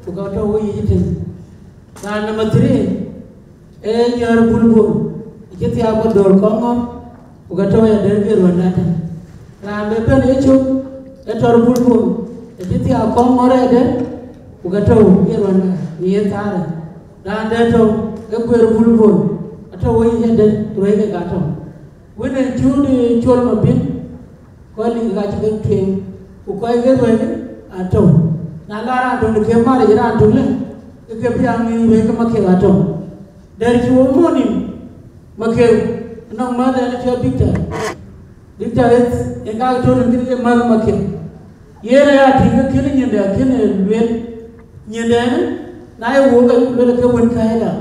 ku ka tɔ̈u weyiic ëtënë. Raan number three ee Nyäär Bul Bol, ë cï thiaak Padöör Kɔŋɔ̈r, ku ka tɔ̈u ya dɛ̈t ke ruɔ̈nda tënë. Raan bï bɛ̈n ë cök ee Tɔ̈r Bul Bol, ë cï thiaak Kɔŋɔ̈r ë dɛ̈t, ku ka tɔ̈u ke ruɔ̈nda në ye thaarë. Raan dɛ̈t tɔ̈u ee Guëër Bul Bol, atɔ̈u weyiic ë dɛ̈t, ruɛ̈ike ka tɔ̈u. Wën ë cuut ë Col Mabil, kɔc lik ka cï ke tueŋ, ku kɔc ke ruɛ̈k atɔ̈u. Na la raan töŋ de ke maric raan töŋ lë, ke ke bï a ŋic ruɛ̈k ke Makek atɔ̈u. Dɛ̈t cï wok mɔ̈ nïm, Makek, nɔŋ mäth ɛn cɔl Victor. Victor ë, ë ka tɔ̈ në kën ke mäth Makek. Yen aya tïŋ ke kën nyinde, kën lueel nyinde, na ye wok ayuk lueel ke wën ka ëda.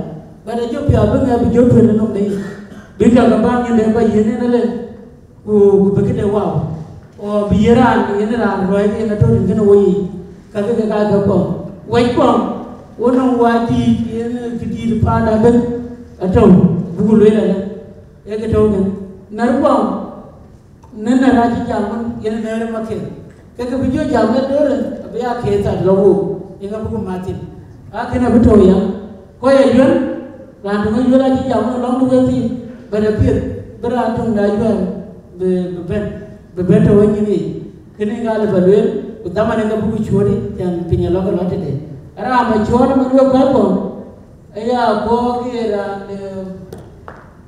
But ajɔ piath bï ŋɛk bï jɔ tueŋ ënɔm de yic. Bï jɔ ke bäny nyinde ba yiën en ëlë, ku, ku bï këde wau. O bï ye raan, yen raan ruɛ̈k yen atɔ̈ tïŋ kënë wo yic. Ka ke ke ka ke kɔŋ. Wɛc kɔŋ, wo nɔŋ wac dïït, yen kë dïït paanda bën atɔ̈u, buku lueel alë. Ee kë tɔ̈u kën. Nɛ̈r kɔŋ, në nɛ̈r acï jam wën, yen nɛ̈r ë Makek. Ke ke bï jɔ jam ë döörë, abï aa keet that lɔ wook, yen abï ku mat thïn. Aa kën abï tɔ̈u ya. Kɔc ë yuɛ̈n, raan töŋ ë yuɛ̈n acï jam wën lɔ̈ŋ de wek thïn, bɛ̈n apiɛth, bï raan töŋ de ajuɛ̈ɛ̈r bï, bï bɛ̈n, bï bɛ̈n tɔ̈u ë nyin yic. Kënë gal ë bä lueel, ku dhaman ë ke bï ku cuööt, cän piny alɔ̈k ë lɔ tëde. Raan bä cuɔɔt ëmën wek kɔc kɔ̈k, aya kɔɔk ye raan de,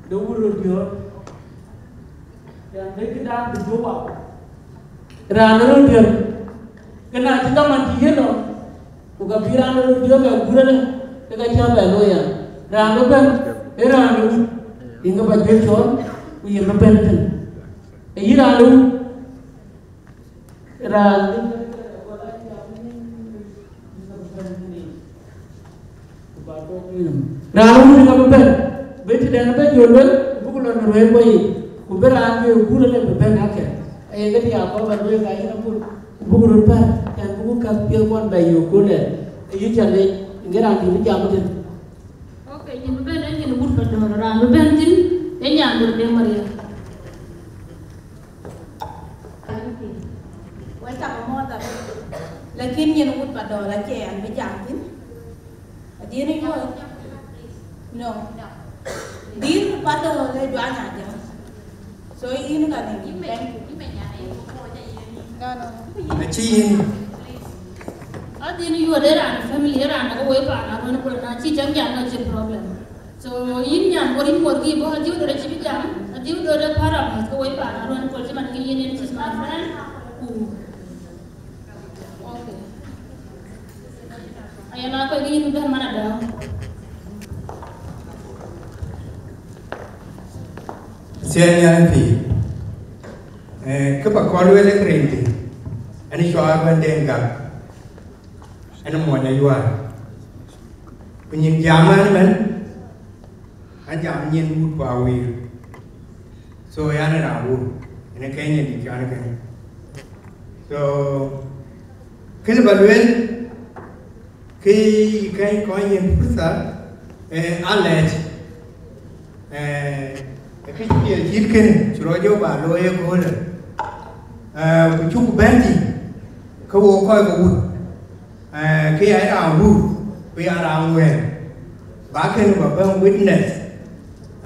de wur röt diɔ̈ɔ̈r. Raan de këdan bï jɔ wau. Raan de röt diɔ̈ɔ̈r. Këna cï dhaman cï yiël lɔ, ku ka bï raan de röt diɔ̈ɔ̈r bɛ guur ëlë, ke ka cä bɛ looi ya. Raan de bɛ̈n, ee raan de wut, yen ke bä juëc cɔɔl, ku yen bï bɛ̈n tënë. Ee yïn raan de wut, raan de raan wun ka bï bɛ̈n, bï tëdɛn bɛ̈n jɔ luel, buk lɔ në ruɛ̈ɛ̈r wei, ku bï raan bï ë guur ëlë bï bɛ̈n akɛ̈n. Aye ke diaak kɔ̈k bä lueel ka yïn abur, ku buk röt pär, cän buk käk piɛth kuɔn bɛ yök ku lɛ̈k, ayï cä lec, ŋë raan dït bï jam tën. Okay, nyin bï bɛ̈n, ee nyin wut Padöör, raan bï bɛ̈n thïn, ee nyan Döör Deŋ Maria. Wek cä bä mɔ̈ɔ̈th arëët, lakin nyin wut Padöör acie an bï jam thïn. Adïn ë yuɔ̈ɔ̈c? No. Dït ku Padöör ë juany ajam. So yïn ka lëu. Thank you. No, no. Acï yïn. Adïn ë yuɔ̈ɔ̈c ë raan family, ë raan däk wei paan aruɔ̈n ku na cï cäŋ jam ka cï problem. So yïn nyan bɔ̈ yïn muɔ̈r kï bɔ̈, adhiu döt acï bï jam, adhiu döt ë Paramus, ke wei paan aruɔ̈n pol cï man ke yïn en cis my friend, ku. Okay. Aya na kɔc ke yïn bï bɛ̈n man adäu. Thiɛɛn nyan pïïr. Eh, kë bä kɔn lueel ë këril thïn, ɛn cɔɔr bɛ̈n den gak. Ɛn muɔny ayuaar. Ku nyin jam ɛn ëmën, a jam nyin wut ku awïïr. So, yan ë raan wur, ënë keny ë dït kan kënë. So, kënë bä lueel, ke yï keny kɔc yen fursa, eh, alɛɛc. Eh, ë kë cï piɛl cït kënë, cï rɔt jɔ bä looi ëköölë. Eh, ku cuk bɛ̈n thïn, ke wo kɔc ke wut. Eh, ke ya raan wur, ku ya raan wɛ̈ɛ̈r. Ba kënë bä bɛ̈n witness.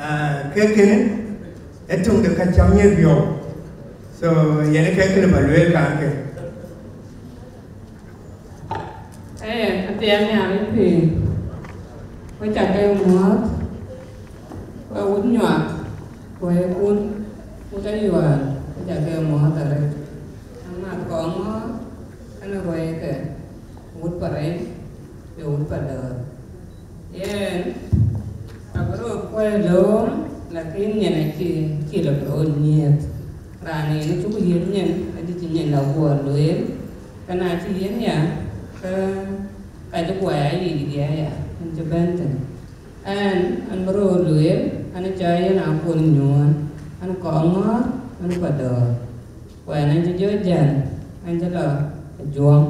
Eh, ke kënë, ë töŋ de ka cam ye biɔu. So, yen ë ke kënë bä lueel kan ke. Tiɛm ya mi piny, ku ca ke muɔ̈ɔ̈th, ku wut nyuak, ku ë kun, ku ca yuɔɔr, ku ca ke muɔ̈ɔ̈th arëët. Amath kɔŋ ŋɔ̈ɔ̈r, ënë ruɛɛike, wut pa rɛc, ye wut pa dɔ̈ɔ̈r. Yen, abï röt kuɛɛi lööm, lakin nyin acï, cï lɔ röt nyiëëth. Raan yen cuk yiëth nyin, adï cï nyin lɔ guɔ lueel, ke na cï yen ya, ke ka cï guɔ ya yic diɛɛr ya, yen cï bɛ̈n thïn. Ɛn, an bï röt lueel, an cä yen akun nyuɔɔn, an kɔŋ ŋɔ̈ɔ̈r, an pa dɔ̈ɔ̈r. Wɛn an cï jɔ jäl, an cï lɔ Ajuɔŋ,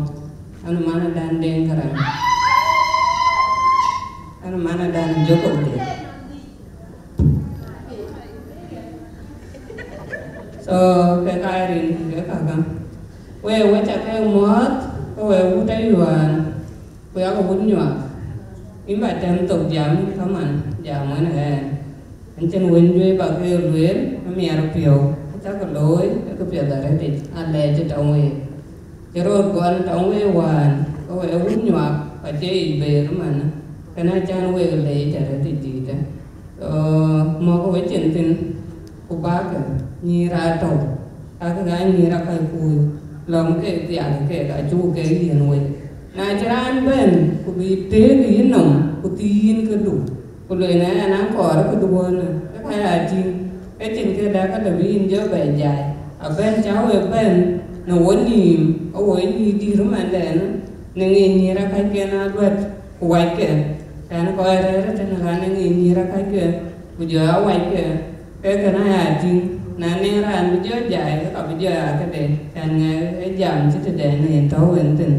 an man adan Deŋ Garaŋ, an man adan Jokop Deŋ. So, ke ka rin ke kaka. We, we ca ke muɔ̈ɔ̈th, ke we wut ayuan, ku yak wut nyuak. Yïn ba tɛm thok jam, kaman, jam wën ɣɛn. An cïn wën juëc ba ke lueel, amiɛr piɔ̈u, acä ke looi, ke piɛth arëtic, alɛɛc tɔŋ week. Cï röt gɔl tɔŋ week wään, ke we wut nyuak, ka cie yic ber man, kën acän week leec arëtic dïïtë. So, mɔ̈kë we cin thïn, ku bakë nyïïr aa tɔ̈u, kakë ka nyïïr aa kac kuuc, lɔ̈m ke thiak kek acuk ke yiën wei. Na cï raan bɛ̈n, ku bï tëëk yïnɔm, ku thiin këdu, ku lueel na ɛn akɔɔr këdu wënë, ke ka ya tïŋ, ke cïn këda ka dë bï yïn jɔ bɛ jai, abɛ̈n cä we bɛ̈n në wo nïïm, awo nyïïr dïïr ëmɛndɛn, në ŋic nyïïr aa kacken aa luɛt, ku wackë, tɛ̈n kɔc rɛ̈ɛ̈r ëtënë raan ë ŋic nyïïr aa kackë, ku jɔ aa wackë, ke kën aya tïŋ, na nɛŋ raan bï jɔ jai, ke ka bï jɔ aa këde, tɛ̈n ŋɛk ë jam cï tëdɛn yen tɔ̈u en thïn,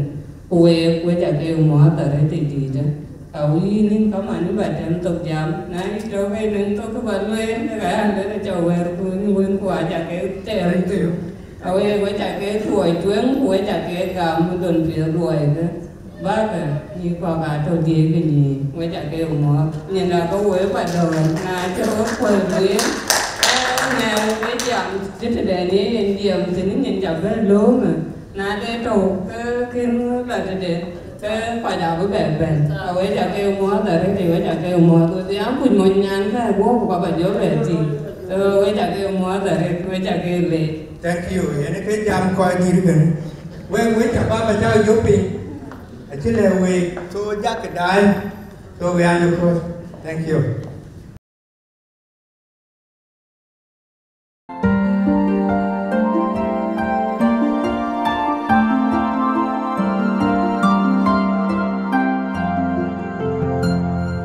ku week, we ca ke muɔ̈ɔ̈th arëtic dïïtë. Ka wïïn yïn kaman yïn ba tɛm thok jam, na yï tɔ̈u ke nɛŋ thok kë ba lueel, ke ka ya lueel acä wɛ̈ɛ̈r ku yïn wën ku aca ke tɛɛm thïn. Awe, we ca ke tuɔɔc tueŋ, ku we ca ke gam don piɛth luɔikë. Bakë, nyïïr kɔ̈k aa tɔ̈ diëëk ke nyïïr, we ca ke muɔ̈ɔ̈th. Nyin aa ke woi pa dɔ̈ɔ̈r, na cï röt kuɔ̈l lueel, ee, ŋɛɛr we jam cï tëdɛn ye yen jiɛɛm thïn, nyin ca bɛ̈n löömë. Na de tɔ̈u, ke kën la tëde, ke kɔc abï bɛ bɛ̈n. Ka we ca ke muɔ̈ɔ̈th arëët, we ca ke muɔ̈ɔ̈th. Wedhie akuc mony nyan kë guɔ̈p, ku ka ba jɔ bɛ tïŋ. So, we ca ke muɔ̈ɔ̈th arëët, we ca ke leec. Thank you. Yen ke jam kɔc dït kënë. Wek, wek ca baba ca yök piny. Acï lɛ̈k wek. So, jak daai. So, we are the first. Thank you.